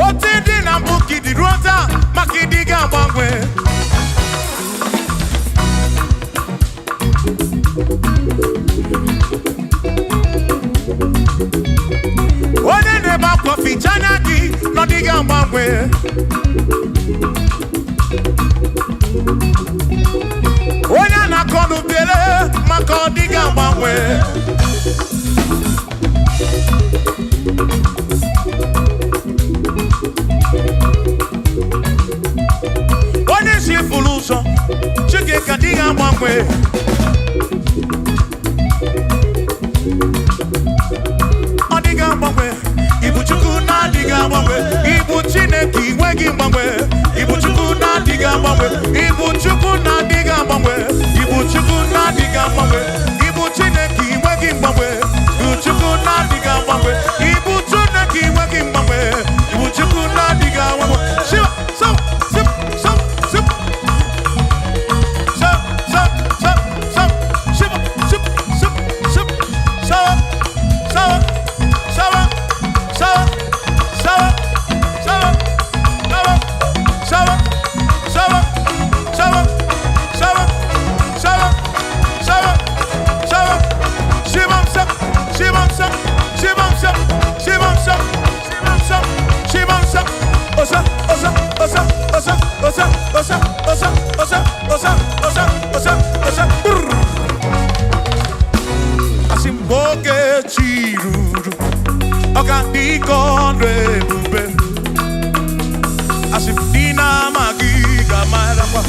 Otu dị na mbụ ka ịdị ruo taa, maka ịdịghị agbanwe. Onye na-ebe akwa, ficha anya gị na ọ dịghị agbanwe. Onye a na-akọ n'ubere, maka ọ dịghị agbanwe. Onye si furu ụzọ, Chike dịghị agbanwe. Ọ dịghị agbanwe. Ibu Chukwu na-adịghị agbanwe. Ibu Chineke inweghị mgbanwe. Ibu Chukwu na-adịghị agbanwe. Ibu Chukwu na-adịghị agbanwe. Ibu Chukwu na-adịghị agbanwe. Ibu Chineke inweghị mgbanwe. Ibu Chukwu na-adịghị agbanwe. Ibu Chineke inweghị mgbanwe. Ibu Chukwu na-adịghị agbanwe. Shiva, so, sip, so, sip. So, so, so, so, shiva, sip, sip, sip, so, so, so, so, so, so, so, so, so, so, so, so, so, Shivam sap, Shivam sap, Shivam sap, Shivam sap, Shivam sap, Shivam sap, Osa, osa, osa, osa, osa, osa, osa, osa, osa, osa, osa, osa, brr. Asị m oge chi ruru, ọ ga-adị ka ọrụ ebube. Asị m ndị na-amaghị ga-amarakwa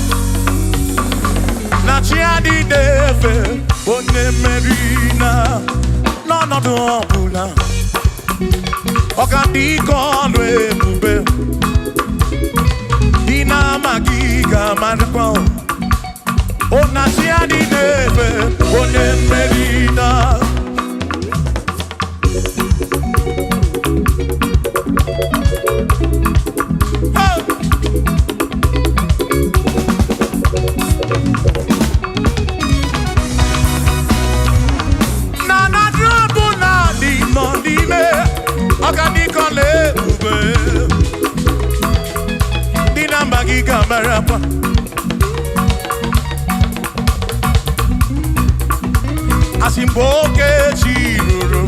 na chi adịghị efe onye mmeri na n'ọnọdụ ọbụla. Ọ ga-adị ka ọrụ ebube. Ndị na-amaghị ga-amarakwa o na chi adịghị efe onye mmeri na. Hey! Na na ọbụla dị nọ n'ime, ọ ga-adị ka ọla ebube. Ndị na-amaghị ga-amarakwa. Asị mgbe oge chi ruru,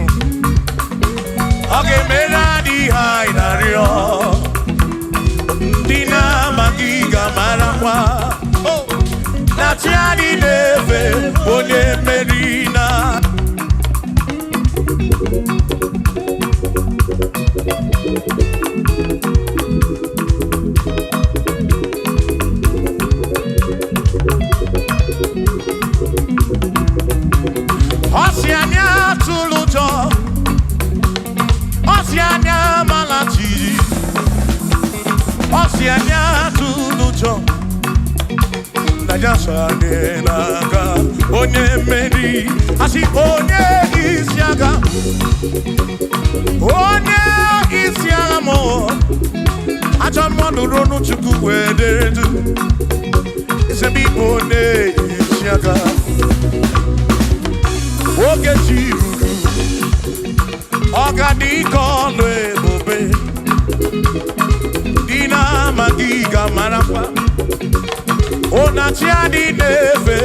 ọ ga-emere anyị ihe anyị na-arịọ. Ndị na-amaghị ga-amarakwa, oh, na chi anyị na-efe onye mmeri na. Ọ sị anyị atụrụ ụjọ, ọ sị anyị amala jijiji, ọ sị anyị atụrụ ụjọ na ya so anyị n'aka. Onye mmeri, asị onye isi agha, onye isi agha mụ, ajọ mmadụ ronu Chukwu wee dere du eze m, ịbụ onye isi agha. Oge chi ruru, ọ ga-adị ka ọlụ ebube. Dị na-amaghị ga-amarakwa ụna chi adị na-efe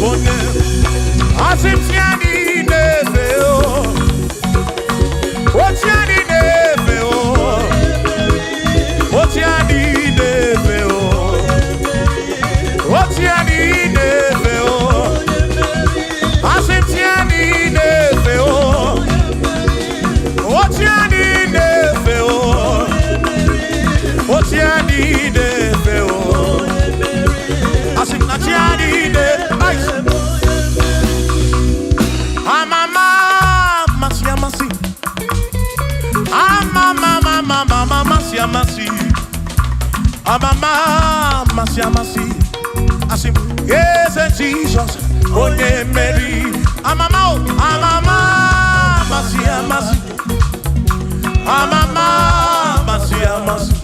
onye. Asị m chi adị na-efe o, o chi adị na-efe o, o chi adị na-efe o, o chi adị na-efe o. Asị m chi adị na-efe o, o chi adị na-efe o, o chi adị na-efe o. Asị m na chi adị na-efe. Amama amasị amasị, amama amama amasị amasị, amama amasị amasị. Asị m eze Jizọs. Jizọs onye mmeri. Amama o, amama amasị amasị, amama amasị amasị.